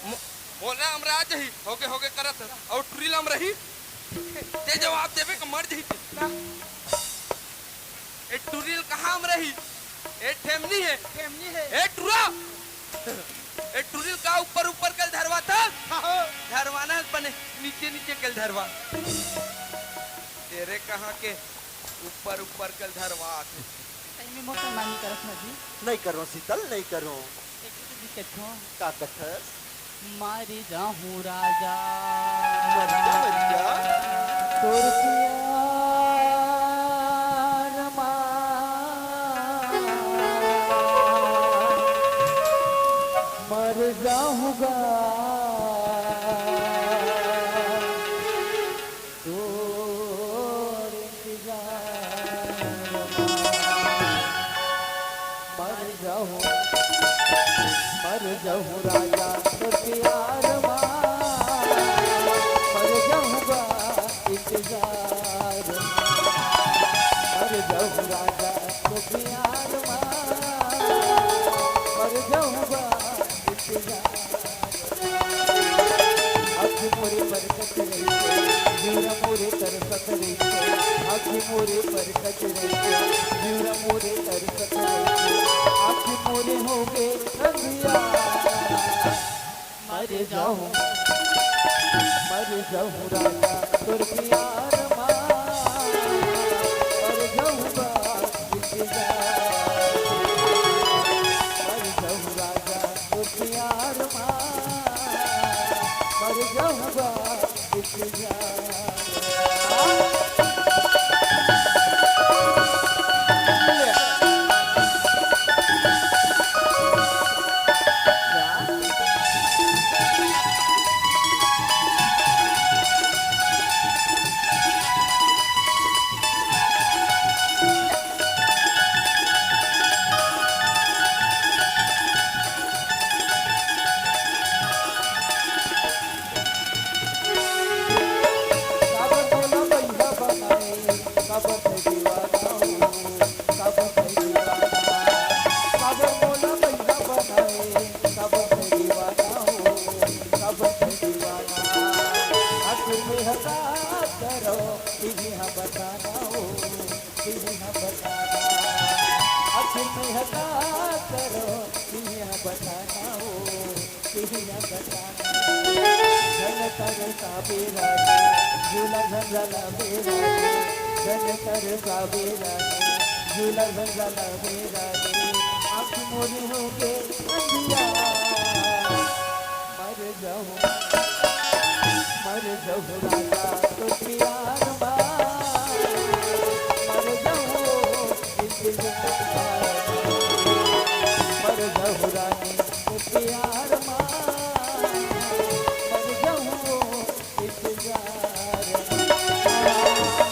मो-, मोला अमरा जाही, होगे, होगे करत हस। अउ टुरी ला अमरही। ते जवाब देबे के मर जाही ते। ना। ए टुरी ल कहाँ अमरही? ए ठेमनी हे। ठेमनी हे। ए टुरा! ए टुरी ल का ऊपर ऊपर के ल धरवाथस? हाँ हो। धरवाना हे बने, नीचे नीचे के ल धरवा। तेरे कहाँ के ऊपर ऊपर के ल धरवाथे। सही में मोर संग मया नइ करस ना जी? नइ करों शीतल, नइ करों। एक तो दिक्कत हो। का कथस? मर जाहूँ राजा। मर जा, मर जा। तोर प्यार मा मर जाहूँ गा। तोर इंतजार मा मर जाहूँ, मर जाहूँ राजा तोर प्यार मा। मर जाहूँ गा इंतजार मा। मर जाहूँ राजा तोर प्यार मा। मर जाहूँ गा इंतजार। आँखी मोरे बरसत रहिथे, जिउरा मोरे तरसत रहिथे। आँखी मोरे बरसत रहिथे, जिउरा मोरे तरसत रहिथे। आँखी मोरे होगे अंधियार। मर जाहूँ, मर जाहूँ राजा तोर प्यार मा। मर जाहूँ बा इंतजार। मर जाहूँ राजा तोर प्यार मा। मर जाहूँ बा इंतजार। काबर मोला बइहा बनाए, काबर तैं दीवाना हो, काबर तैं दीवाना। काबर मोला बइहा बनाए, काबर तैं दीवाना हो, काबर तैं दीवाना। आखिर में ह का करों, तेही ह बताना हो, तेही ह बताना। आखिर में ह का करों, तेही ह बताना हो, तेही ह बताना। झन तरसाबे रानी, झूला झन झुलाबे रानी। झन तरसाबे रानी, झूला झन झुलाबे रानी। आँखी मोरी होगे अंधियार। मर जाहूँ, मर जाहूँ राजा तोर प्यार मा। मर जाहूँ इंतजार मा। मर जाहूँ रानी तोर प्यार मा। मर जाहूँ इंतजार मा।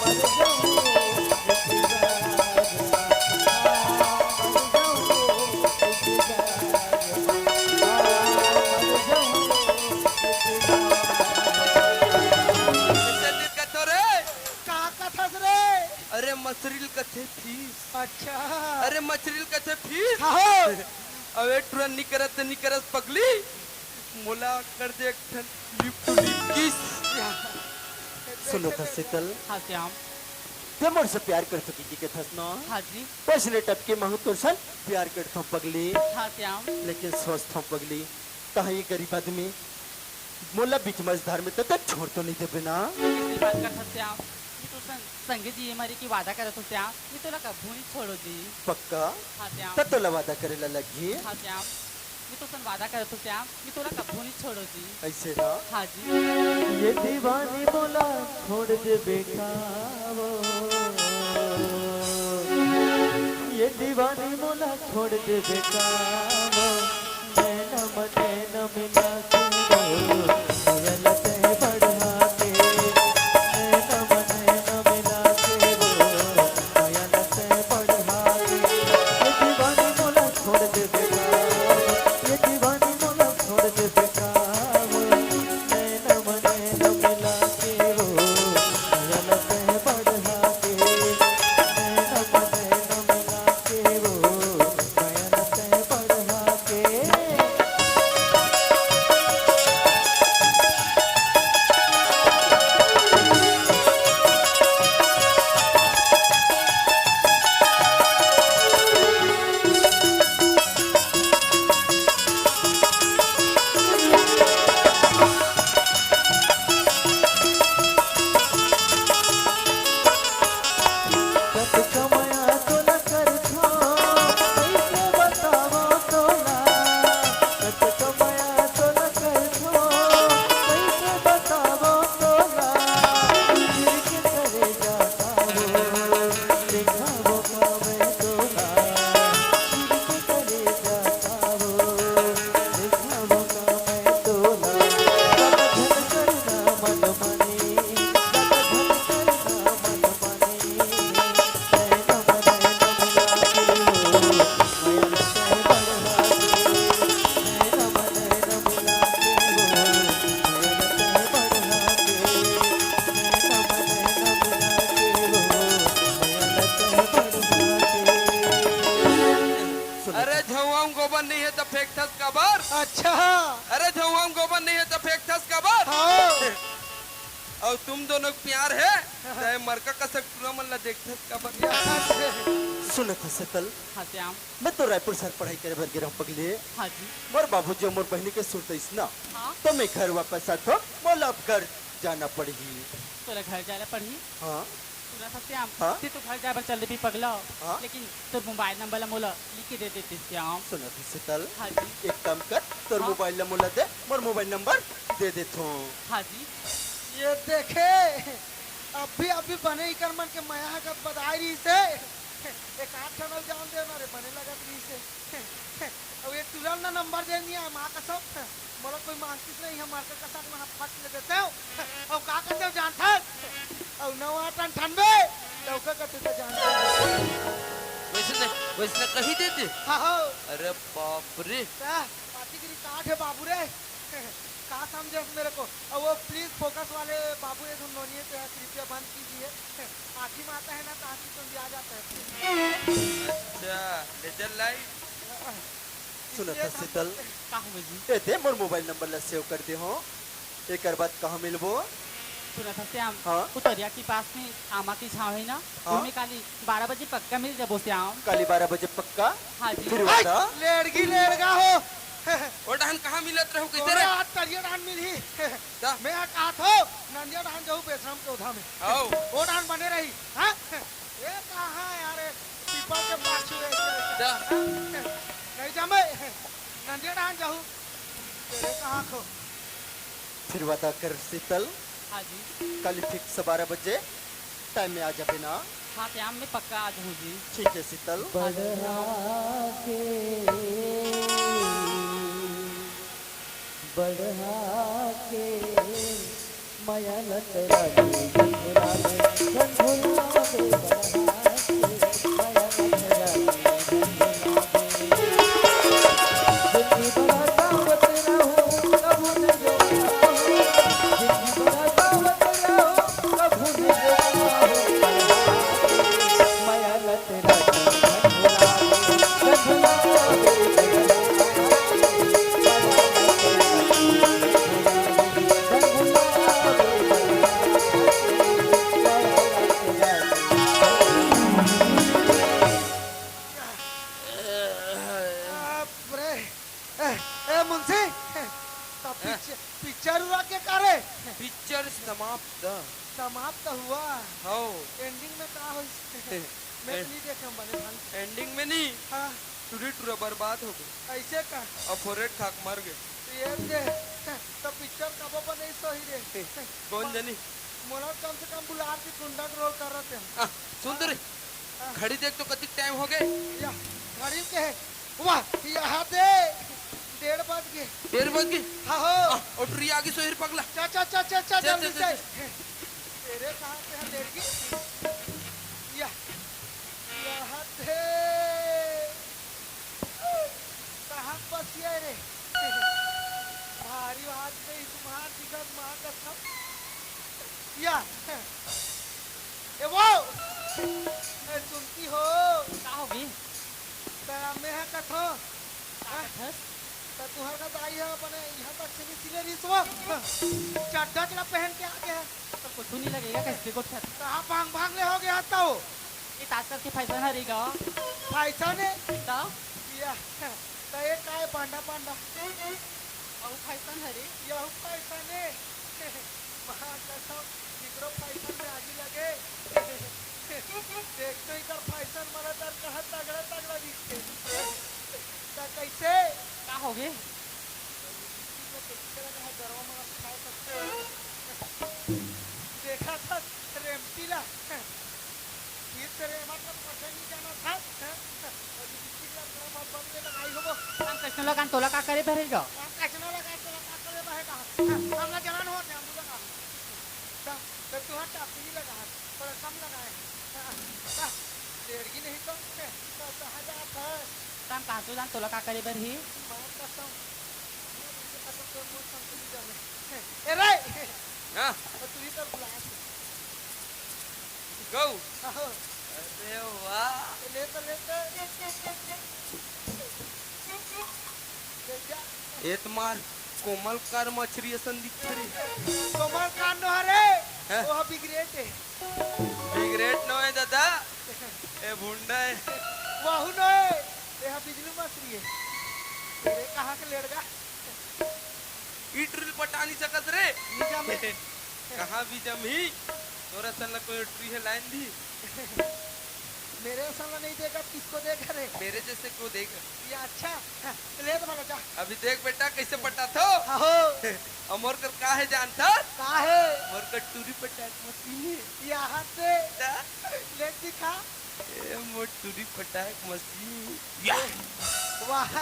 मर जाहूँ इंतजार मा। मर जाहूँ इंतजार मा। मर जाहूँ इंतजार मा। कइसे दिल कथो रे? का कथस रे? अरे मछरी ल कथे फिश। अच्छा। अरे मछरी ल कथे फिश। हाँ हो। अबे टुरन नी करत, नी करत पगली, मोला कर दे एक ठन lip to lip kiss। सुनो त शीतल, हाँ श्याम। ते मोर से प्यार करथो कि, कि कथस ना? हाँ जी। वैसने टपके महू तोर सन प्यार करथो पगली। हाँ श्याम। लेकिन सोचथो पगली, तहां ये गरीब आदमी मोला बीच मझधार में त, त छोड़ तो नहीं देबे ना? कैसी बात करथस श्याम? मैं तो सन-, संगे जिए मरे की वादा करत हो श्याम, मैं तोला कभू नहीं छोड़ो जी। पक्का? हाँ श्याम। त तोला वादा करे ला लगही। हाँ श्याम, मैं तो सन वादा करत हो श्याम, मैं तोला कभू नहीं छोड़ो जी। ऐसे ना? हाँ जी। ये दीवानी मोला छोड़ देबे का वो। ये दीवानी मोला छोड़ देबे का वो। नैना म नैना मिला के वो, मया ल तैं बढ़ा के। नैना म नैना मिला के वो, मया ल तैं बढ़ा के। ये दीवानी मोला छोड़ देबे का वो, ये दीवानी मोला छोड़ देबे का वो। नैना म नैना मिला के वो, मया ल तैं बढ़ा के। नैना म नैना मिला के वो, नयन से बढ़ा के। कतका मया तोला करथो, कइसे बतावो तोला। कतका मया तोला करथो, कइसे बतावो तोला। गिर के करेजा कावो, देखावो का मैं तोला। गिर के करेजा कावो, देखावो का मैं तोला। कतका झन करना मन मानी, कतका झन करना मन अरे झउहा म गोबर नहीं है त फेंकथस काबर? अच्छा। अरे झउहा म गोबर नहीं है त फेंकथस काबर? हाँ। अउ तुम दोनों के प्यार है, त मरका कसक टूरा मन ला देखथस काबर? सुनत हस शीतल, हाँ श्याम। मैं तो रायपुर शहर पढ़ाई करे बर गे रहूं पगली। हाँ जी। मोर बाबूजी अउ मोर बहिनी के सुरतइस ना, हाँ। त मैं घर वापस आथों, मोला अब घर जाना पड़ही। तोला घर जाना पड़ही? हाँ। सुनत हस श्याम, हाँ? ते तो घर जाए बर चल देबे पगला, हाँ? लेकिन तोर मोबाइल नंबर ला मोला लिख के दे देते श्याम। सुनत हस शीतल, हाँ जी। एक काम कर, तोर हाँ? मोबाइल ला मोला दे, मोर मोबाइल नंबर दे देथों। हाँ जी। ये देखे, अभी अभी बने इकर मन के मया ह गदबदाय रहिस हे। एक आध ठन अउ जान देव ना रे, बने लगत रहिस हे। अउ ये टूरा ल ना नंबर दे नइ आय, माँ कसम। मोला कोई मांगतिस नहीं, हम मरका कसक मन फट ले देतेव। अउ का करतेव जानथस? अउ नवा टन ठनबे, त ओकर कते त जानथस। वैसने, वैसने कही देते? हाँ, हाँ। अरे बाप रे। ता, पार्टी की रिकॉर्ड है बाबू रे। का समझे मेरे को? अउ वो प्लीज फोकस वाले बाबू, ये सब नोनिये से कृपया बंद कीजिए। आँखी में आता है ना, तो आँखी में भी आ जाता है। अच्छा, लेजर लाइट। सुनत हस शीतल, का हुए जी? ए दे मोर मोबाइल नंबर ला सेव कर दे हो। एकर बाद कहाँ मिलबो? सुनत हस श्याम, हाँ? उतरिया के पास में आमा की छाँव है ना, हाँ? ओमे काली बारह बजे पक्का मिल जाबो श्याम। काली बारह बजे पक्का? हाँ जी। फिर हाय, वादा? लेड़गी लेड़गा हो। ओ डहन कहाँ मिलत रहू, कइसे तोरे रे? आज तरिया डहन मिलही। ता? मैं हा कहत हो, नंदिया डहन जाहू बेसरम के ओधा में। आओ। ओ डहन बने रही, हाँ? ए, कहाँ यार, ए, पीपल के पाछू ए, ता? नहीं जामे, नंदिया डहन जाहू, तेरे कहाँ खो? फिर वादा कर शीतल, हाँ जी। काली फिक्स बारह बजे टाइम में आ जाबे ना? हाँ श्याम, मैं पक्का आ जाहूँ जी। ठीक है शीतल। बढ़ा के, बढ़ा के, मया लत रानी झंझुला दे, झंझुला दे, बढ़ा के, मया लत रानी झंझुला दे। मैं तो नहीं देखे हूँ बने ढंग से। एंडिंग में नहीं, हाँ। टूरी टूरा बर्बाद हो गए। ऐसे का? और फोरेट खाक मर गए। ये दे, तो पिक्चर कबो बने सही रे। कौन जानी? मोला कम से कम बुलार के गुंडा के रोल कर रहे थे। आ, सुन तो रे, हाँ। घड़ी देख तो कतिक टाइम हो गए? या, घड़ी के है। वाह, यहाँ दे। डेढ़ बज गए। डेढ़ बज गए? हाँ हो। आ, और टूरी आगे सोहिर पगला। चा, चा, चा, चा, चा, चा, जल्दी चा, से। चा। तेरे कहाँ पे है डेढ़ की? या, यहाँ दे। कहाँ फंसिया रे? भारी हाथ में इस मार दिखा माँ कसम। या। ए वो! ए, सुनती हो? का होगे? त मैं ह कथो। का कथस? त तुहर का दाई ह अपने यहाँ तक से नहीं सिले रहिस वो। चड्डा चला पहन के आ गया। त कुछु नहीं लगेगा, कैसे गोठियात? कहाँ भांग भांग ले हो गया था वो? ये त आजकल के फैशन हरे गा। फैशन है? त? या। त ये काय बांडा बांडा? अउ फैशन हरे? यहू फैशन है। माँ कसम, इकरो फैशन में आगी लगे। देख तो इकर फैशन, मला तर कहा तगड़ा तगड़ा दिखते। त कैसे? का होगे? लिपस्टिक में कैसे लगा है, गरवा में खाए सकते। देखा था रेमटी ला। फिर तेरे एमा कर पढ़े नहीं जाना था, हैं? और लिपस्टिक ला तेरा बाप बदले लगाई होबो। हम कैसनो लगान तोला का करे भरेगा? हम कैसनो लगान तोला का करे बहेगा? हमला जलन होत है, हम लगा। ता, तो तू हट, आप नहीं लगा, थोड़ा कम लगाए। ता, लेड़गी नहीं तो, तो कहाँ जात है? हम कहाँ तो जान तोला का करे बर ही? मार कसम। ए रे! हाँ? और तू ही तो बुलाया था। गऊ। आहो। अरे वाह। ले तो, ले तो। ले जा। ए तुम्हार कोमल कार मछरी असन दिखत रे। कोमल कार नो हरे। हैं? वो बिग रेट है। बिग रेट नो है दादा। ए भुंडा है। वहू नो है। ये हा बिजली मछरी है। तेरे कहाँ के लेड़गा? ई टूरी ल पटा नहीं सकत रे। नहीं जामे। कहाँ भी जमही, तोरा सन ला कोई टूरी हे लाइन दी। मेरे सन ला नहीं देगा, किसको देगा रे? मेरे जैसे को देगा। ये अच्छा, हाँ, ले तो भला जा। अभी देख बेटा, कैसे पटाथो। आहो। अउ मोर कर का है जानथस? का है? मोर कर टूरी पटाक मशीन है। यहाँ से। दा। ले दिखा। ए, मोर टूरी पटाक मशीन। या। वाह।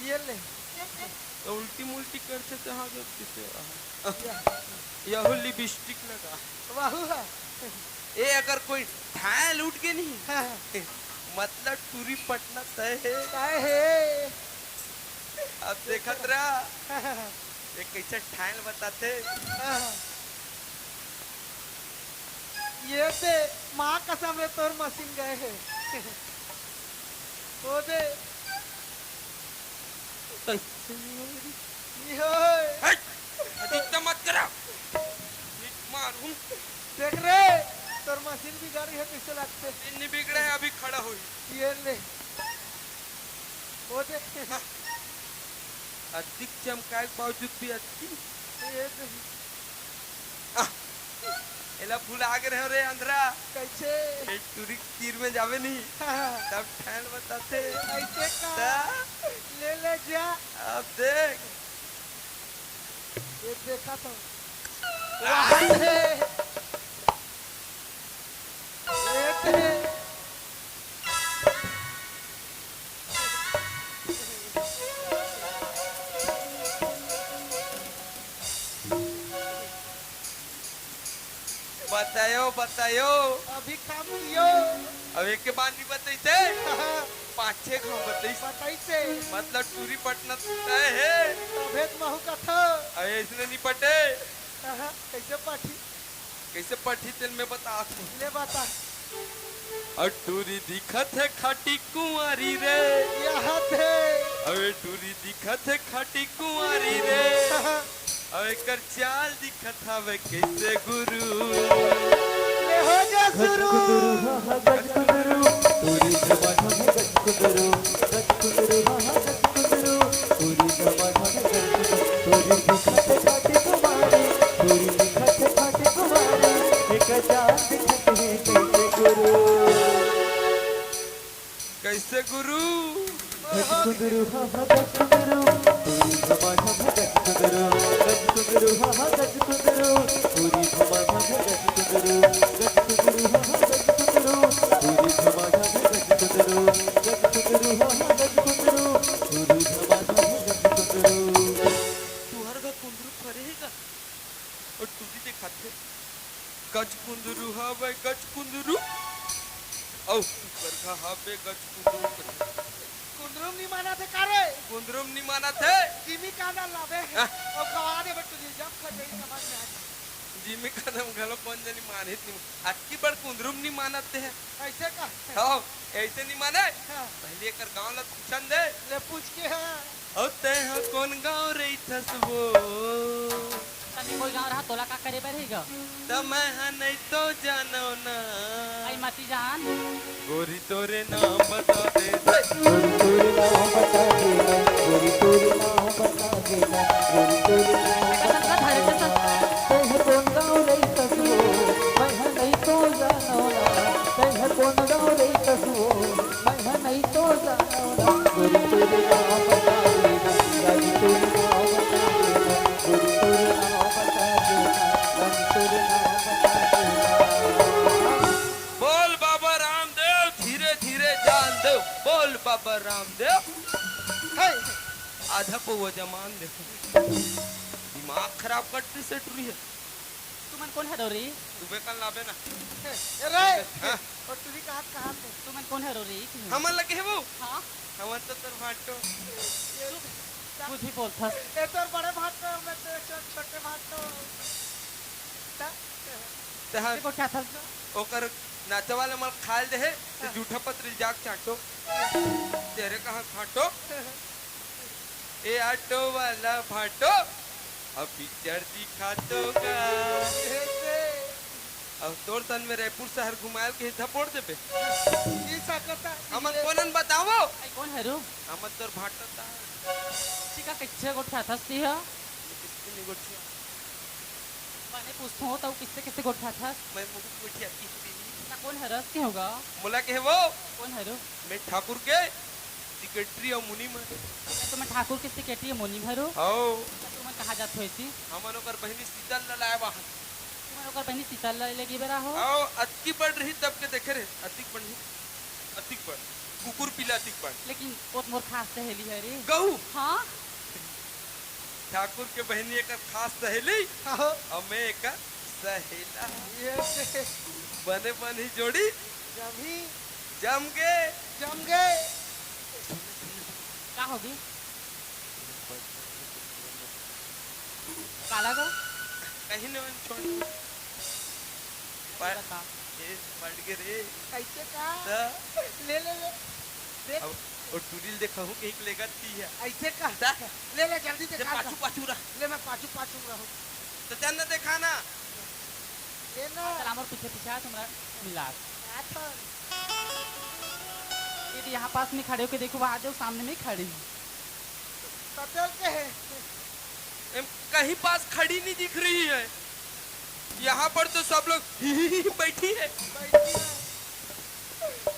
ये ले। तो उल्टी मुल्टी करथे तो हाँ, जब किसे, हाँ। या। यहू लिपस्टिक लगा। वाहू हा। ए, अगर कोई ठायल उठ के नहीं, हाँ, हाँ। मतलब टूरी पटना तय है। तय है। अब देखत रहा। हाँ, हाँ, हाँ। ये कैसे ठायल बताथे। हाँ, हाँ। ये दे, माँ कसम रे, तोर मशीन गए हे। ओ दे। कैसे नहीं होगी? ये होय। हट! अधिकता मत करा। नीट मारूं। देख रे, तोर मशीन बिगाड़ी है, कैसे लगते? इतनी बिगड़े है, अभी खड़ा हुई। ये ले। ओ दे। हाँ। अधिक चमकाए के बावजूद भी अच्छी। ये दे। आह, एला भुला गे रहे रे अंधरा। कैसे? ए टूरी के तीर में जावे नहीं। हाँ। तब ठैल बताथे। ऐसे का? ता? ले ले जा। अब देख। ये देखा तो। वाह। ये दे। बतायो, बतायो। अभी काम कियो। अब एक के बार नहीं बताइसे। पाँच छह घाव बताइस। बताइसे। मतलब टूरी पटना तय है। तभे तो महू कथा। अब इसने नहीं पटे। कहाँ? कैसे पाठी? कैसे पटही तेन में बतात हूँ। ले बता। अउ टूरी दिखत हे खाटी कुंवारी रे। यहाँ थे। अबे टूरी दिखत हे खाटी कुंवारी रे। अउ एकर चाल दिखत हवे कैसे गुरु। ले हो जा शुरू। गजकुंदरू, हाँ, हाँ, गजकुंदरू। टूरी जमाना है गजकुंदरू, गजकुंदरू, हाँ, हाँ, गजकुंदरू। टूरी जमाना है गजकुंदरू। टूरी दिखत हे खाटी कुंवारी, टूरी दिखत हे खाटी कुंवारी। एक चाल दिखत हे कैसे गुरु? गज कुंदरू हा हा गज कुंदरू, पूरी धमाका हा गज कुंदरू। गज कुंदरू हा हा गज कुंदरू, पूरी धमाका हा गज कुंदरू। गज कुंदरू हा हा गज कुंदरू, पूरी धमाका हा गज कुंदरू। गज कुंदरू हा हा गज कुंदरू, पूरी धमाका हा गज कुंदरू। तुहर घर कुंदरू फरे हे का? अउ टूरी देखाथे। गज कुंदरू हावय, गज कुंदरू। अउ सुघर घर हावय, गज कुंदरू कथे। कुंदरू म नी मानत हे का रे? कुंदरू म नी मानत हे। जिमी कांदा लाबे हे। हाँ। अउ गवा दे बट्टू जी, जब खटई समझ में आ जाए। जिमी कांदा म घलो कोन जनी मानही नी। अतकी बड़ कुंदरू म नी मानत हे। ऐसे का? हाँ, ऐसे नी माने। हाँ। पहले एकर गांव ला पूछन दे। ले पूछ के, हाँ। अउ तैं ह कोन गाँव रहिथस वो? तनी कोई गाँव रहा, तोला का करे बर हे ग? त मैं ह नइ तो जानव ना। आई मती जान। गोरी तोरे नाम बता दे। गोरी तोरे नाम बता दे, गोरी तोरे नाम बता दे, गोरी तोरे नाम बता दे। तैं ह कोन गाँव रहिथस वो, मैं ह नइ तो जानव ना। तैं ह कोन गाँव रहिथस वो, मैं ह नइ तो जानव ना। गोरी तोरे नाम बता दे ना, रानी तोरे नाम बता दे ना। गोरी तोरे नाम बता दे ना, रानी तोरे नाम बता दे ना। बोल बाबा रामदेव, धीरे धीरे जान दे। बोल बाबा रामदेव। हे। आधा पौवा जमान दे। दिमाग खराब कर दिस हे टुरी ह। तुमन कोन हरो रे? तू बेकन लाबे ना। ए रे! हाँ। अउ टुरी कहात कहात हे। तुमन कोन हरो रे? हमन लगे हे वो। हाँ। हमन तो तोर भांटो। कुछ भी बोलथस। ए तोर बड़े भांटो, मैं तो छोटे भांटो। ता? तहां देखो क्या था? ओकर नाचा वाला मन खाल दे हे, ते हाँ। जूठा पतरी जाके चाटो। तेरे कहाँ खाटो? ए ऑटो वाला भांटो, अब पिक्चर दिखा तो गा। अब तोर सन में रायपुर शहर घुमायल के हिद्धा फोड़ देबे। ई सकता। हमन कोनन बतावो? आई कोन हरो? हमन तोर भांटो ता। चिका कच्चे गोठियाथस ती ह? किसके नहीं गोठिया? बने पूछथों, त किससे किससे गोठियाथस? मैं मुहूं गोठियाथों। त कोन हरस के होगा? मोला के हे वो? कोन हरो? मैं ठाकुर के सेक्रेटरी अउ मुनीम हरों। त मैं ठाकुर के सेक्रेटरी अउ मुनीम हरों? हव। त तुमन कहाँ जात हो एती? हमन ओकर बहिनी सीतल ला लाए बाहन। तुमन ओकर बहिनी सीतल ला लेगे बेरा हो? हव, अतकी बड़ रही तब के देखे रहे, अतिक बड़ नहीं, अतिक बड़, कुकुर पीला अतिक बड़। लेकिन वो तो मोर खास सहेली हरे। गहू? हाँ। ठाकुर के बहिनी एकर खास सहेली, हाँ। अउ मैं एकर सहेला। ये से। बने बनही जोड़ी। जमही। जम गे। जम गे। का होगे? काला गा? कहीं नहीं, छोड़। अरे पा-, बता। ए, पड़ गे रे। कैसे का? त? ले, ले, ले। देख। अब वो टुरी ल देखाहूं कि एक लेगत की है। ऐसे का? दा। ले, ले, जल्दी ले, देखा पाछू, दा। पाछू रह। ले, मैं पाछू, पाछू रहूं। तो चल ना देखा ना। ये ना। चल, हमर पीछे, पीछे आ, तुमला मिला। आ तो। ये तो यहाँ पास में खड़े होके देखो, वहां जो सामने में खड़ी है। कतल के है? एम कहीं पास खड़ी नहीं दिख रही है। यहाँ पर तो सब लोग बैठी है। बैठी है।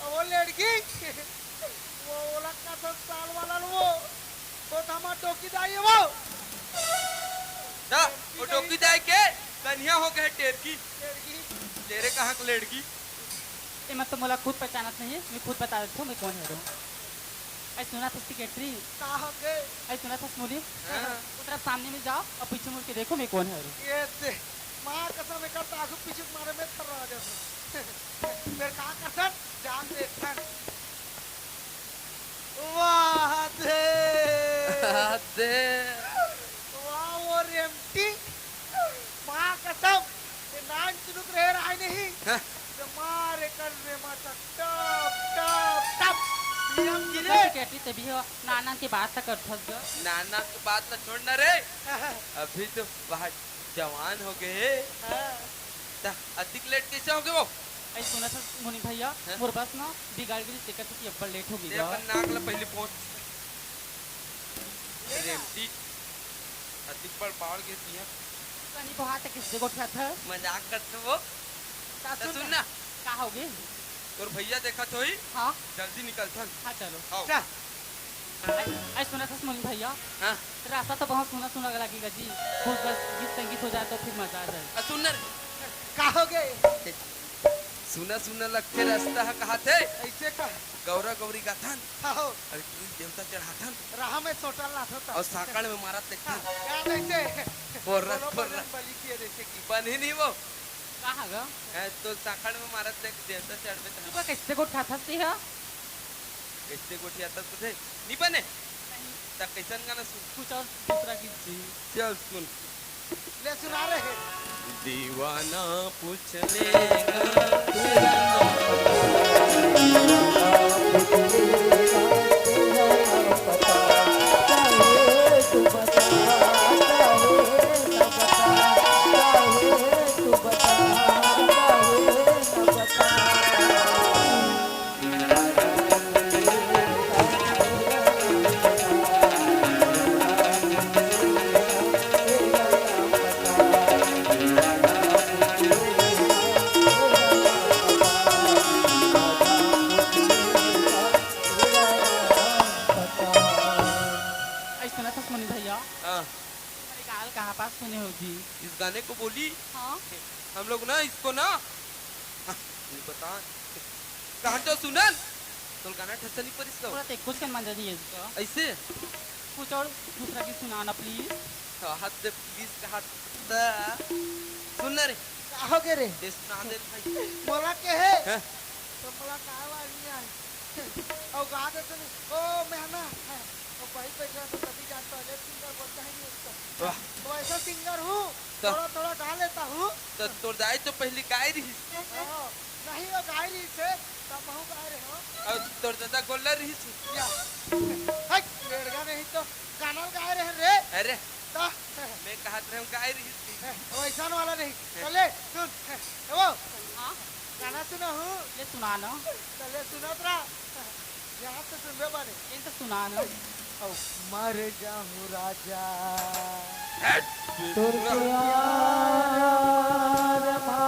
वो लड़की, वो ओला का तो साल वाला वो, वो तो हमार डोकी दाई है वो। ना, वो डोकी दाई के कन्हिया हो गए टेरकी। टेरकी। तेरे कहाँ के लड़की? एमा तो मोला खुद पहचानत नहीं है, मैं खुद बता देता हूँ मैं कौन है रहूँ। ऐ सुना था सेक्रेटरी। का हो गए? ऐ सुना था मुनीम। हाँ। वो तरफ सामने में जाओ और पीछे मुड़ के देखो मैं कौन है रहूँ। ये से, माँ कसम एकर तो आगू पीछू मारे में थर्रा जाता। फिर का करथन? जान देखथन। वाह दे। दे। वाह वो रेमटी। माँ कसम, ये नान चुनुक रहे रहा नहीं। हाँ। तो मारे कर रे माँ टप, टप, टप। पीएम तो गिरे। कैसे कहती तभी हो, नाना के बात तक करथस ग। नाना के बात ला छोड़ ना रे। हाँ। अभी तो बाहर जवान हो गए। हाँ। त अतिक लेट कैसे हो गए वो? ऐ सुना था मुनीम भैया, हाँ? मोर बस ना बिगड़ गई, तेकर से कि अब्बड़ लेट हो गई ते बा। अपन नाक ला पहले पहुंच। ले ना। रेमटी, अतिक बड़ बाढ़ गिर दिया। कनी बहा तक किससे गोठिया था? मजाक करते वो। ता त सुन सुन ना। ना। का हो गई? तोर भैया देखत होही। हाँ। जल्दी निकलथन। हाँ, चलो। हाँ। चल। अरे, अरे, सुनत हस मोनी भैया? हाँ। रास्ता तो बहुत सुना सुना लगी गा जी। कुछ बस गीत संगीत हो जाए तो फिर मजा आ जाए। आ, सुन ना रे। का हो गे? सुना सुना लगथे रास्ता ह, कहाथे। ऐसे का? गौरा गौरी गाथन। हाँ हो। अउ देवता चढ़ाथन। राह में सोटा लाथन। अउ साकड़ में मारत देखथन। हाँ, याद ऐसे। बोर्रा, बोलो, बोर्रा। बजरंग बली किए जैसे कि। बनी नहीं वो। का ह गा? ए, तो साकड़ में मारत देख, देवता चढ़बे त। तू का कैसे गोठाथस ते ह? कैसे गोठियाथस ते? नी बने? नहीं। त कैसन गाना सुन? कुछ और दूसरा गीत जी। चल सुन। ले सुना रे। दीवाना पूछ लेगा तेरा नाम। ऐसा ना था मोनी भैया। हाँ। तुम्हारे गाल कहाँ पास सुने हो जी? इस गाने को बोली? हाँ। हम लोग ना इसको ना, हाँ, नहीं पता। कहाँ तो सुनन? तोल गाना ठसनी परिस का? पूरा ते कुछ कन मंजर नहीं है इसका। ऐसे? कुछ और दूसरा गीत सुना ना, please। तो हाथ दे please कहा त। सुन ना रे। का हो गे रे? ये सुना दे भाई। मोला के हे? हैं? तो मोला का वाली है? अउ गा दे तने, ओ मेहना, ओ भाई बैठा तो तभी जानता है, सिंगर बोलता है नहीं उसको। वाह। तो ऐसा सिंगर हूँ, तो थोड़ा थोड़ा गा लेता हूँ। तो तोर दाई तो पहली गाय रही। हाँ, नहीं वो गाय रही से, तब हूँ गाय रहे हो। अउ तोर दादा गोल्लर रही से। या। हट, बेड़गा नहीं तो गाना गाय रहे रे। अरे। तो मैं कहत रहे हूँ गाय रही से। वैसा वाला नहीं। चले, सुन। वो। हाँ। गाना सुना हूँ। ले सुना ना। चले सुनत रहा। ध्यान से सुनबे बने। इन तो सुना ना। ओ, मर जाहूँ राजा। हट। तोर प्यार मा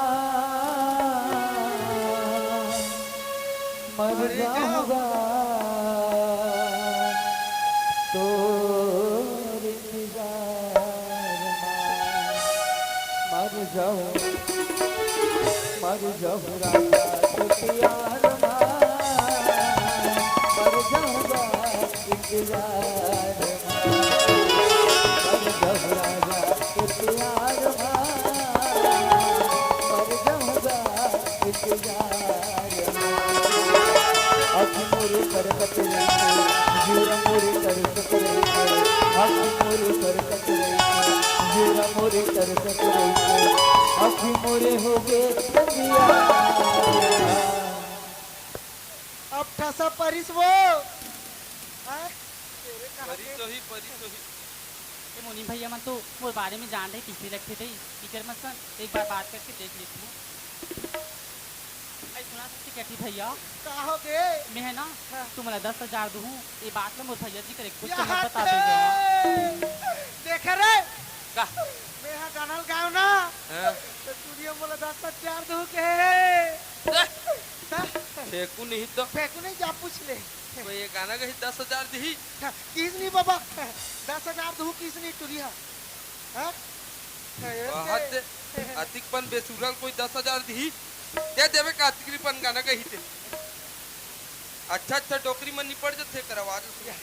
मर जाहूँ गा। तोर इंतजार मा मर जाहूँ। मर जाहूँ राजा तो प्यार मा, मर जाहूँ गा इंतजार मा। मर जाहूँ राजा तो प्यार मा, मर जाहूँ गा इंतजार मा। आँखी मोरे करकत रहिथे, जीरा मोरे तरसत रहिथे। आँखी मोरे करकत रहिथे, जीरा मोरे तरसत रहिथे। आँखी मोरे होगे अंधियार। अब ठसा परिस वो। हाँ? तेरे कहाँ परी के? तो ही, परी तो ही। ए मोनी भैया मन तो मोर बारे में जान रहे, किसी रखे थे, इकर मन सन एक बार बात करके देख लेती हूँ। अरे सुना सकती क्या थी भैया? का हो गे? मैं है ना, हाँ। तुमला दस हजार दूँ, ये बात ला मोर भैया जी करे कुछ यहाँ मत बता दे। देखे रे? का? मैं यहाँ गाना गायो ना, हाँ। तो तू ये मोला दस हजार दूँ के। दे। हाँ। फेंकू नहीं तो। फेंकू नहीं, जा पूछ ले। कोई ये गाना कही दस हजार दी? हाँ, किस नहीं बाबा, दस हजार दूँ किस नहीं टुरिया? हाँ? हाँ, ये बात से दे, अतिक पन बेसुरल कोई दस हजार दिही, दे देवे का अतिक पन गाना कही ते। अच्छा, अच्छा, डोकरी मन निपट जथे करवा दे। या।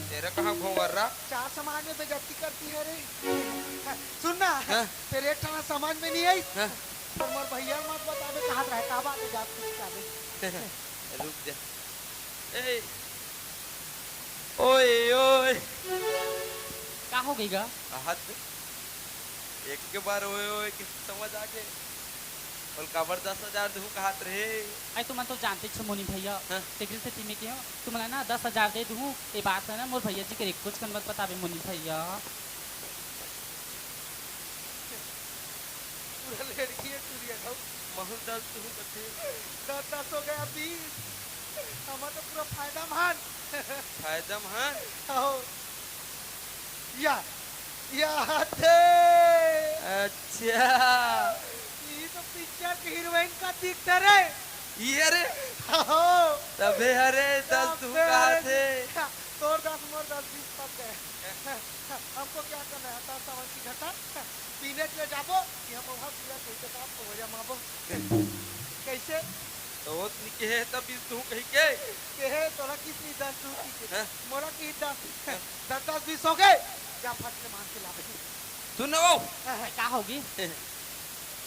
तेरा कहाँ भोंगर रहा? चार समाज में बेइज्जती करती है रे। हाँ, सुन ना, हाँ? तेरे एक ठाना समाज में नहीं आई। हाँ? पर मोर भैया मत बतावे, कहाँ रहे, का बात है, जात कुछ का दे। रुक जा। ए, ओए, ओए। का हो गई गा? हाथ दे। एक के बार ओए, ओए के समझ आ गे। बोल, काबर दस हजार दूँ कहत रहे? अरे, तुमन तो जानते छो मोनी भैया, हाँ। तेकरे सेती मैं केहेंव, तुमन ला ना दस हजार दे दूँ, ये बात है ना, मोर भैया जी के कुछ कन मत बतावे मोनी भैया। पूरा लड़की है टुरिया खाऊ। महू दस दूँ कथे। दस, दस हो गया बीस। हमार तो पूरा फायदा मान। फायदा मान? आओ। या, या थे। अच्छा। ये तो पिक्चर के हीरोइन का दिखता रे। ये रे। हो। तबे हरे दस तू तबे कहा हरे थे। जी। तोर दस मोर दस बीस पक गए। हमको क्या करना है? दस सावन की घटा, पीने के लिए जाबो कि हम वहाँ पीला कोई तो काम को वजह माबो। कैसे? तो वो तुमने कहे तब बीस तू कही के? कहे तोरा किस नहीं दस तू की के? हैं? मोरा की दस। हैं? दस दस बीस हो गए। जा फट के मार के ला। सुन ना वो। हाँ, हाँ। का होगी?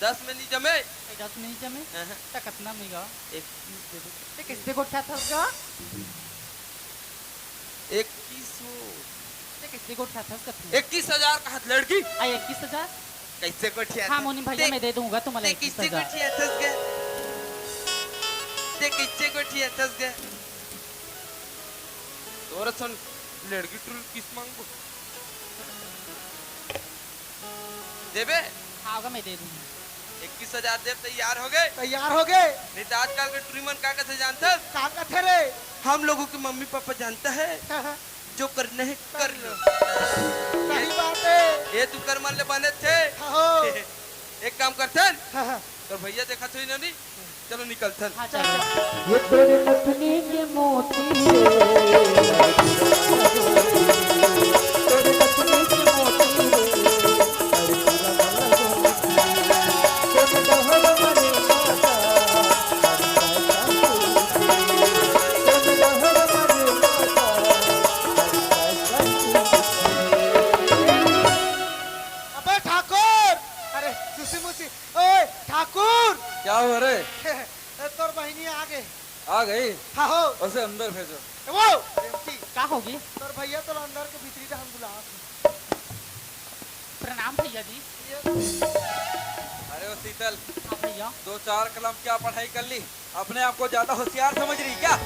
दस में नहीं जमे। ए, दस में नहीं जमे? हाँ, हाँ। त कतना में गा? इक्कीस देबे। ते कैसे गोठा था उसका? इक्कीस हो। ते कैसे गोठा था उसका फिर? इक्कीस हजार का हाथ लड़की। आ, इक्कीस हजार? कैसे गोठिया हाँ, था? मोनी भैया, ते-, मैं दे दूंगा तुम्हारा ते इक्कीस हजार। कैसे गोठिया था उसका? ते कैसे गोठिया था उसका? तोरा सन लड़की टुल किस मांगो? देबे? हाँ, होगा, मैं दे दूंगा। इक्कीस हजार देब, तैयार हो गए? तैयार हो गए। नहीं तो आजकल के टुरी मन का कथे जानथस? का कथे रे? हम लोगों के मम्मी पापा जानता है, जो करना है कर लो। सही बात है। ये तू कर मन ले बने थे। हाँ। एक काम करथन। हाँ, हाँ। तोर भैया देखा थोड़ी ना नहीं। चलो निकलथन। हाँ, चल, चल। ये तोरे नथनी के मोती रे, तोरे नथनी के मोती रे, अबे ठाकुर, अरे सुसी मुसी, ओए ठाकुर। क्या हुआ रे? ए, तोर बहिनी आ गे। आ गई? हाँ हो। उसे अंदर भेजो। ए, वो, बेटी। का होगी? तोर भैया तोर अंदर के भीतरी डाहन बुलावत हे। प्रणाम भैया जी। ये अरे वो शीतल, हाँ भैया। दो चार कलम क्या पढ़ाई कर ली? अपने आप को ज्यादा होशियार समझ रही क्या?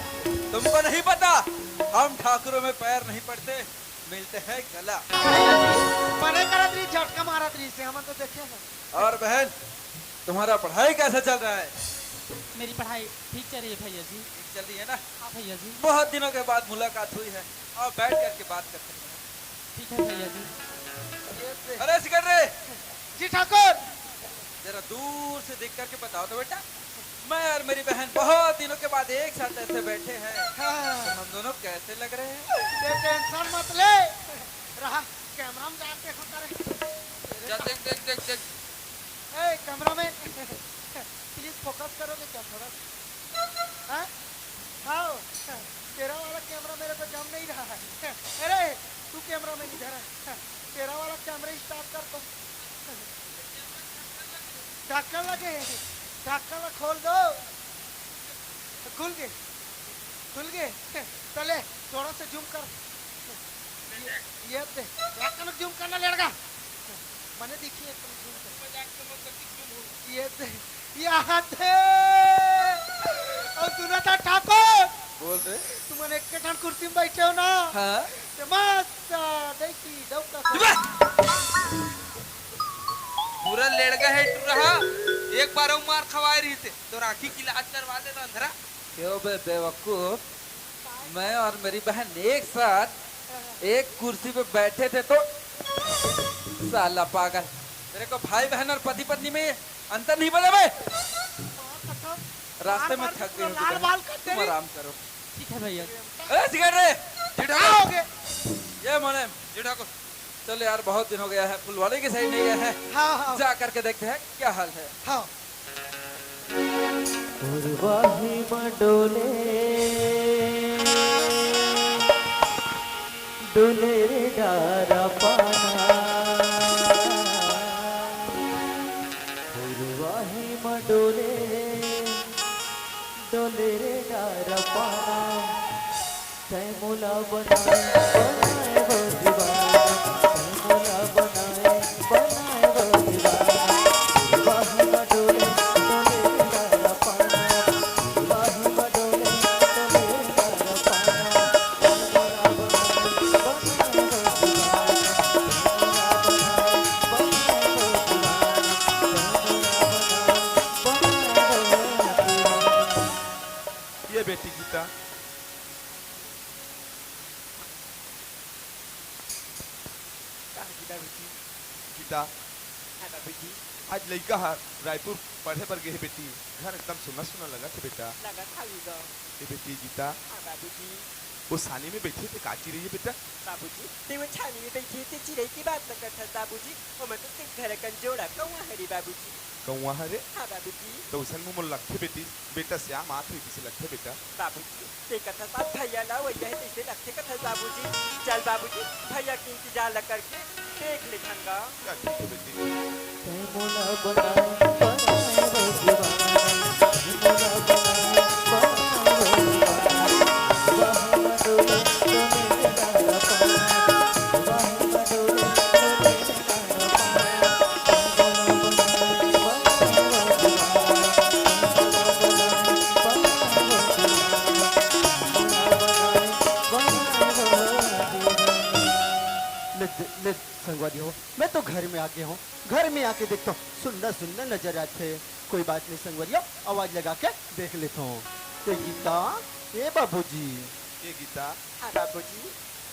तुमको नहीं पता, हम ठाकुरों में पैर नहीं पड़ते, मिलते हैं गला। भैया जी, मने करत रही, झटका मारत रही से, हम तो देखे हैं। और बहन, तुम्हारा पढ़ाई कैसा चल रहा है? मेरी पढ़ाई ठीक चल रही है भैया जी। ठीक चल रही है ना? हाँ भैया जी। बहुत दिनों के बाद मुलाकात हुई है, आओ बैठ करके बात करते हैं। ठीक है भैया जी। अरे सिकंदर, जी ठाकुर। जरा दूर से देख करके बताओ तो बेटा, मैं और मेरी बहन बहुत दिनों के बाद एक साथ ऐसे बैठे हैं, हाँ। तो हम दोनों कैसे लग रहे हैं? ये टेंशन मत ले, रहा कैमरा में जाके होता रहे। जा देख, देख, देख, देख। ए, कैमरा में, प्लीज फोकस करोगे क्या थोड़ा? हाँ? आओ, तेरा वाला कैमरा मेरे को जम नहीं रहा है। अरे, तू कैमरा में नहीं धरा, तेरा वाला कैमरा स्टार्ट कर तो। ढक्कन लगे, ढक्कन ला खोल दो। खुल गे, खुल गे। चले, थोड़ा सा जूम कर। ये, ये दे, ढक्कन जूम करना लड़का। मने देखिए, तुम जूम कर। ये दे, ये हाथ दे। और सुना था ठाकुर? बोल रे। तुमन एक के ठान कुर्सी में बैठे हो ना? हाँ। ते मस्त, देखी, डौका से। चुप! पूरा लेड़गा है टूरा, एक बार अउ मार खवाए रही थे, तो राखी की इलाज करवा ले अंधरा। क्यों बे बेवकूफ, मैं और मेरी बहन एक साथ एक कुर्सी पे बैठे थे तो साला पागल, तेरे को भाई बहन और पति पत्नी में अंतर नहीं पता बे? रास्ते में थक गई हूँ, तुम आराम करो। ठीक है भैया। ए, सिगरेट रे, ये क्या ठाकुर। हो गया? ये मोने, ये ठाकुर। चल यार, बहुत दिन हो गया है, फुलवाड़ी की साइड नहीं गए हैं। हाँ, हाँ। जा करके देखते हैं क्या हाल है। हाँ। उर्वाही म डोले, डोले रे डारा पाना। उर्वाही म डोले, डोले रे डारा पाना। तै मोला बनाए, बनाए वो दीवाना। तै मोला बनाए, बनाए वो दीवाना। वाही म डोले, डोले रे डारा पाना। वाही म डोले, डोले रे डारा पाना। तै मोला बनाए, बनाए वो दीवाना। तै मोला बनाए, बनाए वो दीवाना। तै मोला बनाए, बनाए वो दीवाना। ये बेटी गीता। कहाँ गीता बेटी? गीता। हाँ बाबूजी। आज लइका ह रायपुर पढ़े बर गे हे बेटी, घर एकदम सुन्ना सुन्ना लगत हे बेटा। लगत हवे गा। ए बेटी गीता, हाँ बाबूजी। वो सानी में बइठे ते का चिरई हे बेटा? बाबूजी, ते वो छानी में बइठे ते चिरई के बात न करथस बाबूजी, ओमा तो सिंग धरे कन जोड़ा कौवा हरे बाबूजी। कौवा हरे? हाँ बाबूजी। तो उसन में मोला लगथे बेटी, बेटा श्याम आत हे किसे लगथे बेटा। बाबूजी, ते कथस आज भैया ला वइया हे तइसे लगथे कथस बाबूजी। चल बाबूजी, भैया के इंतजार ला करके देख लेथन गा। चल ठीक हे बेटी। ले, ले, संगवारी हो, मैं तो घर में आ गया हूँ। घर में आके देखता हूँ, सुन्ना सुन्ना नजर आथे। कोई बात नहीं संगवारी हो, आवाज लगा के देख लेता हूँ। ए गीता, ए बाबूजी। ए गीता। हाँ बाबूजी।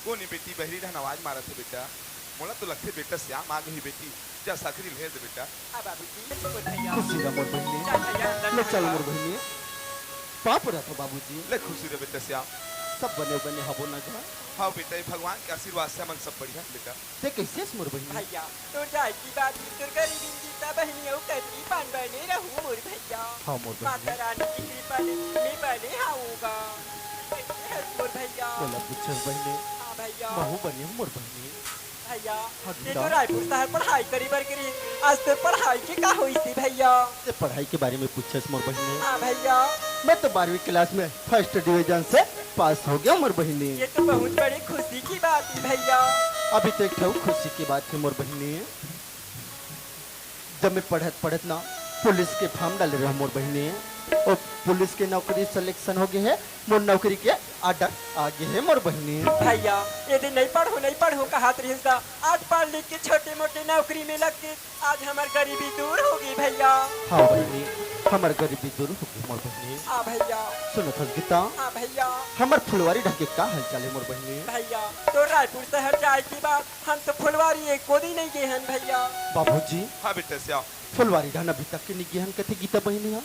कोन ए बेटी बहरी डहन आवाज मारत हे बेटा? मोला तो लगथे बेटा श्याम आ गही बेटी, जा सकरी ल हेर दे बेटा। हाँ बाबूजी, बिल्कुल भैया। खुशी रह मोर बहिनी। चल भैया, अंदर ले चल चल। मोर बहिनी। पाँव परत हों बाबूजी। ले खुशी रह बेटा श्याम। सब बने बने हबो ना गा? हाँ बेटा, ये भगवान के आशीर्वाद से हमन सब बढ़िया हे बेटा। ते कइसे हस मोर बहिनी? भैया, तोर जाए के बाद में तोर गरीबी गीता बहिनी अउ कतरी पान बने रहू मोर भैया। हाँ मोर बहिनी। माता रानी के कृपा ले मैं बने हवँ गा। कइसे हस मोर भैया? मोला पूछस बहिनी। हाँ भैया। महूँ बने हूँ मोर बहिनी। भैया, हाँ, ते गीता। तो रायपुर शहर पढ़ाई करे बर गे रहे, आज तोर पढ़ाई के का होइस हे भैया? ते पढ़ाई के बारे में पूछस मोर बहिनी। हाँ भैया। मैं तो बारहवीं class में first division से पास हो गया मोर बहिनी। ये तो बहुत बड़ी खुशी की बात हे भैया। अभी तो एक ठो खुशी की बात हे मोर बहिनी। जब मैं पढ़त पढ़त ना पुलिस के form डाले रहूं मोर बहिनी, ओ पुलिस के नौकरी selection हो गए हे, मोर नौकरी के order आ गए हे मोर बहिनी। भैया, ये दिन नहीं पढ़ो, नहीं पढ़ो कहत रहिस गा, आज पढ़ लिख के छोटे मोटे नौकरी में लग के आज हमर गरीबी दूर होगे भैया। हाँ बहिनी, हमर गरीबी दूर होगे मोर बहिनी। हाँ भैया। सुनत हस गीता? हाँ भैया। हमर फुलवारी डहन के का हालचाल हे मोर बहिनी? भैया, तोर रायपुर शहर जाए के बाद हम तो फुलवारी एको दिन नहीं गे हन भैया। बाबूजी। हाँ बेटा श्याम। फुलवारी डहन अभी तक के नहीं गे हन कथे गीता बहिनी हा।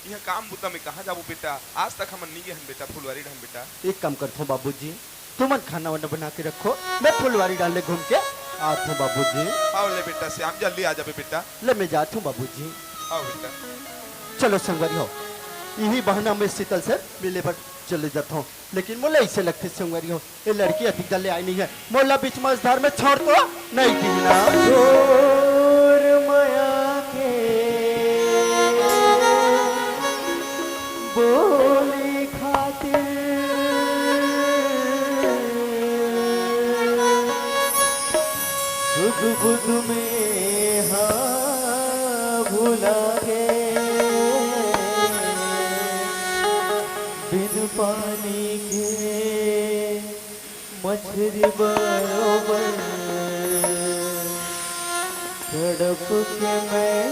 इहाँ काम बुता में कहाँ जाबो बेटा, आज तक हमन नहीं गे हन बेटा फुलवारी डहन बेटा। एक काम करथों बाबूजी, तुमन खाना वाना बना के रखो, मैं फुलवारी डहन ले घूम के आथों बाबूजी। आओ ले बेटा श्याम, जल्दी आ जाबे बेटा। ले मैं जाथों बाबूजी। आओ बेटा। चलो संगवारी हो, इही बहाना में शीतल से मिले बर चले जाथों। लेकिन मोला अइसे लगथे संगवारी हो, ये लड़की अतिक ले आए नहीं है, मोला बीच मझधार में छोड़ तो नहीं दीना। जोर मया के बोले खातिर सुध बुध में हा भुला गे। बिन पानी के मछरी बरोबर तड़प के मैं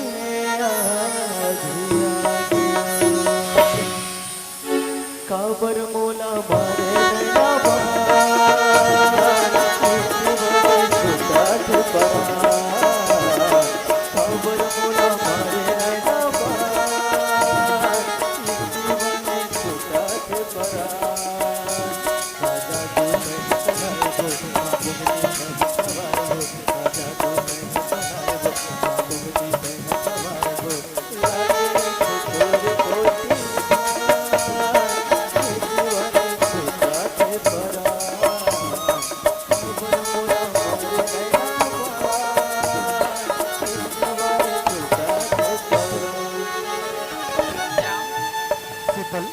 आधिया। काबर मोला मारे नैना बार, इतनी बड़ी छुटा छुपा। काबर मोला मारे नैना बार, इतनी बड़ी छुटा छुपा। शीतल।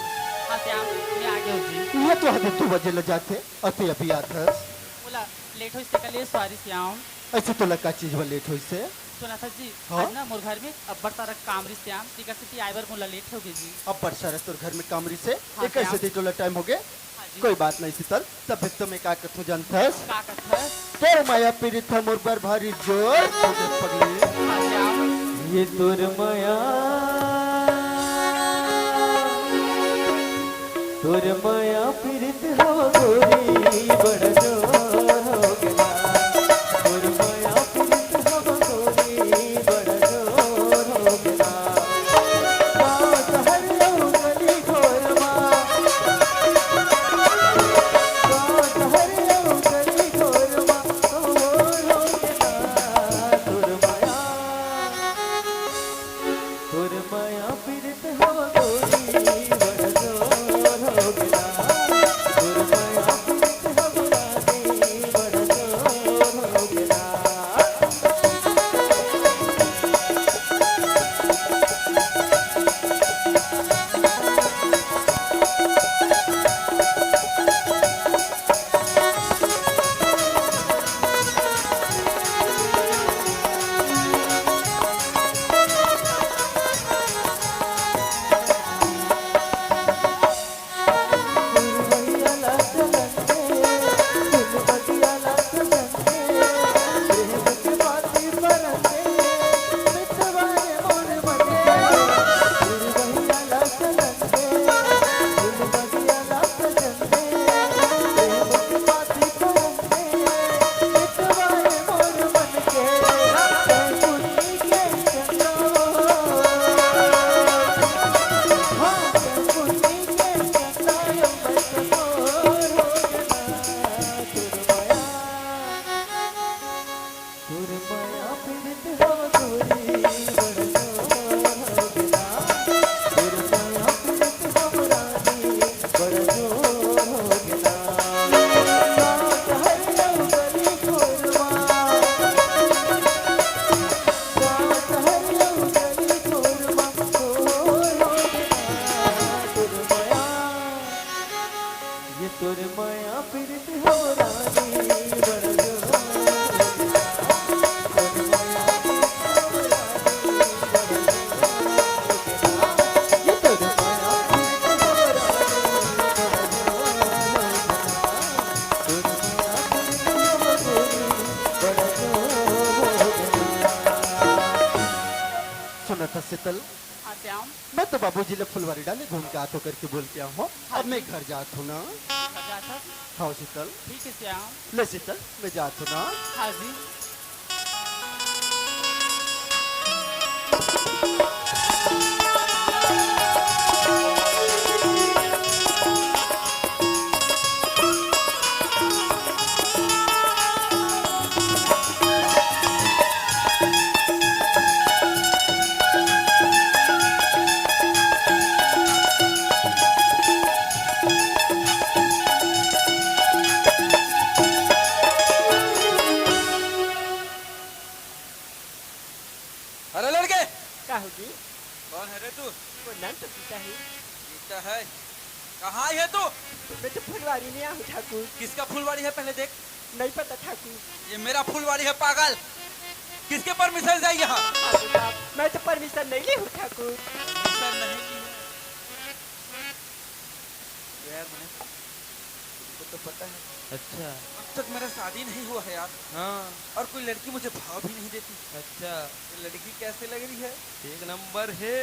हाँ श्याम, मैं आ गया हूँ जी। ये तो हदे दू बजे ले जाथे, अते अभी आथस। मोला लेट होइस तेकर ले सॉरी श्याम। अइसे तोला का चीज बर लेट होइस हे? सुनथस जी, हाँ? आज ना मोर घर में अब्बड़ सारा काम रिहिस श्याम, तेकर सेती आए बर मोला लेट होगे जी। अब्बड़ सारा तोर घर में काम रिहिस हे, हाँ, एकर श्याम। सेती तोला टाइम होगे? हाँ जी। कोई बात नहीं शीतल, तब भी तो मैं का कथूं जानथस? का कथस? तोर मया पीरित ह मोर बर भारी जोर होगे पगली। हाँ श्याम। ये तोर मया, तोर मया पीरित हव गोरी बड़ जोर होगे ना। तोर मया पीरित हव गोरी बड़ जोर शीतल, हाँ श्याम। मैं तो बाबूजी ले फुलवारी डाले घूम के आथो करके बोल के आऊँ। हाँ अब मैं जी। घर जात हूँ ना। घर जात हस? हाँ शीतल। ठीक है श्याम। ले शीतल, मैं जात हूँ ना। हाँ जी। अरे लड़के, का होगी? कौन है रे तू? वो नाम तो गीता है। गीता है? कहाँ आई है तू? मैं तो फुलवारी में आऊँ ठाकुर। किसका फुलवारी है पहले देख। नहीं पता ठाकुर। ये मेरा फुलवारी है पागल। किसके परमिशन से आई यहाँ? ठाकुर साहब, मैं तो परमिशन नहीं ली हूँ ठाकुर। परमिशन नहीं ली है? यार महेश, तुमको तो पता है। अच्छा। अब तक मेरा शादी नहीं हुआ है यार। हाँ। और कोई लड़की मुझे भाव भी नहीं देती। अच्छा। ये लड़की कैसी लग रही है? एक नंबर है।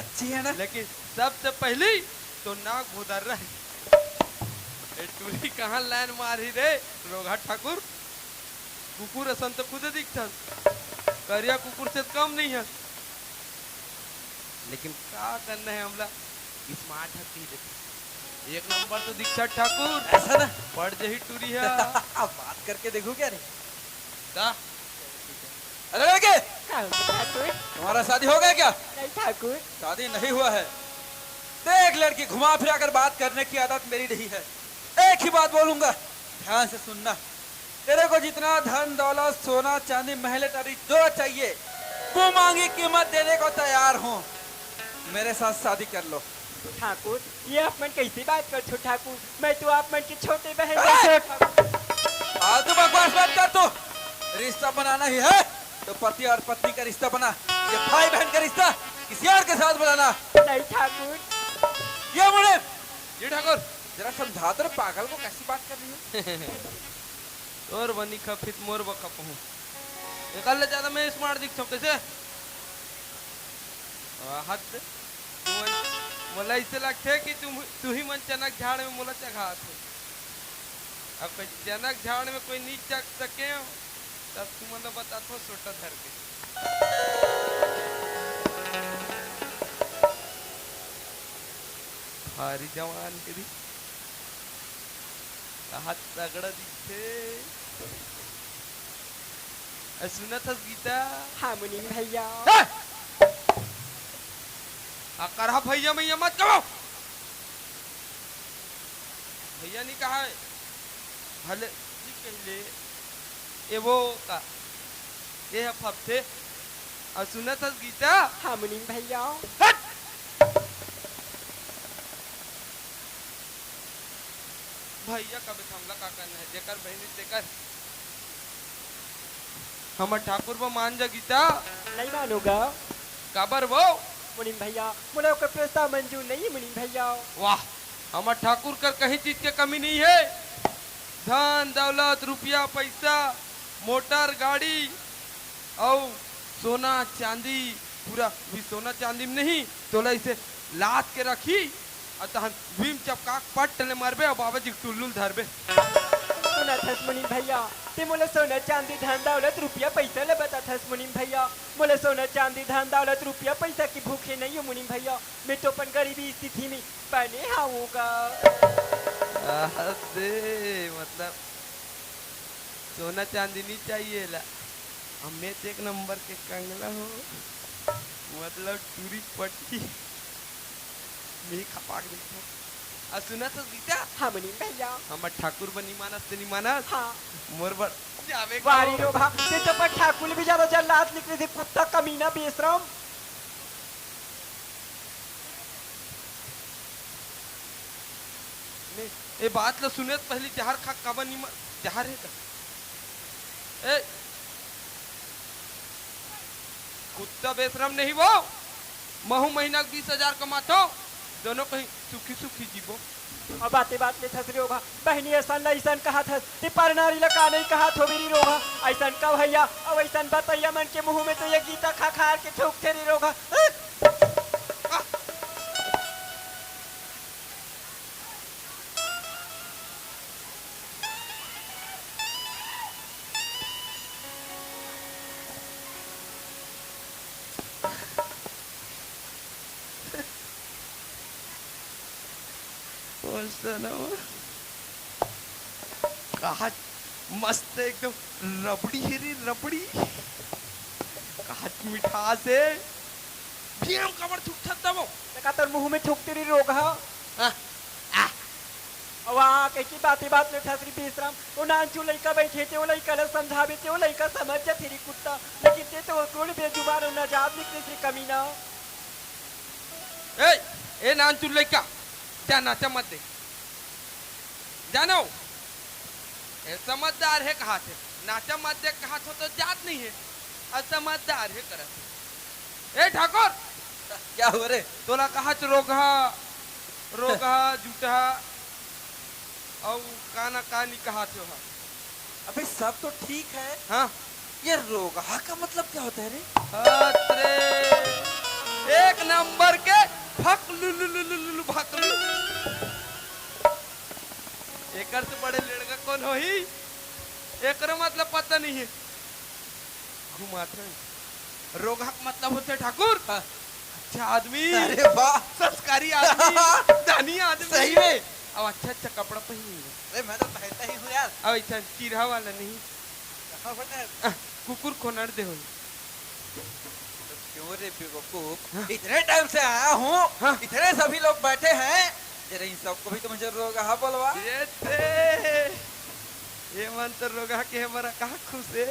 अच्छी है ना? लेकिन सबसे पहली तो नाक भोदर रहा है। ए टूरी कहाँ लाइन मारी रे रोगहा ठाकुर? कुकुर असन तो खुदे दिखथस, करिया कुकुर से कम नहीं है। लेकिन का करना है हमला, स्मार्ट हक ही देते। एक नंबर तो दीक्षा ठाकुर। ऐसा ना? पड़ जही टूरी है। बात करके देखो क्या रे? दा। अरे लड़के, का हो ठाकुर? तुम्हारा शादी हो गया क्या? नहीं ठाकुर। शादी नहीं हुआ है। देख लड़की, घुमा फिरा कर बात करने की आदत मेरी नहीं है। एक ही बात बोलूंगा, ध्यान से सुनना। तेरे को जितना धन दौलत, सोना चांदी, महल अटारी जो चाहिए, वो मांगी कीमत देने को तैयार हूँ। मेरे साथ शादी कर लो। ठाकुर, ये आप मन कैसी बात करथो ठाकुर? मैं तो आप मन के छोटे बहन अरे! जैसे हूँ ठाकुर। फालतू बकवास मत कर तू। रिश्ता बनाना ही है तो पति और पत्नी का रिश्ता बना। ये भाई बहन का रिश्ता किसी और के साथ बनाना। नहीं ठाकुर। ये मुड़े। जी ठाकुर। जरा समझा तो रे, पागल को कैसी बात कर रही हो? तोर बनी खपित मोर बखप हूँ। एकर ले ज्यादा मैं स्मार्ट दिखथों कैसे? वाह, हद। तुमन, मोला ऐसे लगथे कि तुम, तुही मन चनक झाड़ में मोला चघात हो। अब कोई चनक झाड़ में कोई नहीं चघ सके, तब तुमन ला बताथो सोटा धर के। भारी जवान के दी। कहा तगड़ा दिखथे। ए, सुनत हस गीता? हाँ, मुनीम भैया। ए! आ करहा भैया मैया मत कहो। भैया नहीं कहा है। भले जी कहले, ए वो का, ए ह फपथे। आ सुनत हस गीता? हाँ, मुनीम भैया। हट! भैया कबे थमला का करना है, जेकर बहिनी तेकर। हमर ठाकुर बा मान जा गीता। नहीं मानूंगा। काबर वो? मुनीम भैया, मोला ओकर प्रस्ताव मंजूर नहीं है मुनीम भैया। वाह, हमर ठाकुर कर कहीं चीज के कमी नहीं है। धन, दौलत, रुपया, पैसा, मोटर, गाड़ी, अउ सोना चांदी, पूरा भी सोना चांदी में नहीं, तोला इसे लाद के रखी, अउ तहन भीम चपका के पट ले मरबे, अउ बाबा जी के टुल्लू ल धरबे। सुनत हस मुनीम भैया, ते मोला सोना चांदी, धन दौलत, रुपया पैसा ले बताथस मुनीम भैया, मोला सोना चांदी, धन दौलत, रुपया पैसा की भूखे नहीं हो मुनीम भैया, मैं तो अपन गरीबी स्थिति में बने हावूंगा। अरे, मतलब, सोना चांदी नहीं चाहिए ला। अमित एक नंबर के कंगला हो, मतलब टूरी पट्टी। मैं खपा के देखो। आ सुनत हस गीता? हाँ, मुनीम भैया। हमर ठाकुर बनी मानस ते नहीं मानस? हाँ। मोर बर जावे वारी को। रो भा, ते तो पर ठाकुर भी ज्यादा जल्लाद निकले थे, कुत्ता कमीना बेशरम। नहीं, ए बात ला सुने त पहली जहर खा काबर नहीं मर, जहर है का? ए, कुत्ता बेशरम नहीं वो, महू महीना के बीस हजार कमाथो, दोनों कहीं सुखी सुखी जीबो। अब बाते बात में थस रे ओघा, बहिनी असन ला अइसन कहा थस, ते परनारी ला का नहीं कहा थो मेरी रोघा, अइसन का भैया, अब अइसन बतैया मन के मुंह में तो ये गीता खा खा के थूक थे रे रोघा। अ? ओ सनवा, काहच मस्त एकदम रबड़ी हे रे, रबड़ी। काहच मिठास हे। भीम काबर थूकथस तभो? देखा तोर मुंह में थूकते रे रोगहा। हाँ, आ। अवा, कइसे बाते बात में ठसरी बेसरम। ओ नानचु लइका बइठे ते, ओ लइका ल समझाबे ते, ओ लइका समझ जाथे रे कुत्ता। लेकिन ते तो कोन बेजुबान अउ नाजात निकले रे कमीना। ए, ए नानचु लइका, जा नाचा मत दे। जानो, ए समझदार हे कहाथे, नाचा मत दे कहाथो तो जात नइ हे, अउ समझदार हे करत हे। ए ठाकुर, क्या हुआ रे? तोला कहाच रोगहा, रोगहा, जूठा, अउ काना कानी कहाथे हा। अबे सब तो ठीक है। हाँ। ये रोगहा का मतलब क्या होता है रे? अरे, एक नंबर के फकलुलुलुलुलु फकलु। एकर से बड़े लेड़गा कोन होही? एकरो मतलब पता नइ हे। घुमाथे। रोगहा के मतलब होथे ठाकुर। हाँ। अच्छा आदमी। अरे वाह। संस्कारी आदमी। दानी आदमी। सही में। अउ अच्छा अच्छा कपड़ा पहिने। अरे मैं तो पहनता ही हूँ यार। अउ अइसन चिरहा वाला नहीं। कहाँ बना है? आह, कुकुर खोनड़ दे होही। तो क्यों रे बेवकूफ? हाँ। इतने टाइम से आया हूँ, हाँ। इतने सभी लोग बैठे हैं, जरा इन सबको भी तो मुझे रोगहा बोलवा। ये थे। ये मन तो रोगहा के हे, बड़ा कहाँ खुश हे।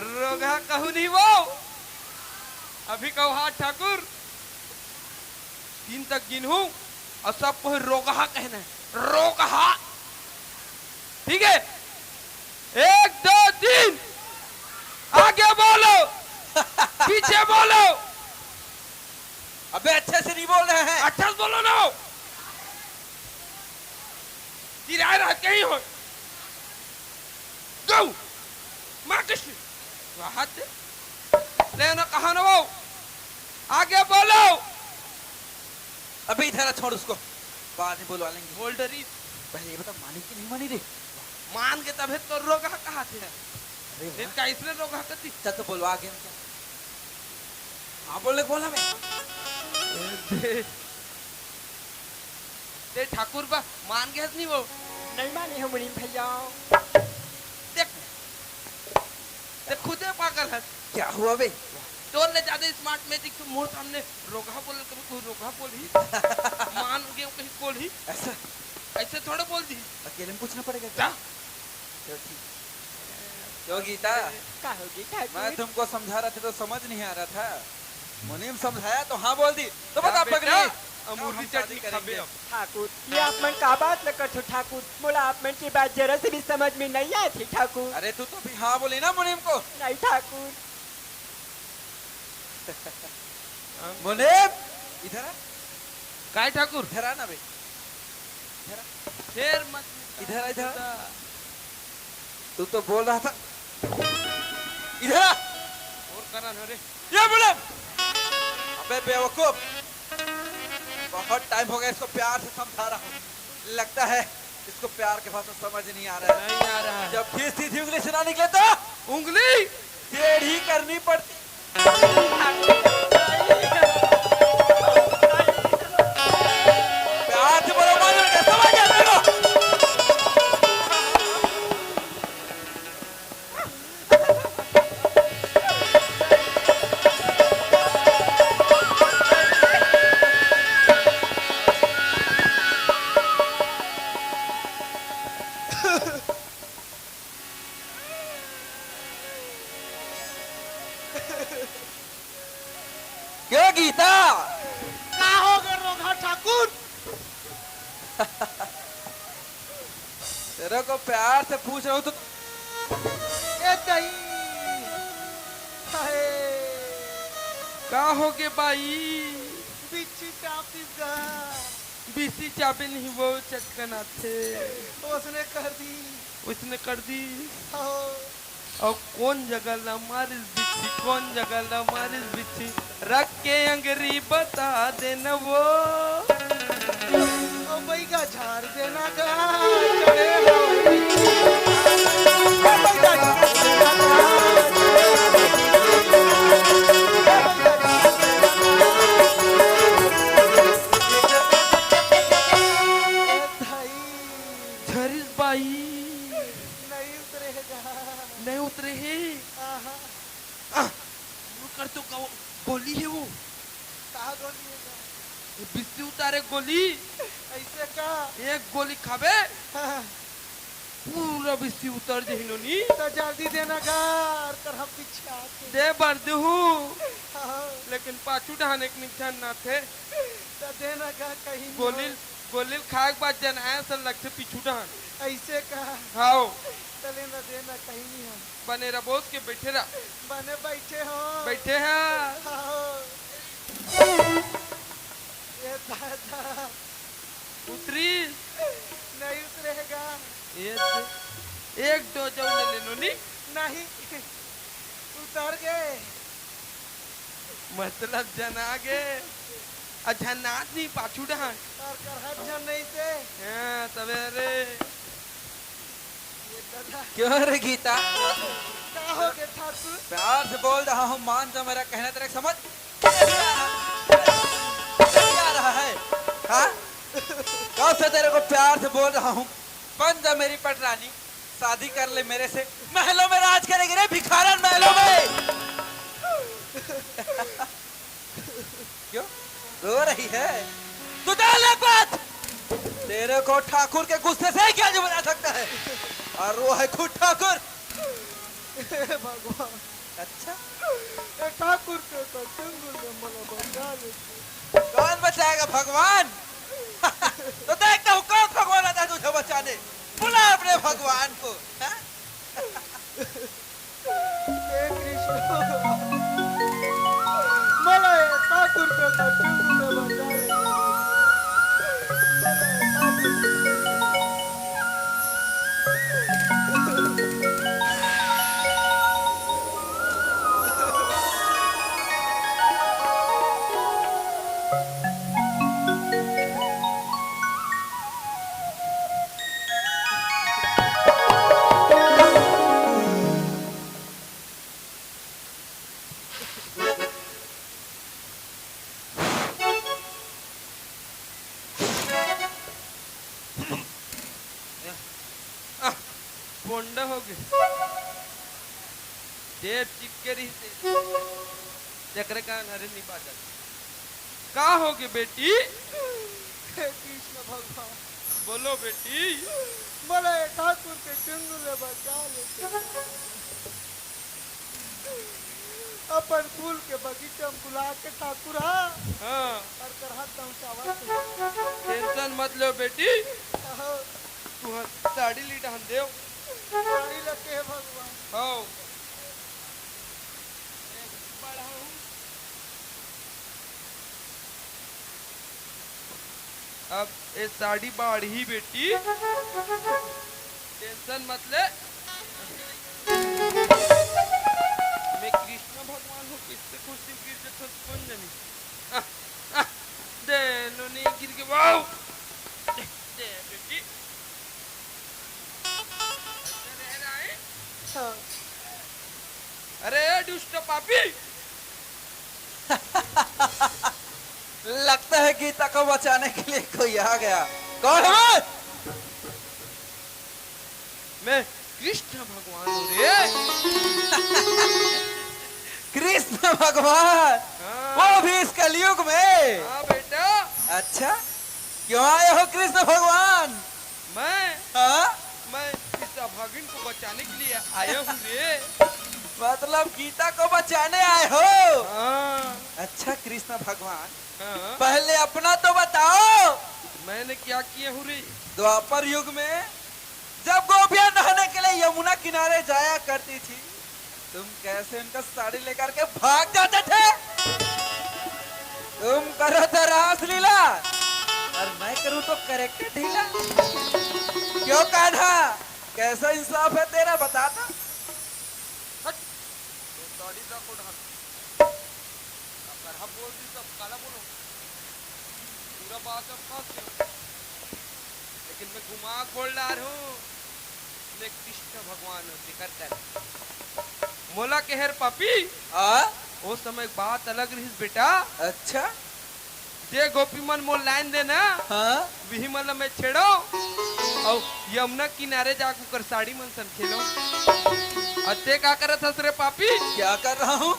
रोगहा कहूँ नहीं वो। अभी कहूँ हाथ ठाकुर। तीन तक गिनहूँ अउ सबको रोगहा कहना हे। रोगहा। ठीक हे? एक, दो, तीन। आगे बोलो। पीछे बोलो। अबे अच्छे से नहीं बोल रहे हैं। अच्छा से बोलो ना। चिराए रहत कहीं हो। गौ। माँ कृष्ण। वाहत। ले ना कहा ना वो। आगे बोलो। अबे इधर आ, छोड़ उसको, बाद में बुलवा लेंगे। बोल डरी। पहले ये बता, मानी कि नहीं मानी रे? मान के तभे तो रोगहा कहाथे। अरे वाह। नहीं, कैसने रोगहा करती? चल तो बुलवा आगे हम क्या? हाँ, बोलने को बोला मैं। ए, दे। ते ठाकुर बा, मान गे हस नहीं वो? नहीं माने हो मुनीम भैया। देख, ते खुदे पागल हस। क्या हुआ बे? तोर ले ज्यादा smart magic तो मोर सामने रोगहा बोल, कभी कोई रोगहा बोलही। मान गे कहीं बोलही। ऐसा? ऐसे थोड़े बोल दी। अकेले में पूछना पड़ेगा क्या? जा। चलो ठीक। क्यों गीता? का हो गीता जी? मैं तुमको समझा रहा था तो समझ नहीं आ रहा था। मुनीम समझाया तो हाँ बोल दी। तो बता बेटा, पगली। अमूली कब हम शादी चटनी करेंगे? खाबे अब। ठाकुर, ये आप मन का बात ल करथो ठाकुर? मोला आप मन की बात जरा से भी समझ में नहीं आती ठाकुर। अरे तू तो भी हाँ बोली ना मुनीम को। नहीं ठाकुर। मुनीम, इधर आ। काय ठाकुर? इधर आ ना बे। इधर आ। शेर मत। इधर आ, इधर आ। तू तो बोल रहा था। इधर आ। और करा ना रे। ये बोले। अबे बेवकूफ, बहुत टाइम हो गया इसको प्यार से समझा रहा हूँ। लगता है इसको प्यार के भाषा समझ नहीं आ रहा है। नहीं आ रहा है। जब खींचती थी उंगली से ना निकले तो उंगली टेढ़ी करनी पड़ती। प्यार से बोलो, मानो क्या समझ गया तेरे को? क्यों गीता? का हो गे रोगहा ठाकुर? तेरे को प्यार से पूछ रहा हूँ तो ए दई। हाय। का हो गे बाई? बिच्छी चापिस गा। बिच्छी चाबे नहीं वो चटकन आथे। उसने कर दी। उसने कर दी। हो। अउ कोन जगह ला मारिस बिच्छी, कोन जगह ला मारिस बिच्छी, रख के अंगरी बता देना वो। ओ बइगा झार देना गा, चढ़े हवा बिच्छी। ओ बइगा झार देना गा, चढ़े हवा बिच्छी। बिस्सी उतारे गोली। अइसे का? एक गोली खाबे, हाँ। पूरा बिस्सी उतर जही नोनी। त जल्दी देना गा, अउ कर हम पीछे आथे। दे बर देहूँ। हाँ। लेकिन पाछू डहान एक निक झन आथे। त देना गा कहीं गोली, गोली खाए के बाद जनाए सन लगथे पीछू डहान। अइसे का? हाव। त लेना देना कहीं नहीं हम। बने रह बोस के बइठे रह। बने बइठे हो। बइठे हा। हाव। ए दादा। उतरी। नहीं उतरेगा। ए दे-, एक डोज अउ ले ले नोनी। नहीं। उतर गे। मतलब जना गे। अच्छा नाच नहीं पाछू डहान। अउ करहत झन नहीं से। हाँ, तबे रे। क्यों रे गीता? का हो गे ठाकुर? प्यार से बोल रहा हूँ, मान जा मेरा कहना, तेरे समझ नहीं आ रहा है? हाँ? कब से तेरे को प्यार से बोल रहा हूँ, बन जा मेरी पटरानी, शादी कर ले मेरे से, महलों में राज करेगी रे भिखारन, महलों में। क्यों रो रही है? तू डाल एक बात। तेरे को ठाकुर के गुस्से से ही क्या बचा सकता है? और वो है खुद ठाकुर। हे भगवान। अच्छा? ए ठाकुर के तो चंगुल में मला बचा लेते। कौन बचाएगा भगवान? तो देखता हूँ कौन भगवान आता है तुझे बचाने। बुला अपने भगवान को। हाँ? हे कृष्ण, मला हे ठाकुर के तो चंगुल में बचा ले। आह, फोंडा हो गे। जेब चिपके रहिसे, तेकरे कारण हरे नहीं बाजत। का हो गे बेटी? हे कृष्ण भगवान। बोलो बेटी। मला हे ठाकुर के चंगुल ले बचा लेते। अपन फूल के बगीचा में बुला के ठाकुर हा। हाँ। अउ करहत तहूँ चावल के। टेंशन मत लो बेटी। हाँ। तुहर साड़ी ली डहान देव। साड़ी ला के भगवान। हाँ। बढ़ाऊं। अब ए साड़ी बाढ़ही बेटी, टेंशन मत ले। मैं कृष्ण भगवान हूँ, किससे खुशी गिर जथस कौन जानी। आ, आ, दे नोनी गिर के वाओ। दे, दे बेटी। अच्छा रह रहा है? हाँ। अरे ए दुष्ट पापी, लगता है गीता को बचाने के लिए कोई आ गया। कौन है वो? मैं कृष्ण भगवान हूँ रे। कृष्ण भगवान? हाँ। वो भी इस कलयुग में? हाँ बेटा। अच्छा, क्यों आए हो कृष्ण भगवान? मैं? हाँ? मैं इस अभागिन को बचाने के लिए आया हूँ रे। मतलब गीता को बचाने आए हो? हाँ। अच्छा कृष्ण भगवान, हाँ। पहले अपना तो बताओ। मैंने क्या किया हूँ रे? द्वापर युग में जब गोपियां नहाने के लिए यमुना किनारे जाया करती थी, तुम कैसे उनका साड़ी लेकर के भाग जाते थे? तुम करो तो रासलीला और मैं करूं तो करेक्टर ढीला। क्यों कान्हा, कैसा इंसाफ है तेरा, बता तो। हट, तो साड़ी ला को ढाल। अब करहा बोल दी तो अब काला बोलो। पूरा बात अब फंस गया। लेकिन मैं घुमा के बोल डार हूँ, मैं कृष्ण भगवान हूँ, जिकर कर। मोला केहे रे पापी। हाँ? वो समय बात अलग रहिस बेटा। अच्छा? जे गोपी मन मोर लाइन देना, हाँ? विही मन ला मैं छेड़ो, अउ यमुना किनारे जाके ओकर साड़ी मन सन खेलो। अउ ते का करत हस रे पापी? क्या कर रहा हूँ?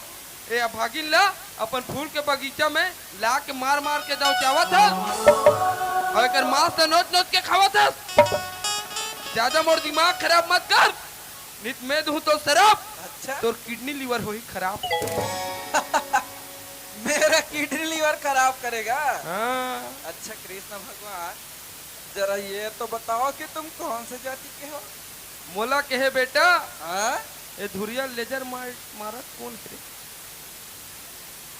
ए अभागिन ला अपन फूल के बगीचा में ला के मार मार के दौचावत हस, अउ एकर मांस ल नोच नोच के खावत हस। ज्यादा मोर दिमाग खराब मत कर, नित मैं दूं तो शराब। अच्छा। तोर किडनी लिवर होही खराब। मेरा किडनी लिवर खराब करेगा? हाँ। अच्छा कृष्ण भगवान, जरा ये तो बताओ कि तुम कौन से जाति के हो? मोला कहे बेटा, हाँ? ये धुरिया लेजर मार, मारत कौन है रे?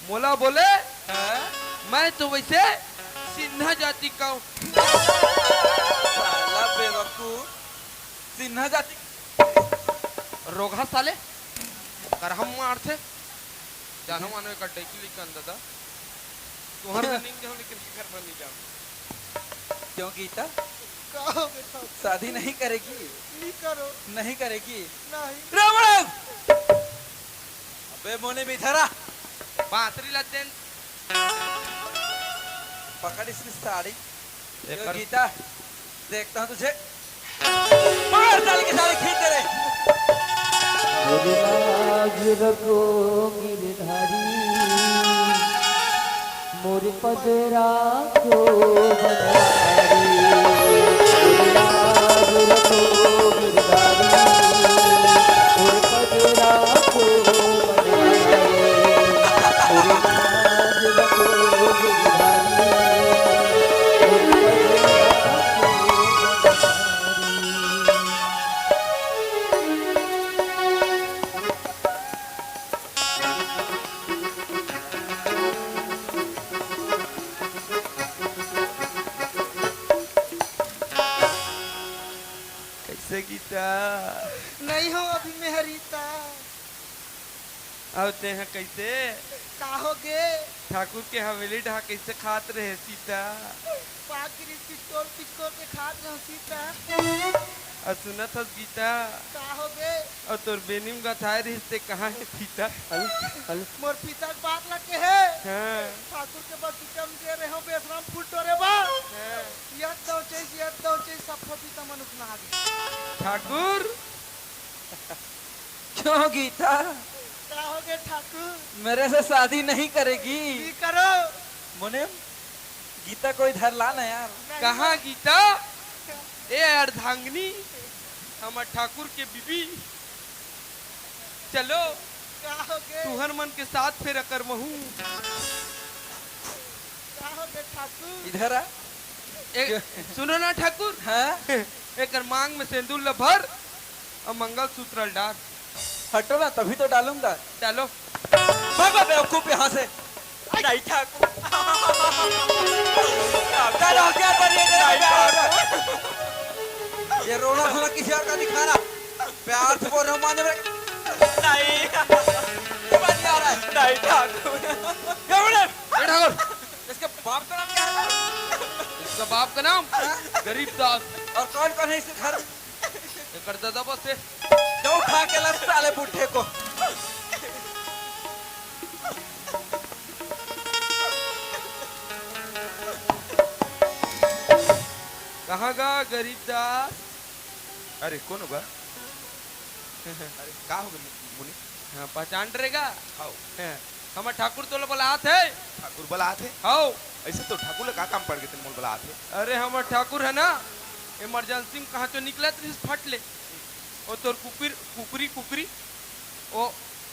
मोला बोले, हाँ? मैं तो वैसे सिन्हा जाति का हूँ। साला बेवकूफ, सिन्हा जाति। रोगहा साले, करहम मारथे। जानो मानो एक अड्डे की लिखन दादा। तुम्हारे तो नहीं जाऊँ, लेकिन घर में नहीं जाऊँ। क्यों गीता? का हो गया? शादी नहीं करेगी? नहीं करो। नहीं करेगी? नहीं। रावण! अबे मोने भी धरा। बांसुरी ला देन। पकड़ इसकी साड़ी। ये एकर गीता, देखता हूँ तुझे। पकड़ साले की साड़ी खींच दे रे। मोर लाज रखो गिरधारी, मोर पदरा को बधारी। मोर लाज रखो गिरधारी, मोर पदरा को बधारी। मोर लाज रखो गिरधारी, मोर पदरा को बधारी। कैसे गीता? नहीं हो अभी मेहरीता। अउ तेहा कैसे? का हो गे? ठाकुर के हवेली डहा कैसे खात रहे सीता? पाकिरी पिटोर पिटोर के खात रहे सीता। अउ सुनत हस गीता? का हो गे? अउ तोर बेनी म गथाए रहिस ते कहाँ हे फीता? Hello, hello. मोर फीता के बात ल कहे। हाँ। ठाकुर के बगीचा म गे रहे हो बेसराम फूल टोरे बर। हाँ। यत दौचे, यत दौचे, सब फीता मन उखना गे। ठाकुर। क्यों गीता? का हो गे ठाकुर? मेरे से शादी नहीं करेगी? नहीं करो। मुनीम, गीता को इधर ला ना यार। नहीं कहाँ बा- गीता? ए अर्धांगिनी, हमर ठाकुर के बीबी, चलो, का हो गे? तुहर मन के साथ फेरा करवहूँ। का हो गे ठाकुर? इधर आ। ए, सुनो ना ठाकुर। हाँ? एकर मांग में सेंदूर ल भर अउ मंगलसूत्र ल डाल। हटो ना, तभी तो डालूंगा। डालो। भागो बेवकूफ यहाँ से। नहीं ठाकुर। चलो, क्या कर रही है? नहीं ठाकुर। ये रोना धोना किसी और का दिखाना। प्यार से बोल रहा हूँ, माने मेरे। नहीं। समझ नहीं आ रहा है। नहीं ठाकुर। क्या बोले? ए ठाकुर, इसके बाप का नाम क्या है? इसका बाप का नाम हाँ? गरीब दास। और कौन कौन है इसके घर? एकर ददा बस है। जो उठा के ला साले बूढ़े को। कहाँ गा गरीब दास? अरे, कौन होगा? अरे, का हो गे मु-, मुनि? हाँ, पहचान डरेगा? हव। हाँ, हमर ठाकुर तोला बलात हे। ठाकुर बलात हे? हव। अइसे तो ठाकुर ला का काम पड़ गे तेन मोला बलात हे? अरे, हमर ठाकुर हे ना, emergency में कहाँ चो निकलत रहिस फट ले। ओ तोर कुकुर, कुकरी, कुकरी, ओ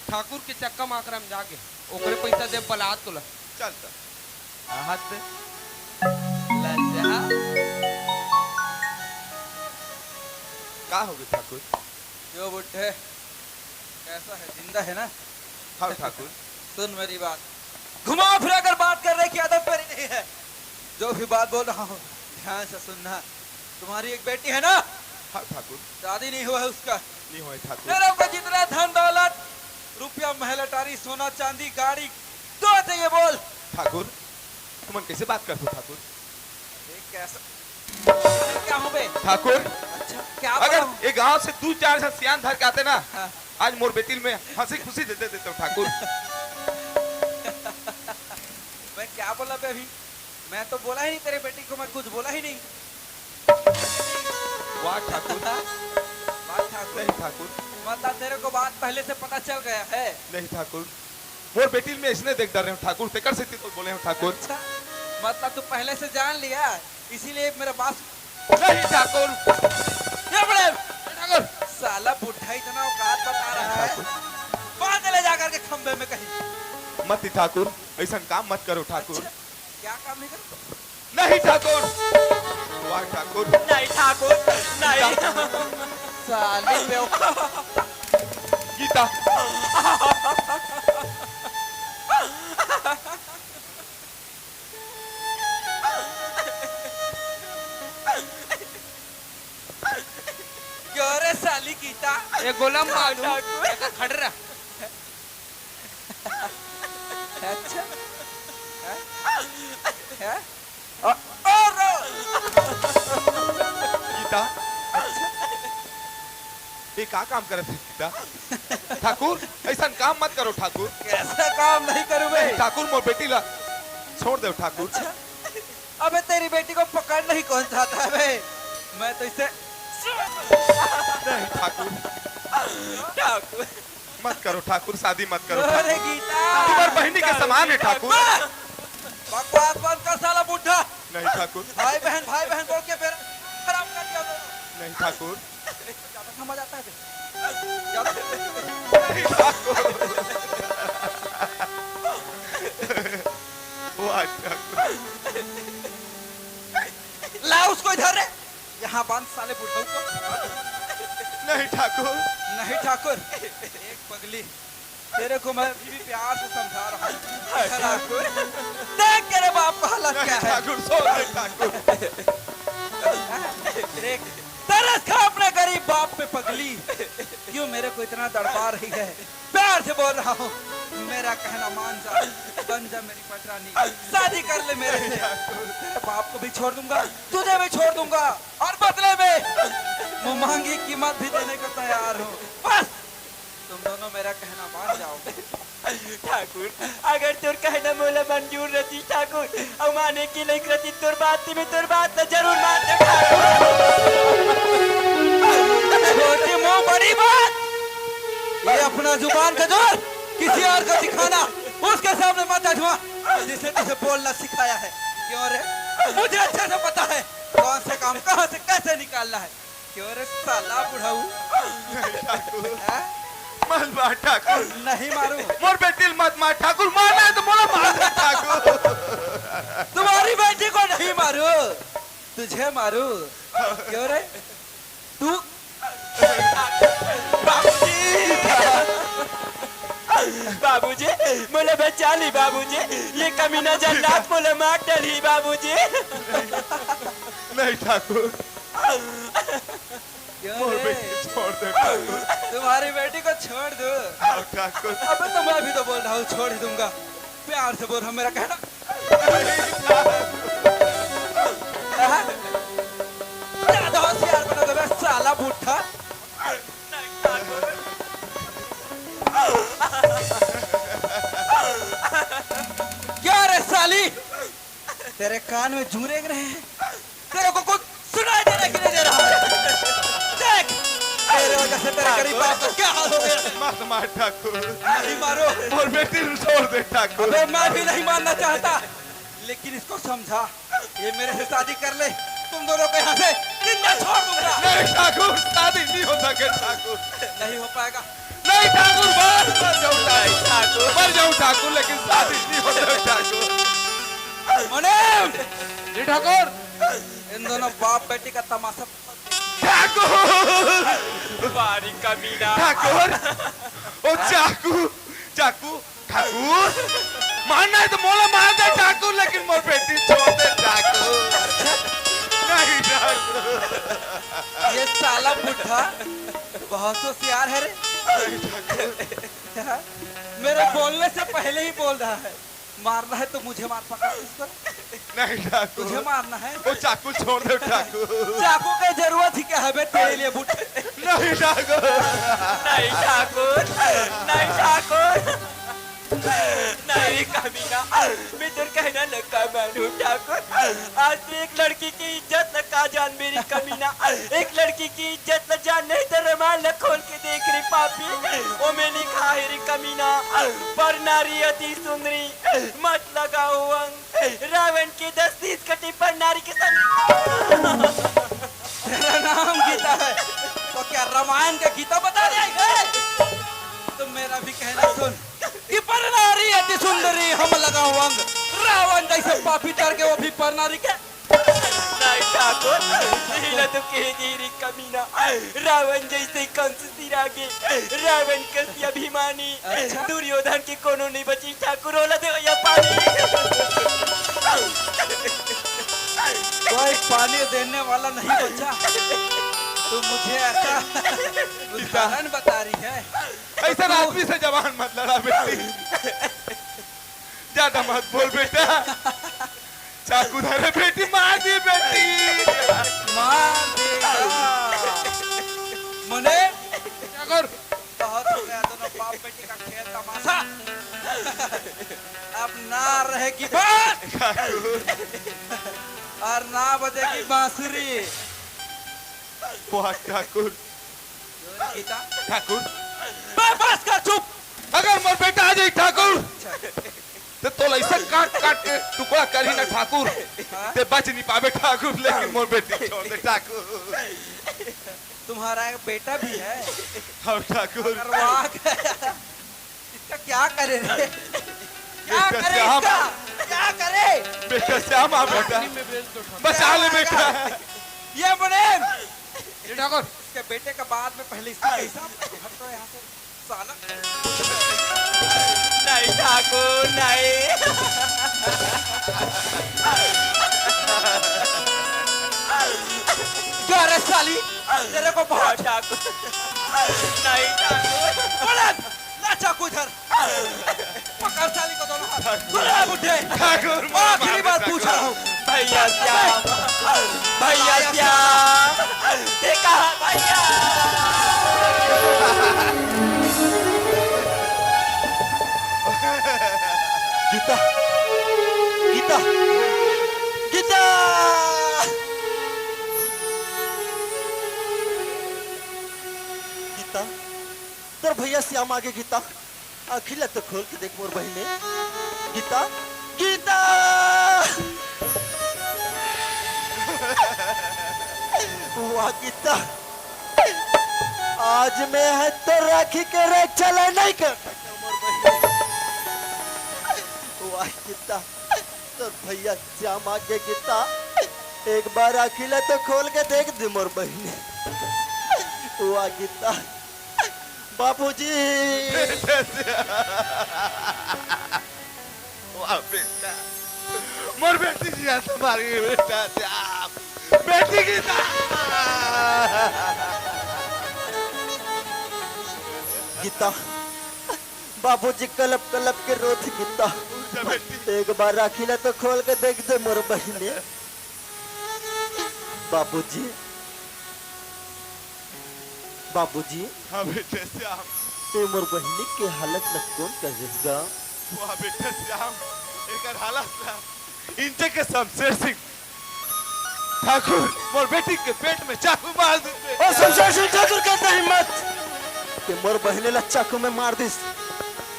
ठाकुर के चक्का माकरा में जाके, ओकरे पैसा दे बलात तोला। चल, चल। आहत लज्जा। का हो गे ठाकुर? यो बुड्ढे, कैसा है, जिंदा है ना? हाँ ठाकुर। सुन मेरी बात, घुमा फिरा कर बात करने की आदत मेरी नहीं है। जो भी बात बोल रहा हूँ, ध्यान से सुनना। तुम्हारी एक बेटी है ना? हाँ ठाकुर। शादी नहीं हुआ है उसका? नहीं हुआ है ठाकुर। तेरे को जितना धन दौलत, रुपया, महल अटारी, सोना चांदी, गाड़ी, दो चाहिए बोल। ठाकुर, तुमन कैसे बात करते हो ठाकुर? अरे कैसा, क्या हूँ बे? ठाकुर, अच्छा, क्या अगर बोला हूँ? ये गांव से दू चार झन सियान धर के आते ना, हाँ। आज मोर बेटी ल मैं हंसी खुशी दे दे देता हूँ ठाकुर। मैं क्या बोला बे अभी? मैं तो बोला ही नहीं तेरे बेटी को, मैं कुछ बोला ही नहीं। वाह ठाकुर। वाह ठाकुर। नहीं ठाकुर। मतलब तेरे को बात पहले से पता चल गया है? नहीं ठाकुर। मोर बेटी ल मैं अइसने देख डरे हंव ठाकुर, तेकर सेती तो बोले हंव ठाकुर। अच्छा, मतलब तू पहले से जान लिया, इसीलिए मेरा बात। नहीं ठाकुर। ये बड़े ठाकुर, साला बुढ़ा इतना औकात बता रहा है, बांध ले जा करके खंबे में कहीं। मत ठाकुर, अइसन काम मत करो ठाकुर। अच्छा, क्या काम नहीं करो? नहीं ठाकुर। वाह ठाकुर। नहीं ठाकुर, नहीं। साली बेवकूफ। गीता। क्यों रे साली गीता? ये गोलम मालूम। ठाकुर। ये तो खड़ रहा। अच्छा। हैं? हैं? अ-, अरे! गीता, ये का काम करत हे गीता? ठाकुर, अइसन काम मत करो ठाकुर। कैसा काम नहीं करूं बे? ठाकुर, मोर बेटी ला छोड़ दे ठाकुर। अच्छा? अबे तेरी बेटी को पकड़ना ही कौन चाहता है बे? मैं तो इसे नहीं ठाकुर, ठाकुर। मत करो ठाकुर, शादी मत करो अरे ठाकुर। गीता। तुम्हारी बहनी के समान है ठाकुर। बकवास बंद कर साला बुढ़ा। नहीं ठाकुर, भाई बहन, भाई बहन बोल के बेरा खराब कर दिया दोनों। नहीं ठाकुर। ज्यादा समझ आता है बे। ज्यादा नहीं ठाकुर। वाह ठाकुर। ला उसको इधर रे। यहाँ बांध साले बुढ़ऊ को। नहीं ठाकुर। नहीं ठाकुर, एक पगली, तेरे को मैं अभी भी प्यार से समझा रहा हूँ। ठाकुर, देख तेरे बाप का हालत नहीं क्या है। ठाकुर, छोड़ दे ठाकुर। देख, तरस खा अपने गरीब बाप पे पगली, क्यों मेरे को इतना तड़पा रही है। प्यार से बोल रहा हूँ, मेरा कहना मान जा, बन जा मेरी पटरानी, शादी कर ले मेरे से। तेरे बाप को भी छोड़ दूंगा, तुझे भी छोड़ दूंगा, और बदले में मुंह मांगी कीमत भी देने को तैयार हूँ। बस तुम दोनों मेरा कहना मान जाओ। ठाकुर, अगर तोर कहना मोला मंजूर रहती ठाकुर, अउ माने के लायक रहती तोर बात, मैं तोर बात ला जरूर मानते ठाकुर। छोटी मुंह बड़ी बात, ये अपना जुबान का जोर किसी और को दिखाना, उसके सामने मत आजमा, जिसने तुझे बोलना सिखाया है। क्यों रे, मुझे अच्छे से पता है कौन से काम कहाँ से कैसे निकालना है। क्यों रे साला बुढ़ऊ, नहीं ठाकुर, हैं? मत मार ठाकुर। नहीं मारू, मोर बेटी ल मत मार ठाकुर, मारना है तो मोला मार दे ठाकुर। तुम्हारी बेटी को नहीं मारू, तुझे मारू। क्यों रे तू? बाबूजी, बाबूजी, मोला बचा ली बाबूजी, ये कमीना जल्लाद मोला मार डाली बाबूजी। नहीं ठाकुर, क्यों मोर रे? बेटी छोड़ दे ठाकुर। तुम्हारी बेटी को छोड़ दो। हाँ ठाकुर। अबे तो मैं भी तो बोल रहा हूँ, छोड़ ही दूंगा। प्यार से बोल रहा हूँ, मेरा कहना। ज्यादा होशियार बना दो बे, साला बुढ़ा। क्या रे साली, तेरे कान में जू रेंग रहे हैं? तेरे को कुछ सुनाई दे रहा है कि नहीं दे रहा है? देख, तेरे वजह से तेरे गरीब बाप का क्या हाल हो गया। मत मार ठाकुर। नहीं मारो। मोर बेटी ल छोड़ दे ठाकुर। अबे मैं भी नहीं मानना चाहता, लेकिन इसको समझा, ये मेरे से शादी कर ले, तुम दोनों को यहाँ से जिंदा छोड़ दूंगा। नहीं ठाकुर, शादी नहीं हो सके ठाकुर। नहीं हो पाएगा। नहीं ठाकुर, बस मर जाऊं ठाकुर। मर जाऊं ठाकुर, लेकिन शादी नहीं हो सके ठाकुर। मुनीम, जी ठाकुर। इन दोनों बाप बेटी का तमाशा। ठाकुर, बारी कमीना। ठाकुर, ओ चाकू, चाकू, ठाकुर, मारना है तो मोला मार दे ठाकुर, लेकिन मोर बेटी छोड़ दे ठाकुर। नहीं ठाकुर। ये साला बुढ़ा बहुत होशियार है रे। मेरे बोलने से पहले ही बोल रहा है, मारना है तो मुझे मार, पकड़ इसको। नहीं ठाकुर। तुझे मारना है? वो चाकू छोड़ दे ठाकुर। चाकू की जरूरत ही क्या है बे तेरे लिए बुढ़े? नहीं ठाकुर। नहीं ठाकुर, नहीं ठाकुर, नहीं कमीना, मैं तोर कहना नका मानू ठाकुर। आज तो एक लड़की की इज्जत नका जान मेरी कमीना, एक लड़की की इज्जत न जान, नहीं तो रुमाल न खोल के देख रे पापी, ओ मैं लिखा है रे कमीना, पर नारी अति सुंदरी, मत लगाओ अंग, रावण के दस तीस कटी पर नारी के संग। तेरा नाम गीता है, तो क्या रामायण का गीता बता रहा है? तो मेरा भी कहना सुन कि पर नारी अति सुंदरी, हम लगाओ अंग, रावण जैसे पापी डर के वो भी पर नारी के। नहीं ठाकुर, यही ला तो कह दे रे कमीना, रावण जैसे कंस सिरागे, रावण कस अभिमानी, अच्छा। दुर्योधन के कोनो नहीं बची ठाकुर, ओला दे या पानी। कोई पानी देने वाला नहीं बचा, तो मुझे ऐसा उदाहरण बता रही है। ऐसा आदमी से जबान मत लड़ा बेटी। ज्यादा मत बोल बेटा। चाकू धरे बेटी, मार दे बेटी। मार देगा। मने? क्या कर? बहुत हो गया दोनों बाप बेटी का खेल तमाशा। अब ना रहेगी बात और ना बजेगी बांसुरी। वाह ठाकुर। गीता। ठाकुर। बस, बस कर, चुप। अगर मोर बेटा आ जाई ठाकुर, ते तोला ऐसा काट काट के टुकड़ा करही ना ठाकुर, हाँ? ते बच नहीं पाबे ठाकुर, लेकिन मोर बेटी छोड़ दे ठाकुर। तुम्हारा एक बेटा भी है। हाँ ठाकुर। अगर वो आ गया, इसका क्या करे रे? क्या बेटा करे श्याम। इसका? क्या करे? बेटा श्याम, आ बेटा, बचा ले बेटा। ये मुनीम, ये ठाकुर। इसके बेटे का बाद में पहले इसका हिसाब, हट तो यहाँ से। साला। नहीं ठाकुर, नहीं। क्या रे साली, तेरे को बहुत ठाकुर। नहीं ठाकुर। पलट, ला चाकू इधर। पकड़ साली को दोनों हाथ। सुन ले बुड्ढे। ठाकुर, आखिरी बार पूछ रहा हूँ। भैया श्याम, भैया श्याम, ये कहा भैया? गीता, गीता, गीता, गीता, तोर भैया श्याम आगे गीता। आँखी ला तो खोल के देख मोर बहिनी। गीता, गीता। वाह गीता, आज मैं ह तो राखी के रक्षा ला नहीं कर सकता मोर बहिनी। वाह गीता, तोर भैया श्याम आगे गीता, एक बार आँखी ला तो खोल के देख दे मोर बहिनी। वाह गीता, बाबूजी। वाह बेटा, मोर बेटी जिया तुम्हारी बेटा श्याम, बेटी गीता। गीता, बाबूजी कलप कलप के रोत गीता। उठ जा बेटी। एक बार आँखी ला तो खोल के देख दे मोर बहिनी। बाबूजी, बाबूजी। हाँ बेटा श्याम। ते मोर बहिनी के हालत ला कोन कहिस गा? वाह बेटा श्याम, एकर हालत ला इंचे के शमशेर सिंह ठाकुर मोर बेटी के पेट में चाकू मार दे। ओ शमशेर सिंह ठाकुर के अतना हिम्मत, ते मोर बहिनी ला चाकू में मार दिस।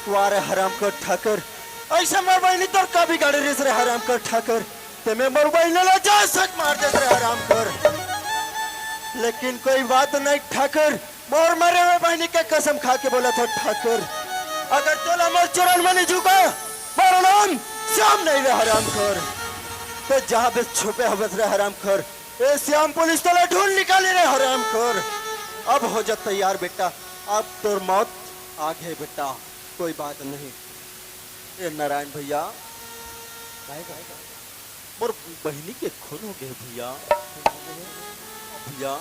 वाह रे हराम कर ठाकुर, ऐसे मोर बहिनी तोर का बिगाड़े रिस रे हराम कर ठाकुर। ते में मोर बहिनी ला जान से मार देस रे हराम कर। लेकिन कोई बात नहीं ठाकुर, मोर मरे हुए बहिनी के कसम खा के बोलत हों ठाकुर, अगर तोला मोर चरण में नहीं झुका, मोर नाम श्याम नहीं रे हराम कर। ते जहाँ भी छुपे हवस रे हराम कर, ए श्याम पुलिस तोला ढूंढ निकाली रे हराम कर। अब हो जा तैयार बेटा, अब तोर मौत आगे बेटा, कोई बात नहीं। ए नारायण भैया, भाई, भाई, भाई। मोर बहिनी के खून हो गे भैया। भैया,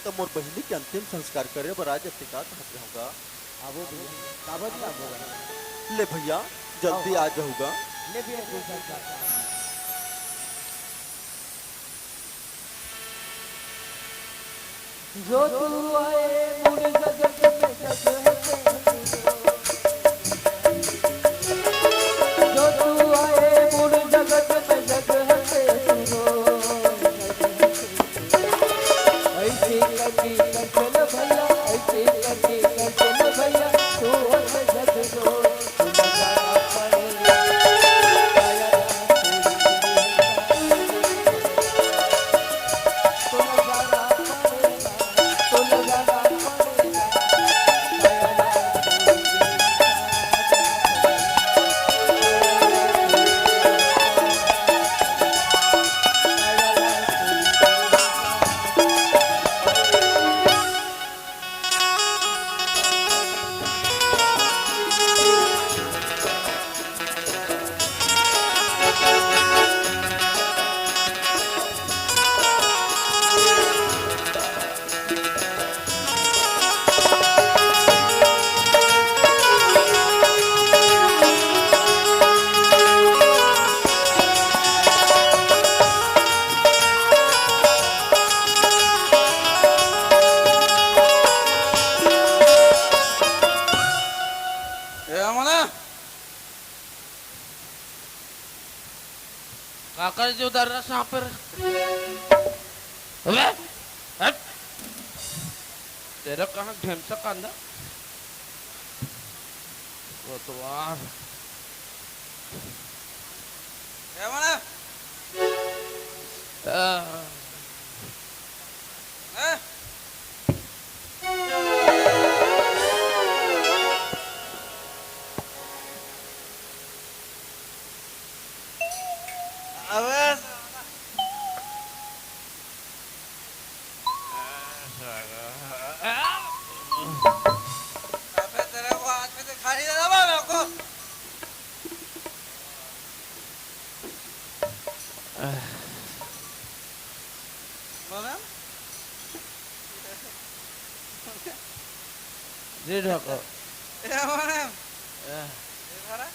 त मोर बहिनी के अंतिम संस्कार करे बर आ जते का कहत रहूँगा। आबो भैया, काबर नहीं आबो भैया? ले भैया, जल्दी आ जाऊँगा। ले भैया, तू संस्कार। जो तू आए मुड़ जगत में जग हंसे। जो तू आए मुड़ जगत में जग हंसे। ऐसे करके कर चल भैया, ऐसे करके कर चल भैया, तू हंस जग रो। जो दर्रा सांप रे। अबे, हट। तेरा कहाँ ढेमसा कांदा? कोतवाल। ए, माने? आ। ए? अबे साला। अबे तेरे को आदमी दिखा नहीं दे रहा मेरे को। मदन? जी ठाकुर। ए, मदन। ए। ए, साला।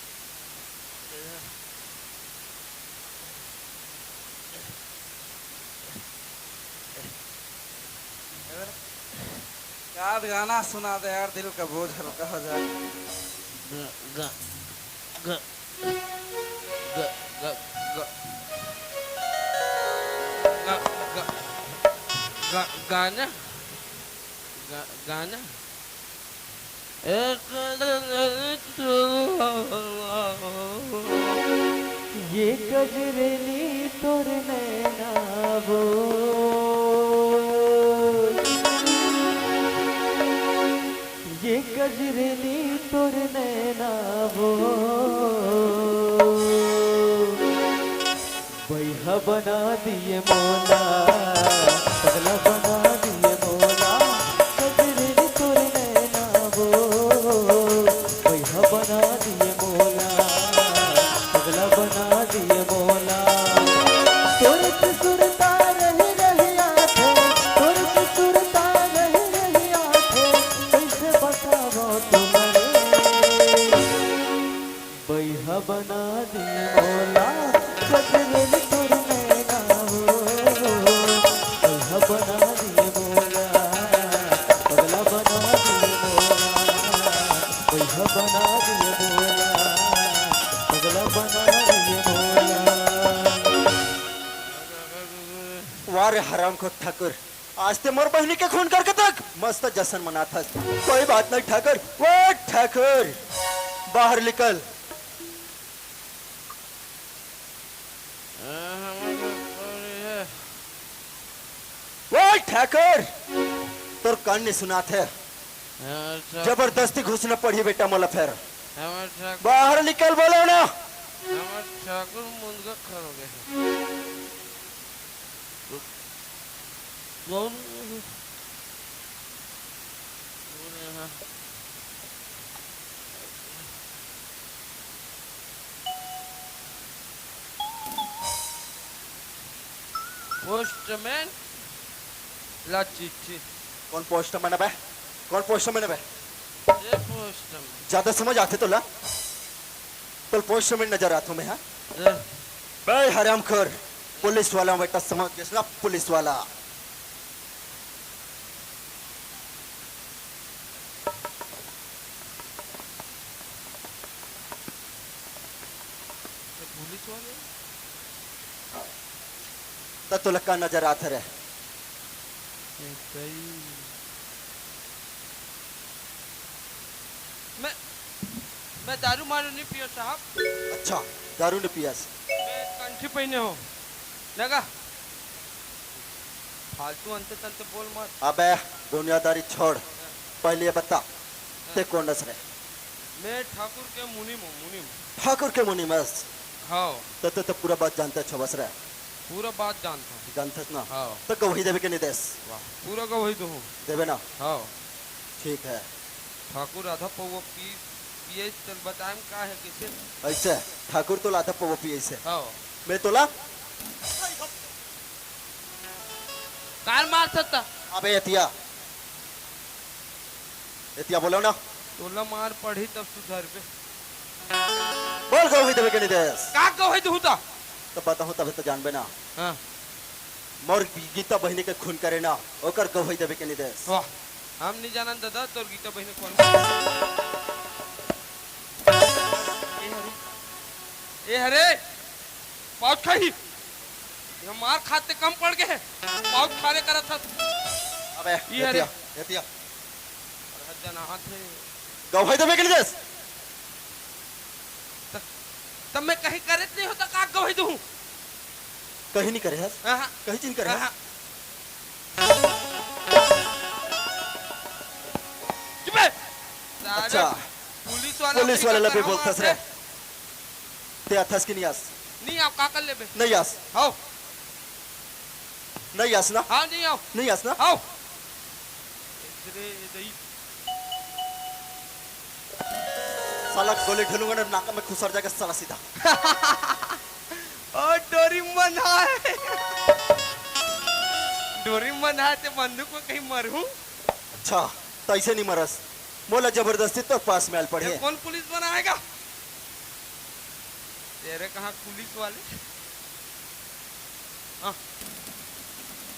यार, गाना सुना दे यार, दिल का बोझ हल्का हो जाए। ग-, ग-, ग-, ग-, ग-, ग-, ग-, ग-, ग-, गाना? ग-, गाना? ये कजरेली तोर नैना वो, ये कजरेली तोर नैना वो। बैहा बना दिए मोला, पगला बना दिए मोला, कजरेली तोर नैना वो। बैहा बना दिए मोला, पगला बना दिए मोला। तोर से सुरता रही रही आथे, तोर से सुरता रही रही आथे, कैसे बतावा तुम्हारे। बैहा बना दिए मोला, कजरेली तोर नैना वो। बैहा बना दिए मोला, पगला बना दिए मोला। बैहा बना दिए मोला, पगला बना दिए मोला। वाह रे हरामखोर ठाकुर, आज ते मोर बहिनी के खून करके तक मस्त जश्न मनात हस। कोई बात नहीं ठाकुर, वो ठाकुर, बाहर निकल। वो ठाकुर, तोर कान नहीं सुनात हे। जबरदस्ती घुसना पड़ही बेटा मोला फेर। बाहर निकल बोलो ना। हमर ठाकुर मुंदगा खर हो गए। कौन? कौन है? पोस्टमैन ला चिट्ठी। कौन पोस्टमैन अबे? कौन पोस्टमैन अबे? ये पोस्टमैन। ज्यादा समझ आथे तोला? तोला पोस्टमैन नजर आथों मैं, हाँ? ए। बे हरामखोर, पुलिस वाला बेटा समझ गेस ना, पुलिस वाला। ये पुलिस वाले? त तोला का नजर आत हरे? ए, दई। मैं, मैं दारू मारू नहीं पियो साहब। अच्छा, दारू नहीं पियस? मैं कंठी पहने हो। लगा? फालतू अंते तंते बोल मत। अबे, दुनियादारी छोड़। पहले ये बता, ते कौन अस रे? मैं ठाकुर के मुनीम हूँ, मुनीम। ठाकुर के मुनीम अस? हाँ। त, त, त पूरा बात जानते छो बस रे। पूरा बात जानता हूँ। जानथस ना? हाँ। त गवाही देवे के नहीं देस? वाह, पूरा गवाही दूँ। देवे ना? हाँ। ठीक है। ठाकुर आधा पौवा पी, पिए त बताएम का है, कैसे? ऐसे, ठाकुर तोला आधा पौवा पिए से। हाँ। मैं तोला कार मार सकता। अबे एतिया, एतिया बोलो ना। तोला मार पड़ही तब सुधरबे। बोल गवाही देवे के नहीं देस? का गवाही दूँ त? त बताहूँ तबे त जानबे ना। हाँ। मोर गीता बहिनी के खून करे ना, ओकर गवाही देवे के नहीं देस। वाह, हम नहीं जानन दादा, तोर गीता बहिनी कौन? ए हरे, ए हरे, पाउच खाही। ये मार खाते कम पड़ गे हे। बहुत खाने करत हस। अबे, ये रे। एतिया, एतिया। अरे हद जना हाथ हे। गवाही देबे के लिए देस। त-, तब मैं कहीं करे नहीं होता का गवाही दूं? कहीं नहीं करे हस? हाँ, हाँ। कहीं चिन करे हस? हाँ, हाँ। चुप बे। साले अच्छा। पुलिस वाला पुलिस वाले लबे बोलथस रे। ते आथस कि नहीं आस? नहीं, आप का कर लेबे? नहीं आस। हाव। नहीं आस ना? हाँ, नहीं आओ। नहीं आस ना? हाव। रे दई। साला गोली ढलूंगा ना, नाक में खुसर जाएगा साला सीधा। ओ, डोरी मन है। डोरी मन है, ते बंदूक में कहीं मरहूं। अच्छा, तो ऐसे नहीं मरस। मोला जबरदस्ती तोर पास में आल पड़े। ये कौन पुलिस बनाएगा? तेरे कहाँ पुलिस वाले? हाँ।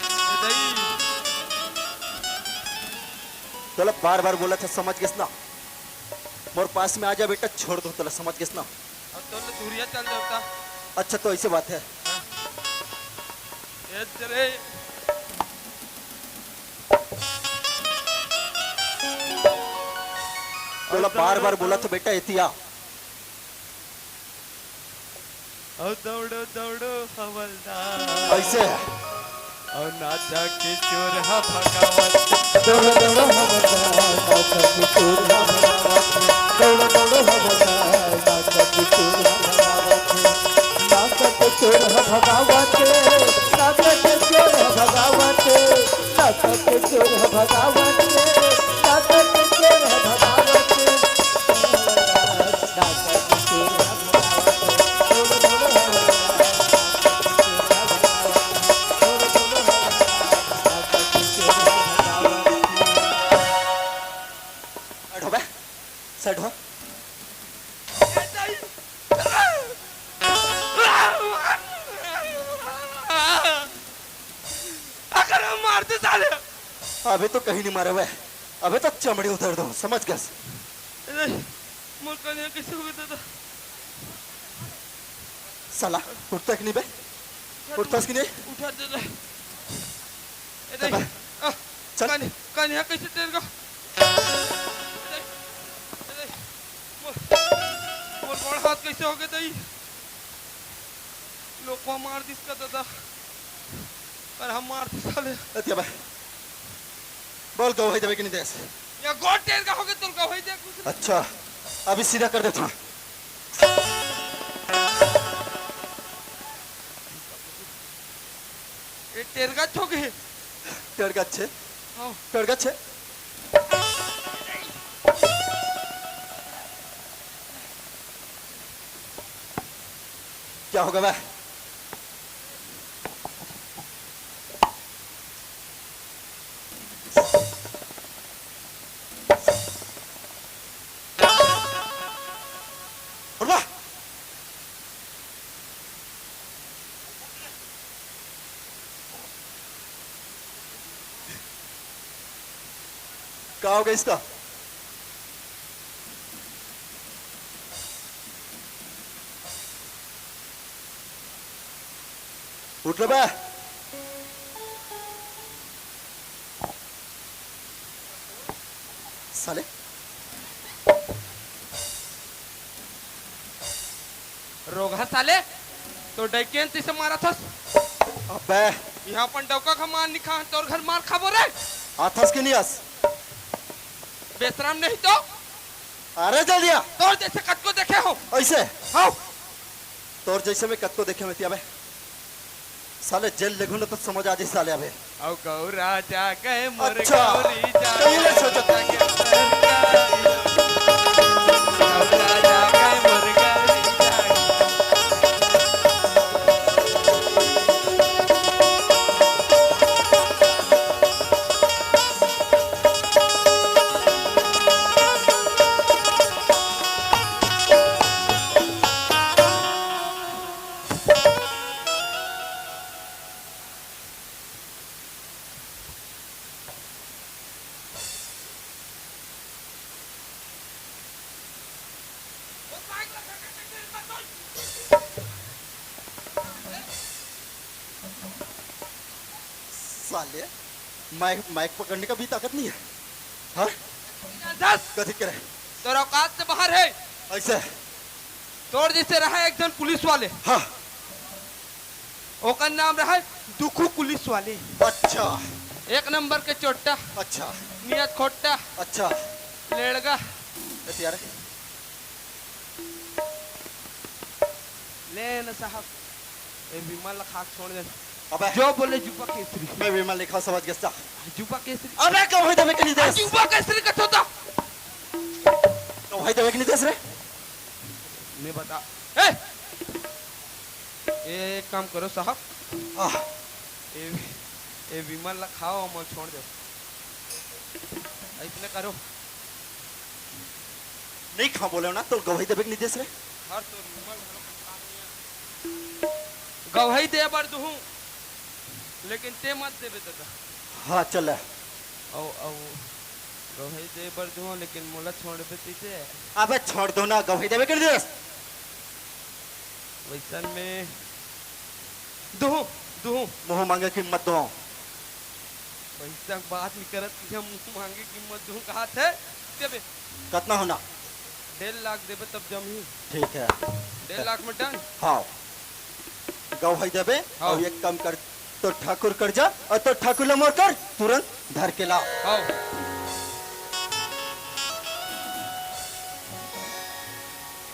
ए दई। तोला बार-बार बोला था, समझ गेस ना? मोर पास में आ जा बेटा, छोड़ दो तोला, समझ गेस ना? अब तो दूरिया चल जाता। अच्छा, तो ऐसे बात है। हाँ। ए तेरे। तोला बार-बार बोला था बेटा, एतिया। अउ दौड़ो, दौड़ो, हवलदार। ऐसे। अउ नाचा के चोर ह भगावत। दौड़ो, दौड़ो, हवलदार, नाचा के चोर ह भगावत। दौड़ो, दौड़ो, हवलदार, नाचा के चोर ह भगावत। नाचा के चोर ह भगावत। नाचा के चोर ह भगावत। नाचा के चोर ह भगावत। नाचा के चोर ह भगावत। Side हो बे, side हो। अगर हम मारते साले। अभी तो कहीं नहीं मारे हुए, अभी तो चमड़ी उतार दो, समझ गए? अरे, मोर कन्या कैसे हो गया दादा? साला, उठता कि नहीं बे? उठता कि नहीं? उठा दादा। अरे, तब आ, चल। कन्या, कन्या कैसे तेरे को? अरे, अरे, मोर, मोर गोड़ हाथ कैसे हो गए दई? लोकवा मार दिस का दादा। अरे हम मार दिस साले। अतिया बे। बोल गवाही देवे कि नहीं देस? या गोड़ टेर का हो गए तो गवाही दे कुछ। अच्छा, अभी सीधा कर देता हूँ। ये टेरगच हो गए। टेरगच छे? हाँ। टेरगच छे? क्या होगा बे? उठ बे। का हो गया इसका? उठ ले बे। साले। रोगहा साले, तो डैकेन तिसे मारा थस। अबे। यहाँ अपन डौका का मार निखा, तोर घर मार खाबो रे। आथस के नहीं आस? बेशरम नहीं तो। अरे जल्दी आ। तोर जैसे कतको देखे हो। ऐसे? हाँ। तोर जैसे मैं कतको देखे में तिया बे। साले जेल लेगहूं ना तो समझ आ जाई साले अबे। अउ गौरा जागे मोर अच्छा, गौरी जागे। कहीं नहीं सोचत। गौरा जागे मोर गौरी जागे। साले, माइक, माइक पकड़ने का भी ताकत नहीं है। हाँ? दस। कथी करे? तोर औकात से बाहर है। ऐसे? तोर जैसे रहा एक जन पुलिस वाले। हाँ। ओकर नाम रहा दुखू पुलिस वाले। अच्छा। एक नंबर के चोट्टा। अच्छा। नियत खोट्टा। अच्छा। लेड़गा। ए, यार। ले न साहब, ए विमल ला खा के छोड़ दे। अबे। जो बोले जुबा केसरी। मैं विमल लिखा समझ गया। जुबा केसरी। अबे, गवाही देवे के निर्देश। जुबा केसरी का छोटा। गवाही देवे के निर्देश रे। मैं बता। ए! ए, एक काम करो साहब। आह। ए, ए विमल ला खाओ, मोला छोड़ दो। ऐसने करो। नहीं खा बोले ना, तो गवाही देवे के निर्देश रे। हर तो विमल घलो कुछ काम नहीं है। गवाही दे बर दुहूं, लेकिन ते मत देबे दादा। हाँ, चल। औ, औ, गवाही दे बर दुहूं, लेकिन मोला छोड़बे तइसे। अबे छोड़ दो ना, गवाही देवे के निर्देश। वैसन में दुहूं, दुहूं। मुंह मांगे कीमत दो। पैसा के बात नहीं करत, तुझे मुंह मांगे कीमत दूं कहा थे, देबे। कितना होना? डेढ़ लाख देबे तब जमही। ठीक है। डेढ़ लाख में डन। हाँ। गवाही देबे हाँ। और एक काम कर, तो ठाकुर कर जा और तो ठाकुर ला मोर कर, तुरंत धर के ला। हाँ।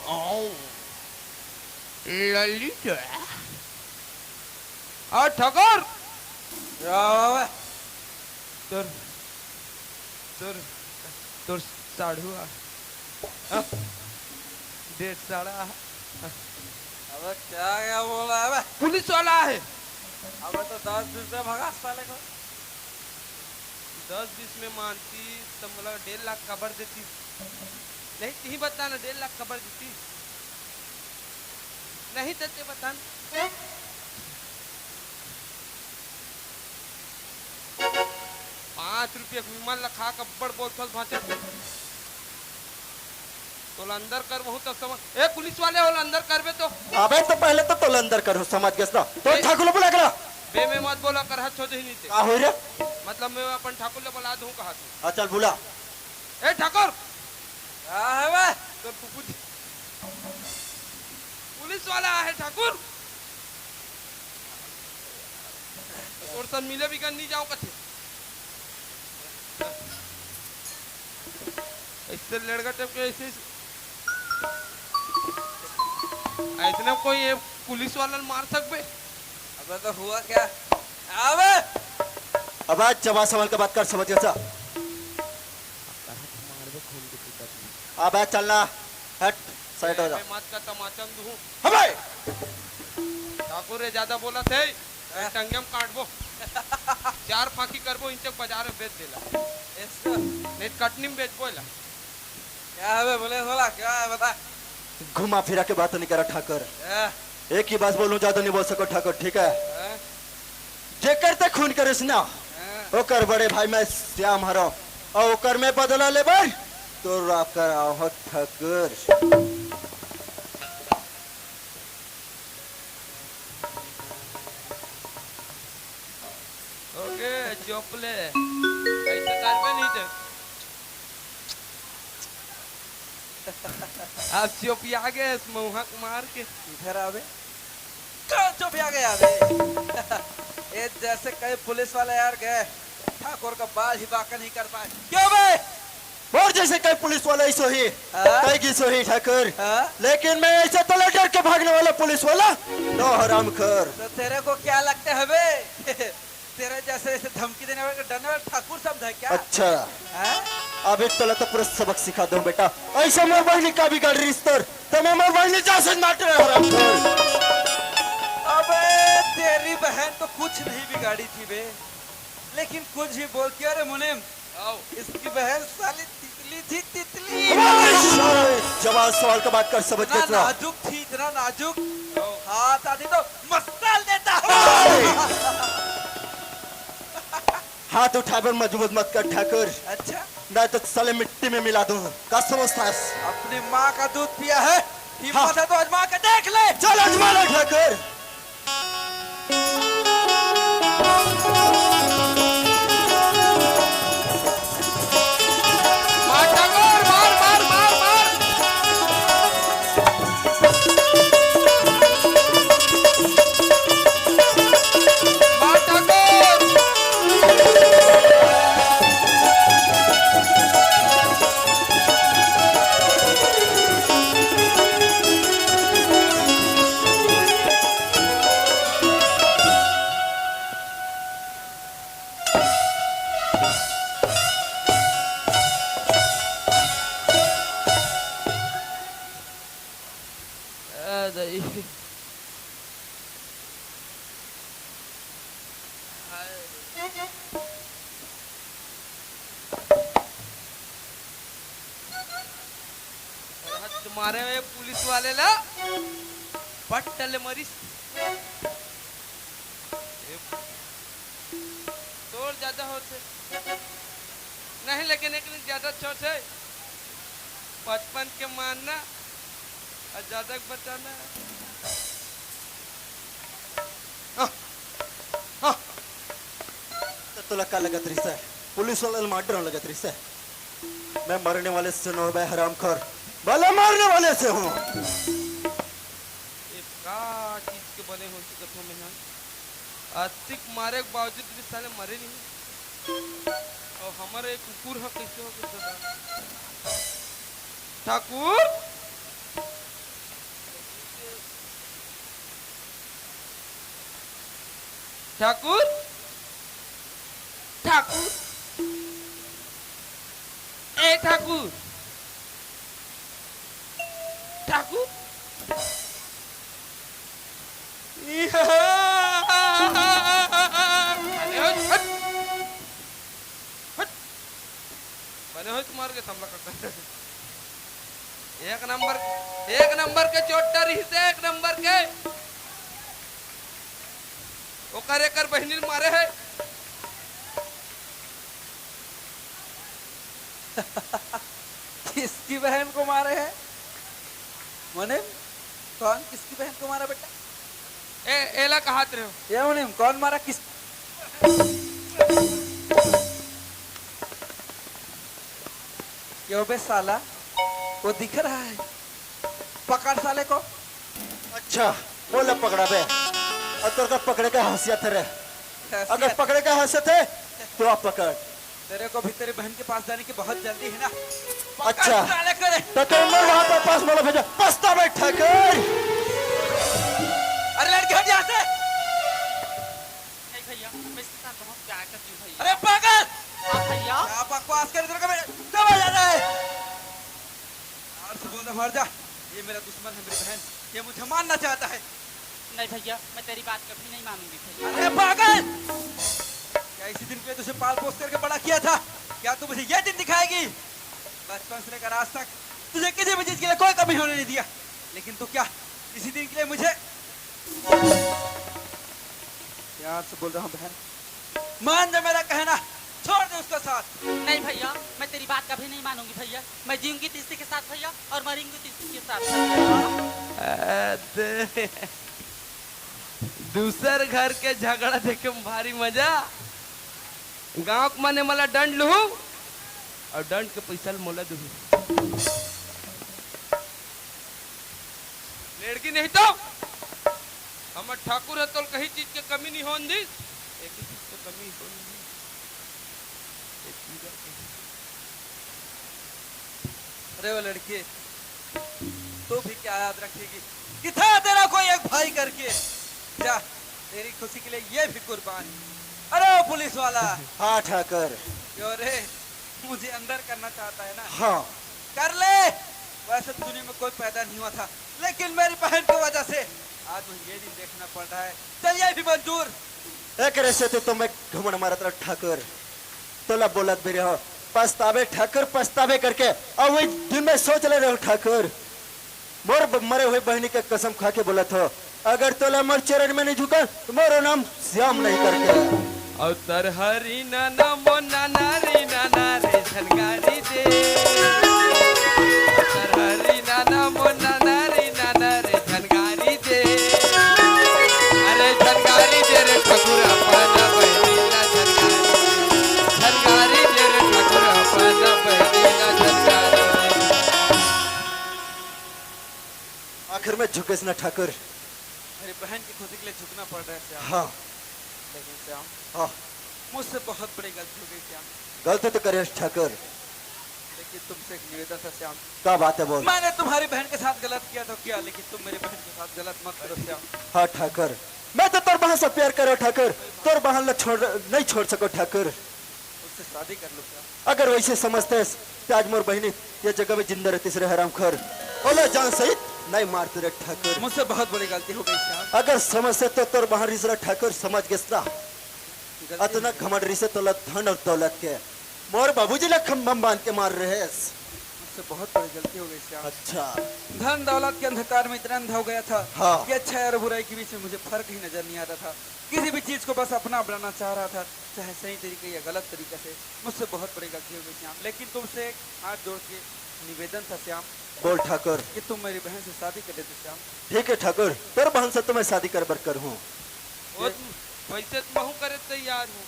आओ। ललित। आ ठाकुर। क्या हुआ? तोर, तोर, तोर साढ़ू आ। हाँ? डेढ़ साढ़ा। अबे क्या, क्या बोल रहा है बे? पुलिस वाला है। अबे तो दस बीस में भगा साले को। दस बीस में मानती तो मतलब डेढ़ लाख कबर देती। नहीं, तहीं बता ना, डेढ़ लाख कबर देती। नहीं देते बता ना। पाँच रुपया के विमल ला खा के अब्बड़ बोलथस भांचा। तोला अंदर करबहूं तब समझ। ए, पुलिस वाले, ओला अंदर करबे तो। अबे तो पहले तो तोला अंदर करहूं, समझ गेस ना? तो ए, ठाकुर ला बुला के ला। बे, मैं मत बोला कर, हद छोड़ ही नहीं ते। का होई रे? मतलब मैं अपन ठाकुर ला बुला दूं कहा तू। हाँ, चल बुला। ए ठाकुर। का है बे? तोर फूफू जी। पुलिस वाला आहे ठाकुर। तोर सन मिले बिगर नहीं जाओ कथे। ऐसे लड़का टप के ऐसे, ऐसने कोई ये पुलिस वाला मार सकबे? अबे तो हुआ क्या? अबे! अब आज जवाब सवाल का बात कर, समझ गया सा? अबे चलना, हट, साइड हो जा। मैं मत का तमाचा में दूं। अबे! ठाकुर रे, ज्यादा बोला थे, हाँ। टंगिया में काटबो। चार फांकी करबो, इंचक बाजार में बेच देला। इसको? नहीं, कटनी में बेचबो एला। क्या है बे, बोले साला, क्या है बता? घुमा फिरा के बात नहीं करा ठाकुर। हाँ। एक ही बात बोलूं, ज्यादा नहीं बोल सको ठाकुर, ठीक है? हाँ। जेकर ते खून करेस ना, हाँ। ओकर बड़े भाई मैं श्याम हरंव, अउ ओकर मैं बदला लेबे, तो राकर आव ठाकुर। ओके, चुप ले। ऐसे करबे नहीं ते। अब चुपिया गे, मौहक मार के। इधर आवे। कौन चुपिया गया बे? ए जैसे कई पुलिस वाले यार गए, ठाकुर का बाल ही बांका नहीं कर पाए। क्यों बे? मोर जैसे कई पुलिस वाला ही सोही, हाँ? कई की सोही ठाकुर। हाँ? लेकिन मैं ऐसे तले डर के भागने वाला पुलिस वाला, नो हरामखोर। तो तेरे को क्या लगता है बे? तेरे जैसे ऐसे धमकी देने वाले को डरने वाला ठाकुर समझा है क्या? अच्छा। हैं? अभी तोला तो पूरा सबक सिखा दूं बेटा। ऐसे मोर बहिनी का बिगाड़ रिस तोर, तो मैं मोर बहिनी जैसे मार रहा हरामखोर। अबे तेरी बहन तो कुछ नहीं बिगाड़ी थी बे, लेकिन कुछ भी बोलती है। अरे मुनीम, आओ। इसकी बहन साली तितली थी, तितली। अबे साले, जवाब सवाल का बात कर, समझ इतना गया ना? नाजुक थी, इतना नाजुक। आओ। हाथ आती तो मसल देता हूँ। हाथ उठाए बर मजबूर मत कर ठाकुर। अच्छा। नहीं तो साले मिट्टी में मिला दूं। का समझता है? अपनी माँ का दूध पिया है, हिम्मत हाँ। है तो आजमा के देख ले। चल आजमा ले ठाकुर। अरे, हद मारे हुए पुलिस वाले ला, पट्ट ले मरिस। ए, तोर ज्यादा होथे। नहीं, लेकिन एक दिन ज्यादा छोट है। पचपन के मारना और ज्यादा के बचाना। हाँ, हाँ। तो तोला का लगत रहिस हे? पुलिस वाला मार डर लगत रहिस हे? मैं मरने वाले से नोहंव बे हरामखोर, भला मारने वाले से हूँ। ए, का चीज के बने हो सकत हो मैं, हाँ? अतिक मारे के बावजूद भी साले मरे नहीं। और हमारे कुकुर ह कैसे हो गए दादा? ठाकुर, ठाकुर, ठाकुर, ए ठाकुर, ठाकुर। अरे हट, हट, हट। बने हो तुम्हारे के सामना करता है। एक नंबर, एक नंबर के चोट्टा रहिस हे, एक नंबर के। ओकर एकर बहिनी ल मारे हे। किसकी बहन को मारे हैं? मुनीम, कौन किसकी बहन को मारा बेटा? ए, एला कहात रहे हो? ये मुनीम, कौन मारा किस? क्यों बे साला, वो दिख रहा है? पकड़ साले को। अच्छा, मोला पकड़ाबे? अउ तोर का पकड़े के हैसियत हे रे? अगर पकड़े के हैसियत हे, तो आप पकड़। तेरे को भी तेरी बहन के पास जाने की बहुत जल्दी है ना। पकड़ अच्छा। साले को रे। तो तुम लोग वहाँ पर पास मोला भेजो। पछताबे ठाकुर। अरे लड़के हट यहाँ से। नहीं भैया, मैं इसके साथ बहुत प्यार करती हूँ भैया। अरे पागल। हाँ भैया। क्या बकवास कर, तेरे को मैं समझ आ रहा है। यार से बोल रहा हूँ, हट जा। ये मेरा दुश्मन है, मेरी बहन, ये मुझे मारना चाहता है। नहीं भैया, मैं तेरी बात कभी नहीं मानूंगी भैया। अरे पागल, क्या इसी दिन के लिए तुझे पाल पोस करके बड़ा किया था? क्या तू मुझे ये दिन दिखाएगी? बचपन से लेकर आज तक तुझे किसी भी चीज के लिए कोई कमी होने नहीं दिया, लेकिन तू क्या इसी दिन के लिए मुझे प्यार से बोल रहा हूँ बहन, मान जा मेरा कहना, छोड़ दे उसका साथ। नहीं भैया, मैं तेरी बात कभी नहीं मानूंगी भैया। मैं जीऊंगी तीसरी के साथ भैया, और मरूंगी तीसरी के साथ भैया। अ, दे-, दूसर घर के झगड़ा देखे में भारी मजा। गांव के मने मला डंड लुहू और डंड के पैसा ल मोला दुहू। लेड़की नहीं तो हमर ठाकुर ह तोल कहीं चीज के कमी नहीं होन दिस, एक ही चीज के कमी होन दिस। ये पूजा के। अरे वो लड़की, तू भी क्या याद रखेगी कि था तेरा कोई एक भाई करके? जा, तेरी खुशी के लिए ये भी कुर्बान। अरे वो पुलिस वाला। हाँ ठाकुर। क्यों रे, मुझे अंदर करना चाहता है ना? हाँ। कर ले। वैसे दुनिया में कोई पैदा नहीं हुआ था, लेकिन मेरी बहन की वजह से आज मुझे ये दिन देखना पड़ रहा है। चल, ये भी मंजूर। एकरे सेती तो मैं घमंड मारत रहा ठाकुर। तोला बोलत भी रहो, पछताबे ठाकुर, पछताबे करके। अउ वही दिन में सोच ले रहो ठाकुर, मोर ब-, मरे हुए बहिनी के कसम खा के बोलत हो, अगर तोला मोर चरण में नहीं झुका, तो मोरो नाम श्याम नहीं करके। अउ तरहरी नाना मो नाना रे नाना रे झनकारी दे। अउ तरहरी नाना मो नाना रे नाना रे झनकारी दे। अरे झनकारी दे रे ठकुरा पाना बहिनी ला झनकारी। झनकारी दे रे ठकुरा पाना बहिनी ला झनकारी। आखिर में झुकेस ना ठाकुर। मेरी बहन की खुशी के लिए झुकना पड़ रहा है श्याम। हाँ। लेकिन श्याम, हाँ। मुझसे बहुत बड़ी गलती हो गई श्याम। गलती तो करे ठाकुर। लेकिन तुमसे एक निवेदन था श्याम। का बात है बोल। मैंने तुम्हारी बहन के साथ गलत किया तो किया, लेकिन तुम मेरी बहन के साथ गलत मत करो श्याम। हाँ ठाकुर, मैं तो तोर बहन से प्यार करो ठाकुर, तोर बहन ला छोड़, नहीं छोड़ सको ठाकुर। उससे शादी कर लो श्याम। अगर वैसे समझते तो आज मोर बहिनी ये जगह में जिंदा रहती रे हरामखोर। ओला जान सहित नहीं मारते रे ठाकुर। मुझसे बहुत बड़ी गलती हो गई श्याम। अगर समझते तो तोर बहन रिस रे ठाकुर, समझ गेस ना। गलती अतना घमंड रिहिसे तोला धन अउ दौलत के। मोर बाबूजी ला खंभा म बांध के मार रहेस। मुझसे बहुत बड़ी गलती हो गई श्याम। अच्छा। धन दौलत के अंधकार में इतना अंधा हो गया था हाँ। कि अच्छाई और बुराई के बीच में मुझे फर्क ही नजर नहीं आता था। किसी भी चीज को बस अपना बनाना चाह रहा था, चाहे सही तरीके या गलत तरीके से। मुझसे बहुत बड़ी गलती हो गई श्याम, लेकिन तुमसे एक हाथ जोड़ के निवेदन था श्याम। बोल ठाकुर। कि तुम मेरी बहन से शादी कर देते श्याम। ठीक है ठाकुर, तोर बहन से तो मैं शादी करे बर करहूँ। ओ, वैसे तो महू करे तैयार हूँ।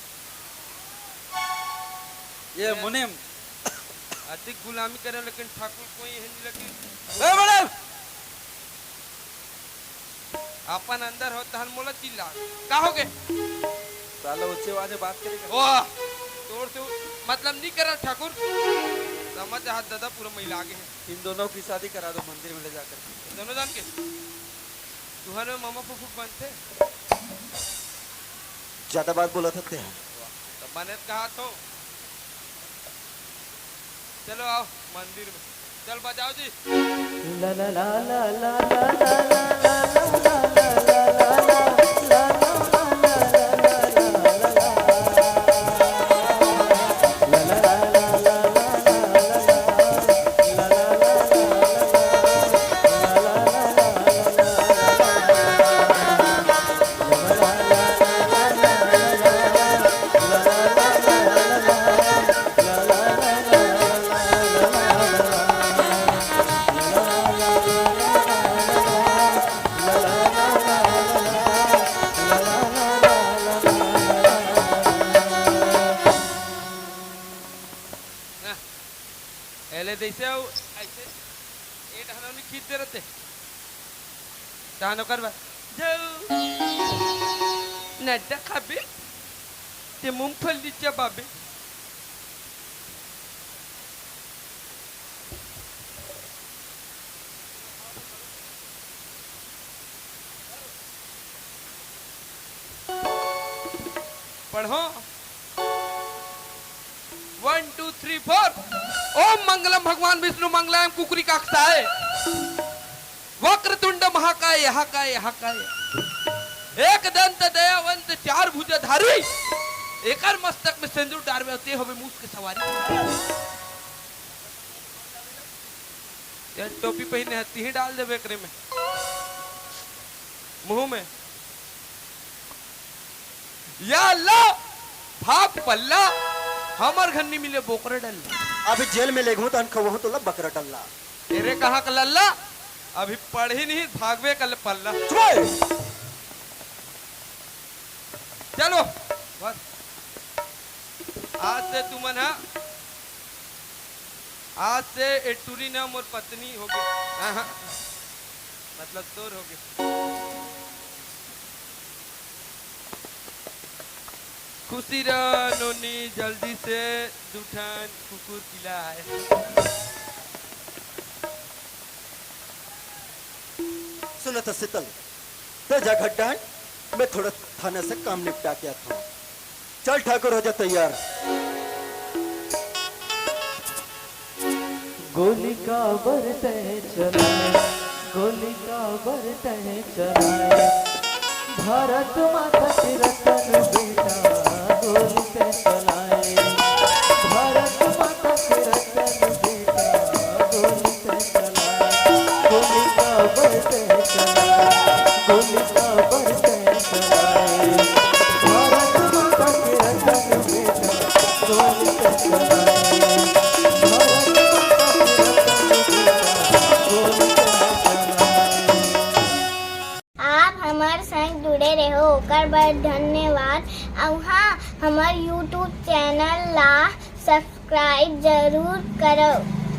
ये मुनीम। अधिक गुलामी करे, लेकिन ठाकुर कोई है नहीं, लेकिन ए, मैडम! अपन अंदर हो, तहन मोला चिल्ला। का हो गे? साला ऊंचे आवाज में बात करेगा। वाह! तोर से उ-, मतलब नहीं करा ठाकुर। समझ हाथ दादा पूरा महिला आगे है। इन दोनों की शादी करा दो मंदिर में ले जाकर। दोनों जान के? तुहर में ममा फूफू बनते? ज्यादा बात बोला था ते। तो बने तो कहा तो। चलो आओ मंदिर में। चल बजाओ जी। एले जैसे हो, ऐसे ए डहनौनी खींच दे रहते। तहन ओकर बाद, जाऊ। नड्डा खाबे, ते मूंगफली चबाबे। पढ़ो। One, two, three, four। ओम मंगलम भगवान विष्णु मंगलम कुकरी काकसाय। वक्रतुंड महाकाय, हाकाय, हाकाय। एक दंत दयावंत चार भुजाधारी। एकर मस्तक में सिंदूर डारबे, ते होबे मूस के सवारी। ये टोपी पहिने है, तिही डाल देबे एकरे में। मुंह में। या अल्लाह, भाग पल्ला, हमर घर नी मिले बोकरा डल्ला। अभी जेल में लेगहूं तहन खवहूं तोला बकरा डल्ला। तेरे कहाँ का लल्ला, अभी पढ़ी नहीं, भागवे का पल्ला। चुप! चलो, बस। आज से तुमन हा, आज से ए टूरी ना मोर पत्नी होगे। हाँ, हाँ। मतलब तोर होगे। खुशी रह नोनी, जल्दी से दू ठन कुकुर पिला आए। सुनत हस शीतल, ते जा घर डहन, मैं थोड़ा थाना से काम निपटा के आथंव। चल ठाकुर, हो जा तैयार। गोली काबर तैं चलाए, गोली काबर तैं चलाए, भारत माता के रतन बेटा, गोली तैं चलाए, भारत माता के रतन बेटा, गोली तैं चलाए, गोली काबर तैं चलाए, गोली काबर तैं चलाए, भारत माता के रतन बेटा, गोली तैं चलाए, भारत माता के रतन बेटा, गोली तैं चलाए। आप हमर संग जुड़े रहो, ओकर बर धन्यवाद। अउ हाँ, हमर YouTube चैनल ला सब्सक्राइब जरूर करव।